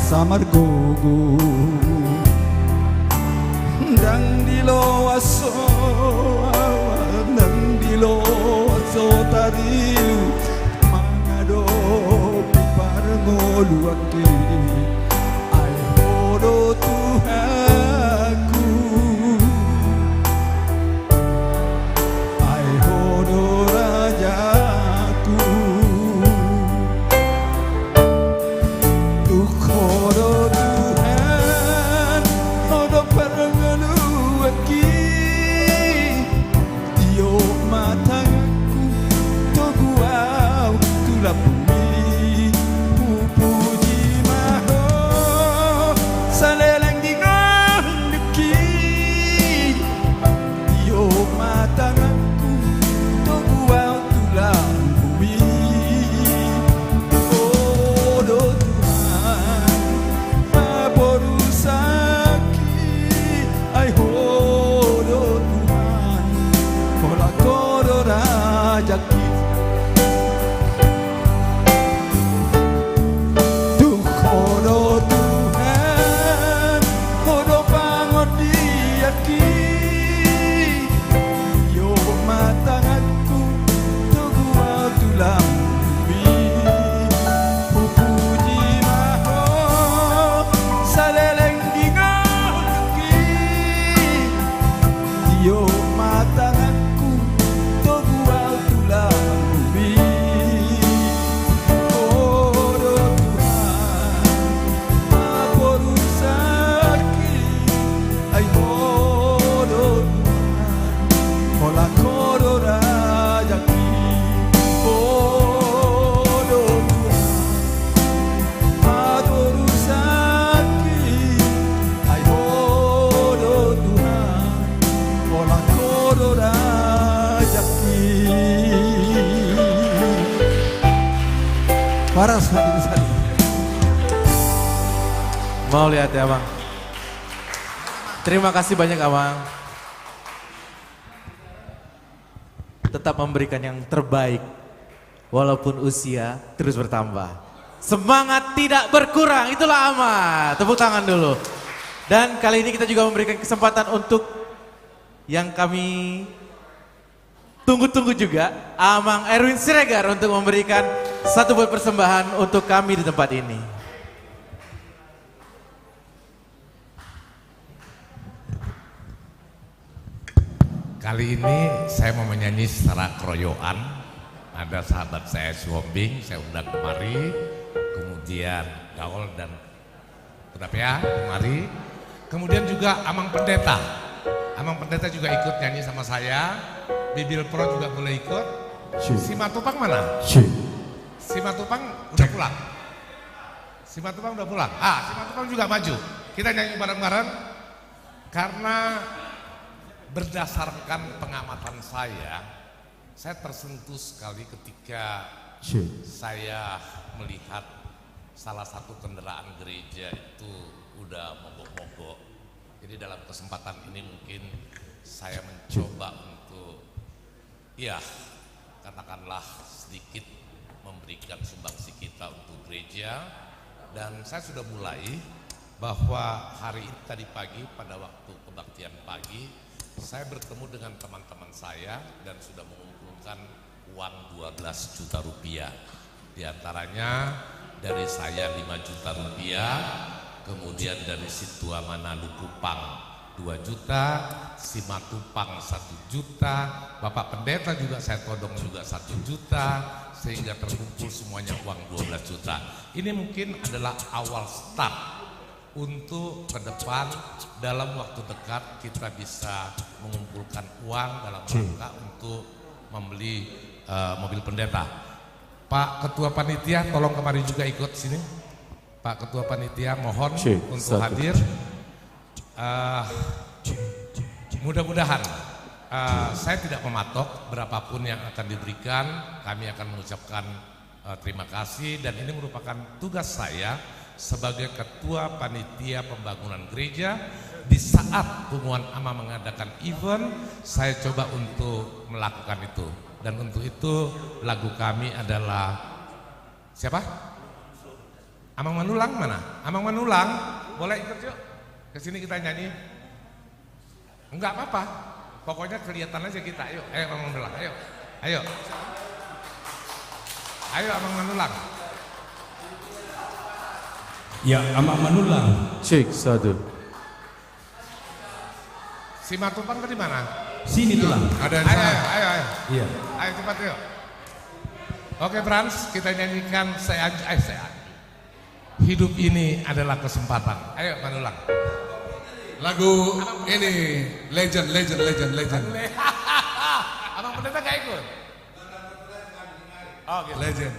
Samargogo. Ndang diloas ho ahu, ndang diloas ho tariu, mangadopi parngoluanki. Ai Ho do Tuhanku. Ai Ho do rajaku. Tung Ho do Tuhan, Ho do parngoluanki. Tiop ma tanganku, togu ahu tu lambungmi, hupuji ma Ho, saleleng di ngolungki. Tiop ma tanganku, togu ahu tu lambungmi. Ho do Tuhan, haporusangki. Ai Ho do Tuhan, holan Ho do rajaku. Tung Ho do Tuhan, Ho do pangodianki. Tiop ma tanganku, togu ahu tu lambungmi, hupuji ma Ho, saleleng di ngolungki. Tiop ma tanganku, togu ahu tu lambungmi. Ho do Tuhan, haporusangki. Ai Ho do Tuhan, holan Ho do rajaku. Ho do Tuhan, haporusangki. Ai Ho do Tuhan, holan Ho do rajaku. Horas, hadirin sekalian. Mauliate, Amang. Terima kasih banyak, Amang. Tetap memberikan yang terbaik, walaupun usia terus bertambah. Semangat tidak berkurang, itulah Amang. Tepuk tangan dulu. Dan kali ini kita juga memberikan kesempatan untuk yang kami tunggu-tunggu juga, Amang Erwin Siregar untuk memberikan satu buah persembahan untuk kami di tempat ini. Kali ini saya mau menyanyi secara keroyokan. Ada sahabat saya Sihombing, saya undang kemari. Kemudian Gaol dan Kuda Pea kemari. Kemudian juga Amang Pendeta. Amang Pendeta juga ikut nyanyi sama saya. Bibil Pro juga boleh ikut. Simatupang mana? Simatupang udah pulang. Simatupang udah pulang. Ah, Simatupang juga maju. Kita nyanyi bareng-bareng. Karena berdasarkan pengamatan saya, saya tersentuh sekali ketika saya melihat salah satu kendaraan gereja itu udah mogok-mogok. Jadi dalam kesempatan ini mungkin saya mencoba untuk, ya, katakanlah, sedikit memberikan sumbangsi kita untuk gereja. Dan saya sudah mulai bahwa hari ini tadi pagi pada waktu kebaktian pagi, saya bertemu dengan teman-teman saya dan sudah mengumpulkan uang dua belas juta rupiah. Di antaranya dari saya lima juta rupiah, kemudian dari Situamana Lukupang dua juta, Simatupang satu juta, Bapak Pendeta juga saya todong juga satu juta, sehingga terkumpul semuanya uang dua belas juta. Ini mungkin adalah awal start untuk ke depan, dalam waktu dekat kita bisa mengumpulkan uang dalam rangka untuk membeli, eh, mobil pendeta. Pak Ketua Panitia, tolong kemari juga ikut sini. Pak Ketua Panitia, mohon untuk hadir. Eh, mudah-mudahan, eh, saya tidak mematok berapapun yang akan diberikan, kami akan mengucapkan, eh, terima kasih, dan ini merupakan tugas saya sebagai Ketua Panitia Pembangunan Gereja. Di saat Punguan Ama mengadakan event, saya coba untuk melakukan itu. Dan untuk itu, lagu kami adalah siapa? Amang Manulang mana? Amang Manulang, boleh ikut yuk. Ke sini kita nyanyi. Enggak apa-apa. Pokoknya kelihatan aja kita. Ayo, ayo Amang Manulang, ayo. Ayo. Ayo Amang Manulang. Ya, Amang Manulang. Cek, satu. Simatupang tadi mana? Sini, Tulang. Ada di sana. Ayo, ayo, ayo. Iya. Ayo cepat yuk. Oke, Frans, kita nyanyikan Seanju, eh, Seanju. Hidup ini adalah kesempatan. Ayo, Manulang. Lagu ini legend, legend, legend, legend. Abang Pendeta nggak ikut? Oh, gitu. Legend.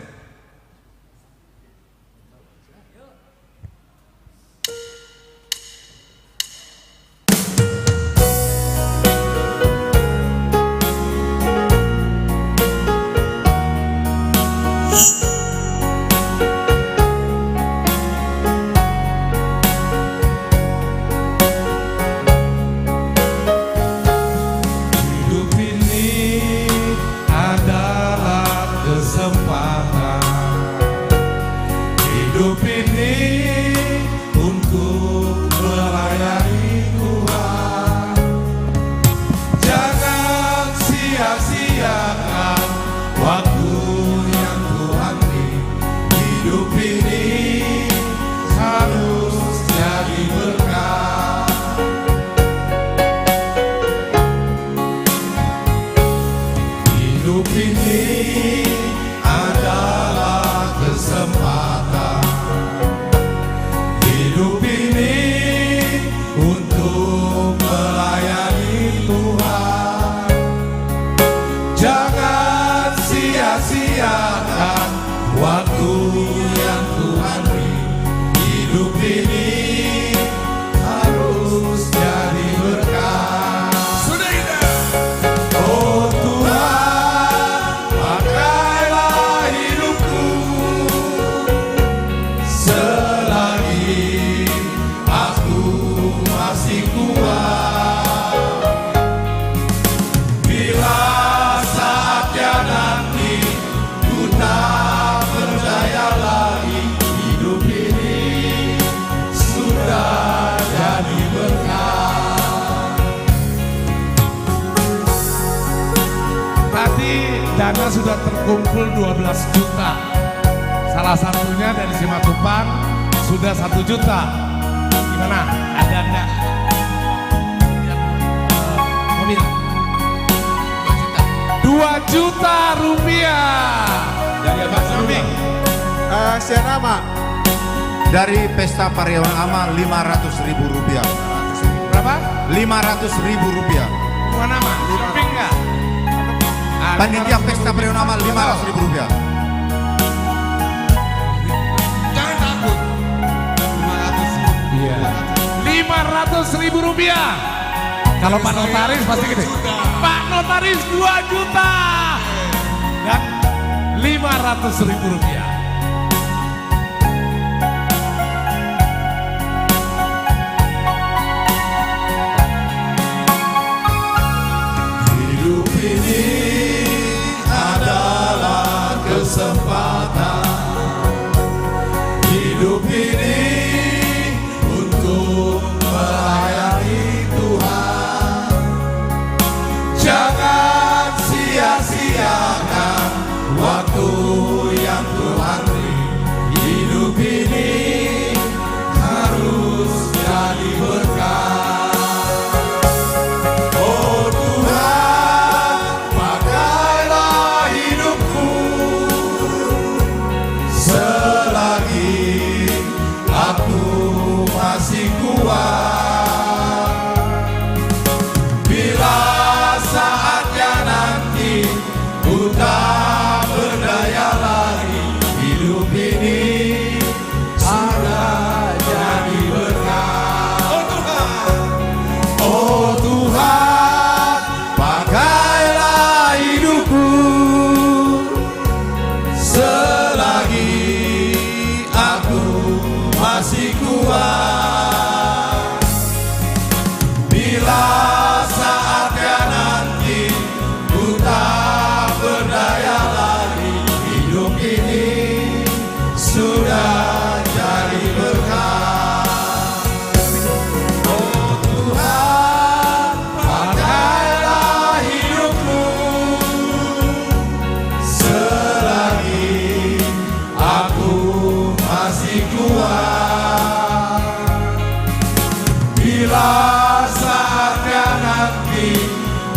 Hidup ini adalah kesempatan. Hidup ini untuk melayani Tuhan. Jangan sia-siakan waktu yang Tuhan beri. Hidup ini harus jadi berkat. Hidup ini adalah kesempatan. Hidup ini untuk melayani Tuhan. Jangan sia-siakan waktu yang Tuhan beri. Hidup ini harus jadi berkat. Sudah itu. Oh Tuhan, pakailah hidupku selagi aku masih kuat. Bila saatnya nanti ku tak berdaya lagi, hidup ini sudah jadi berkat. Tadi dana sudah terkumpul dua belas juta. Salah satunya dari Simatupang sudah satu juta. Gimana? Ada nggak? Mobil. Dua juta rupiah. Dari Abang Sami. Eh, siapa nama? Dari Pesta Pariona Ama, lima ratus ribu rupiah. Berapa? Lima ratus ribu rupiah. Bukan nama, shopping nggak? Ah, panitia Pesta Pariona Ama, lima ratus ribu rupiah. Jangan takut. Lima ratus. Iya. Lima ratus ribu rupiah. Kalau Pak Notaris pasti gini. Dua juta. Pak Notaris dua juta. Dan lima ratus ribu rupiah. Hidup ini adalah kesempatan. Hidup ini untuk melayani Tuhan. Jangan sia-siakan waktu yang Tuhan beri. Hidup ini harus jadi berkat. Oh Tuhan, pakailah hidupku selagi aku masih kuat. Bila saatnya nanti ku tak berdaya lagi, hidup ini sudah jadi berkat. Saatnya nanti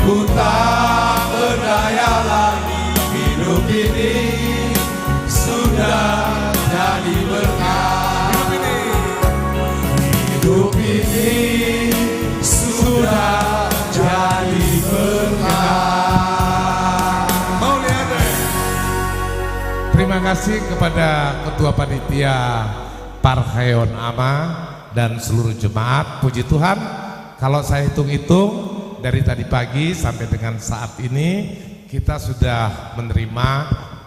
ku tak berdaya lagi, hidup ini sudah jadi berkat. Hidup ini sudah jadi berkat. Mau lihat, eh? Terima kasih kepada Ketua Panitia Parhaeon Ama dan seluruh jemaat. Puji Tuhan, kalau saya hitung-hitung, dari tadi pagi sampai dengan saat ini, kita sudah menerima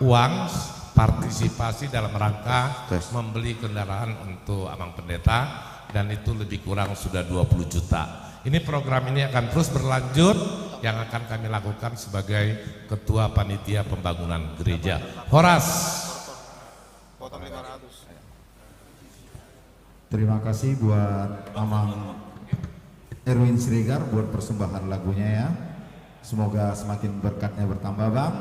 uang partisipasi dalam rangka membeli kendaraan untuk Amang Pendeta, dan itu lebih kurang sudah dua puluh juta. Ini, program ini akan terus berlanjut, yang akan kami lakukan sebagai Ketua Panitia Pembangunan Gereja. Horas. Terima kasih buat Amang Erwin Siregar buat persembahan lagunya, ya. Semoga semakin berkatnya bertambah, Bang.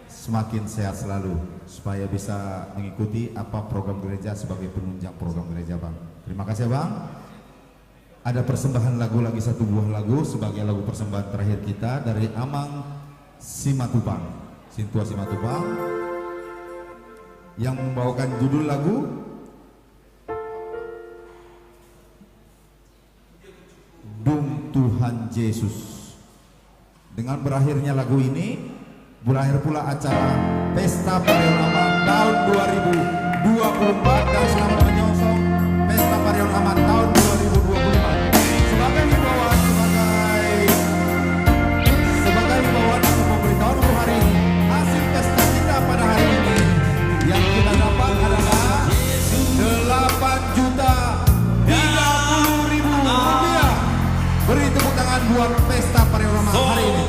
Semakin sehat selalu, supaya bisa mengikuti apa program gereja sebagai penunjang program gereja, Bang. Terima kasih, Bang. Ada persembahan lagu lagi, satu buah lagu sebagai lagu persembahan terakhir kita dari Amang Simatupang, Sintua Simatupang, yang membawakan judul lagu Dung Tuhan Jesus. Dengan berakhirnya lagu ini, berakhir pula acara Pesta Parhaeon Ama tahun dua ribu dua puluh empat dan selamat menyongsong Pesta Parhaeon Ama tahun dua ribu dua puluh lima. Sebagai himbauan, sebagai, sebagai himbauan untuk memberitahuan hari ini, hasil pesta kita pada hari ini yang kita dapat adalah delapan juta tiga puluh ribu rupiah. Beri tepuk tangan buat Pesta Parhaeon Ama hari ini.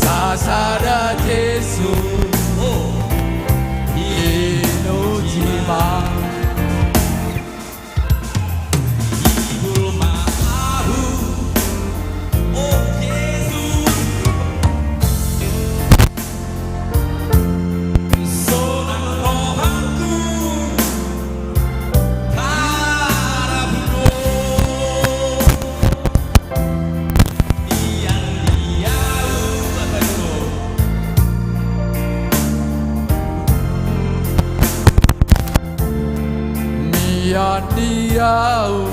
Sasada Jesus, pinuji ma. Mian di ahu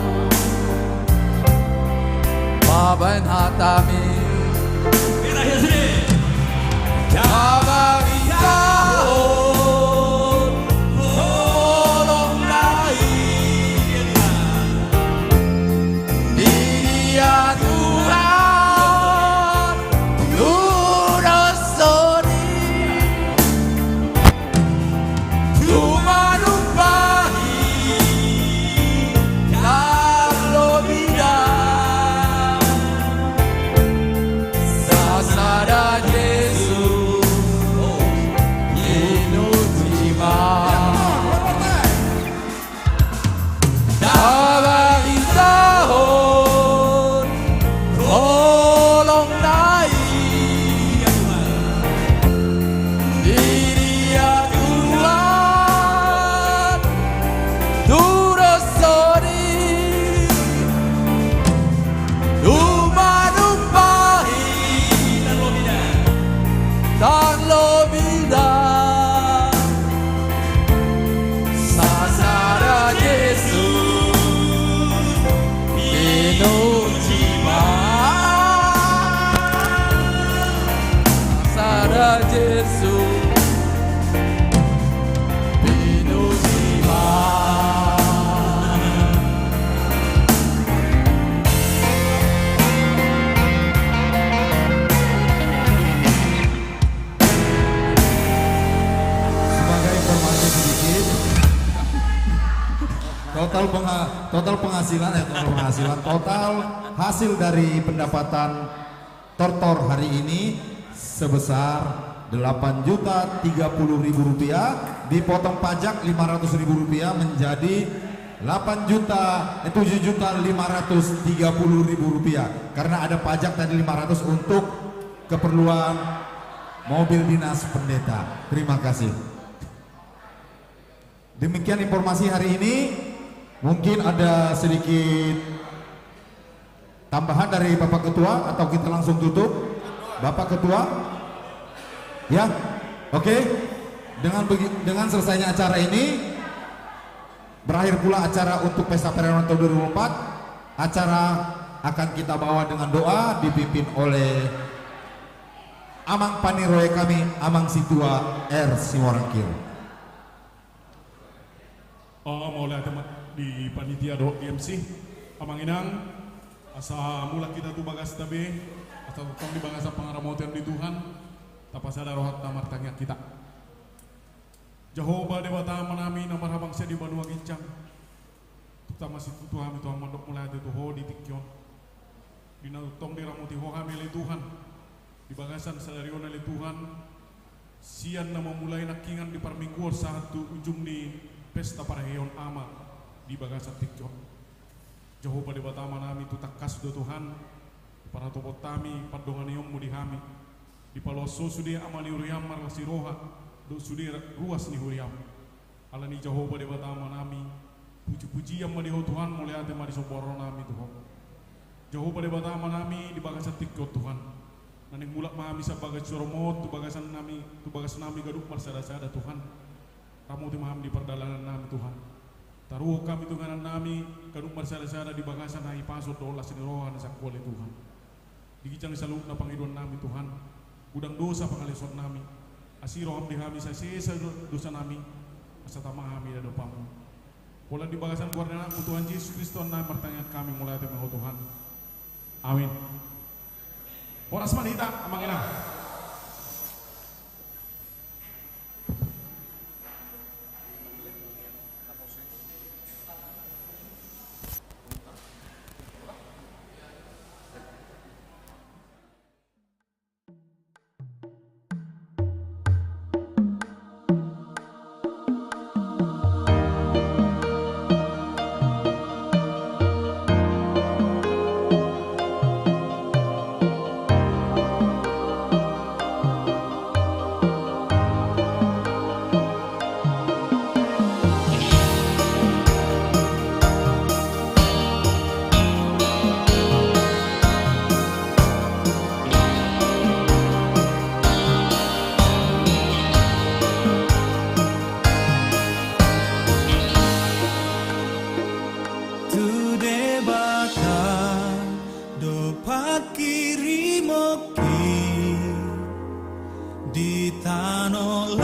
pabaen hatami. Terakhir sini. Damang i Jesus, pinuji ma. Sebagai informasi sedikit, total pengha-, total penghasilan, eh, total penghasilan, total hasil dari pendapatan Tortor hari ini sebesar delapan juta tiga puluh ribu rupiah, dipotong pajak lima ratus ribu rupiah, menjadi delapan juta, eh, tujuh juta lima ratus tiga puluh ribu rupiah. Karena ada pajak tadi lima ratus untuk keperluan mobil dinas pendeta. Terima kasih. Demikian informasi hari ini. Mungkin ada sedikit tambahan dari Bapak Ketua atau kita langsung tutup? Bapak Ketua? Ya? Oke. Dengan begi-, dengan selesainya acara ini, berakhir pula acara untuk Pesta Perayaan tahun dua ribu empat. Acara akan kita bawa dengan doa dipimpin oleh Amang Paniroe kami, Amang Situa R Simorangkir. Oh, mauliate ma di panitia dohot di M C. Amang inang, asa mulak hita tu bagasta be, asa tongtong di bagasan pangaramotion ni Tuhan, tapasada rohanta martangiang hita. Jahowa Debata Amanami na marhabangsa di banua ginjang, tung tama situtu hami Tuhan mandok mauliate tu Ho di tingki on. Di na tongtong diramoti Ho hami ale Tuhan, di bagasan sadari on ale Tuhan, sian na mamulai nangkiningan di parmingguon sahat tu ujung ni pesta parheheon Ama di bagasan tingki on. Jahowa Debata Amanami, tung tangkas do Tuhan, diparhatopot hami pandonganionmu di hami, dipaloas Ho sude ama ni huriam marlas ni roha, dohot sude ruas ni huriam. Alani Jahowa Debata Amanami, pujipujian ma di Ho Tuhan, mauliate ma di somba rohanami tu Ho. Jahowa Debata Amanami, di bagasan tingki on Tuhan, na naeng mulak ma hami sian bagas joroMon tu bagasan nami, tu bagasnami ganup marsadasada Tuhan. Ramoti ma hami di pardalanannami Tuhan. Taruhon hami tu inganannami ganup marsadasada di bagasan hahipason dohot las ni roha na sangkua ale Tuhan. Di ginjang ni saluhutna pangidoannami Tuhan, godang dosa pangaleosonnami, asi rohaM di hami sai sesa do-, dosanami, asa tama hami di adopanMu. Holan di bagasan goar ni AnakMu Tuhan Jesus Kristus Tuhannami martangiang hami, mauliate ma Ho Tuhan. Amin. Horas ma di hita, amang inang. Tu Debata do pangkirimon di tano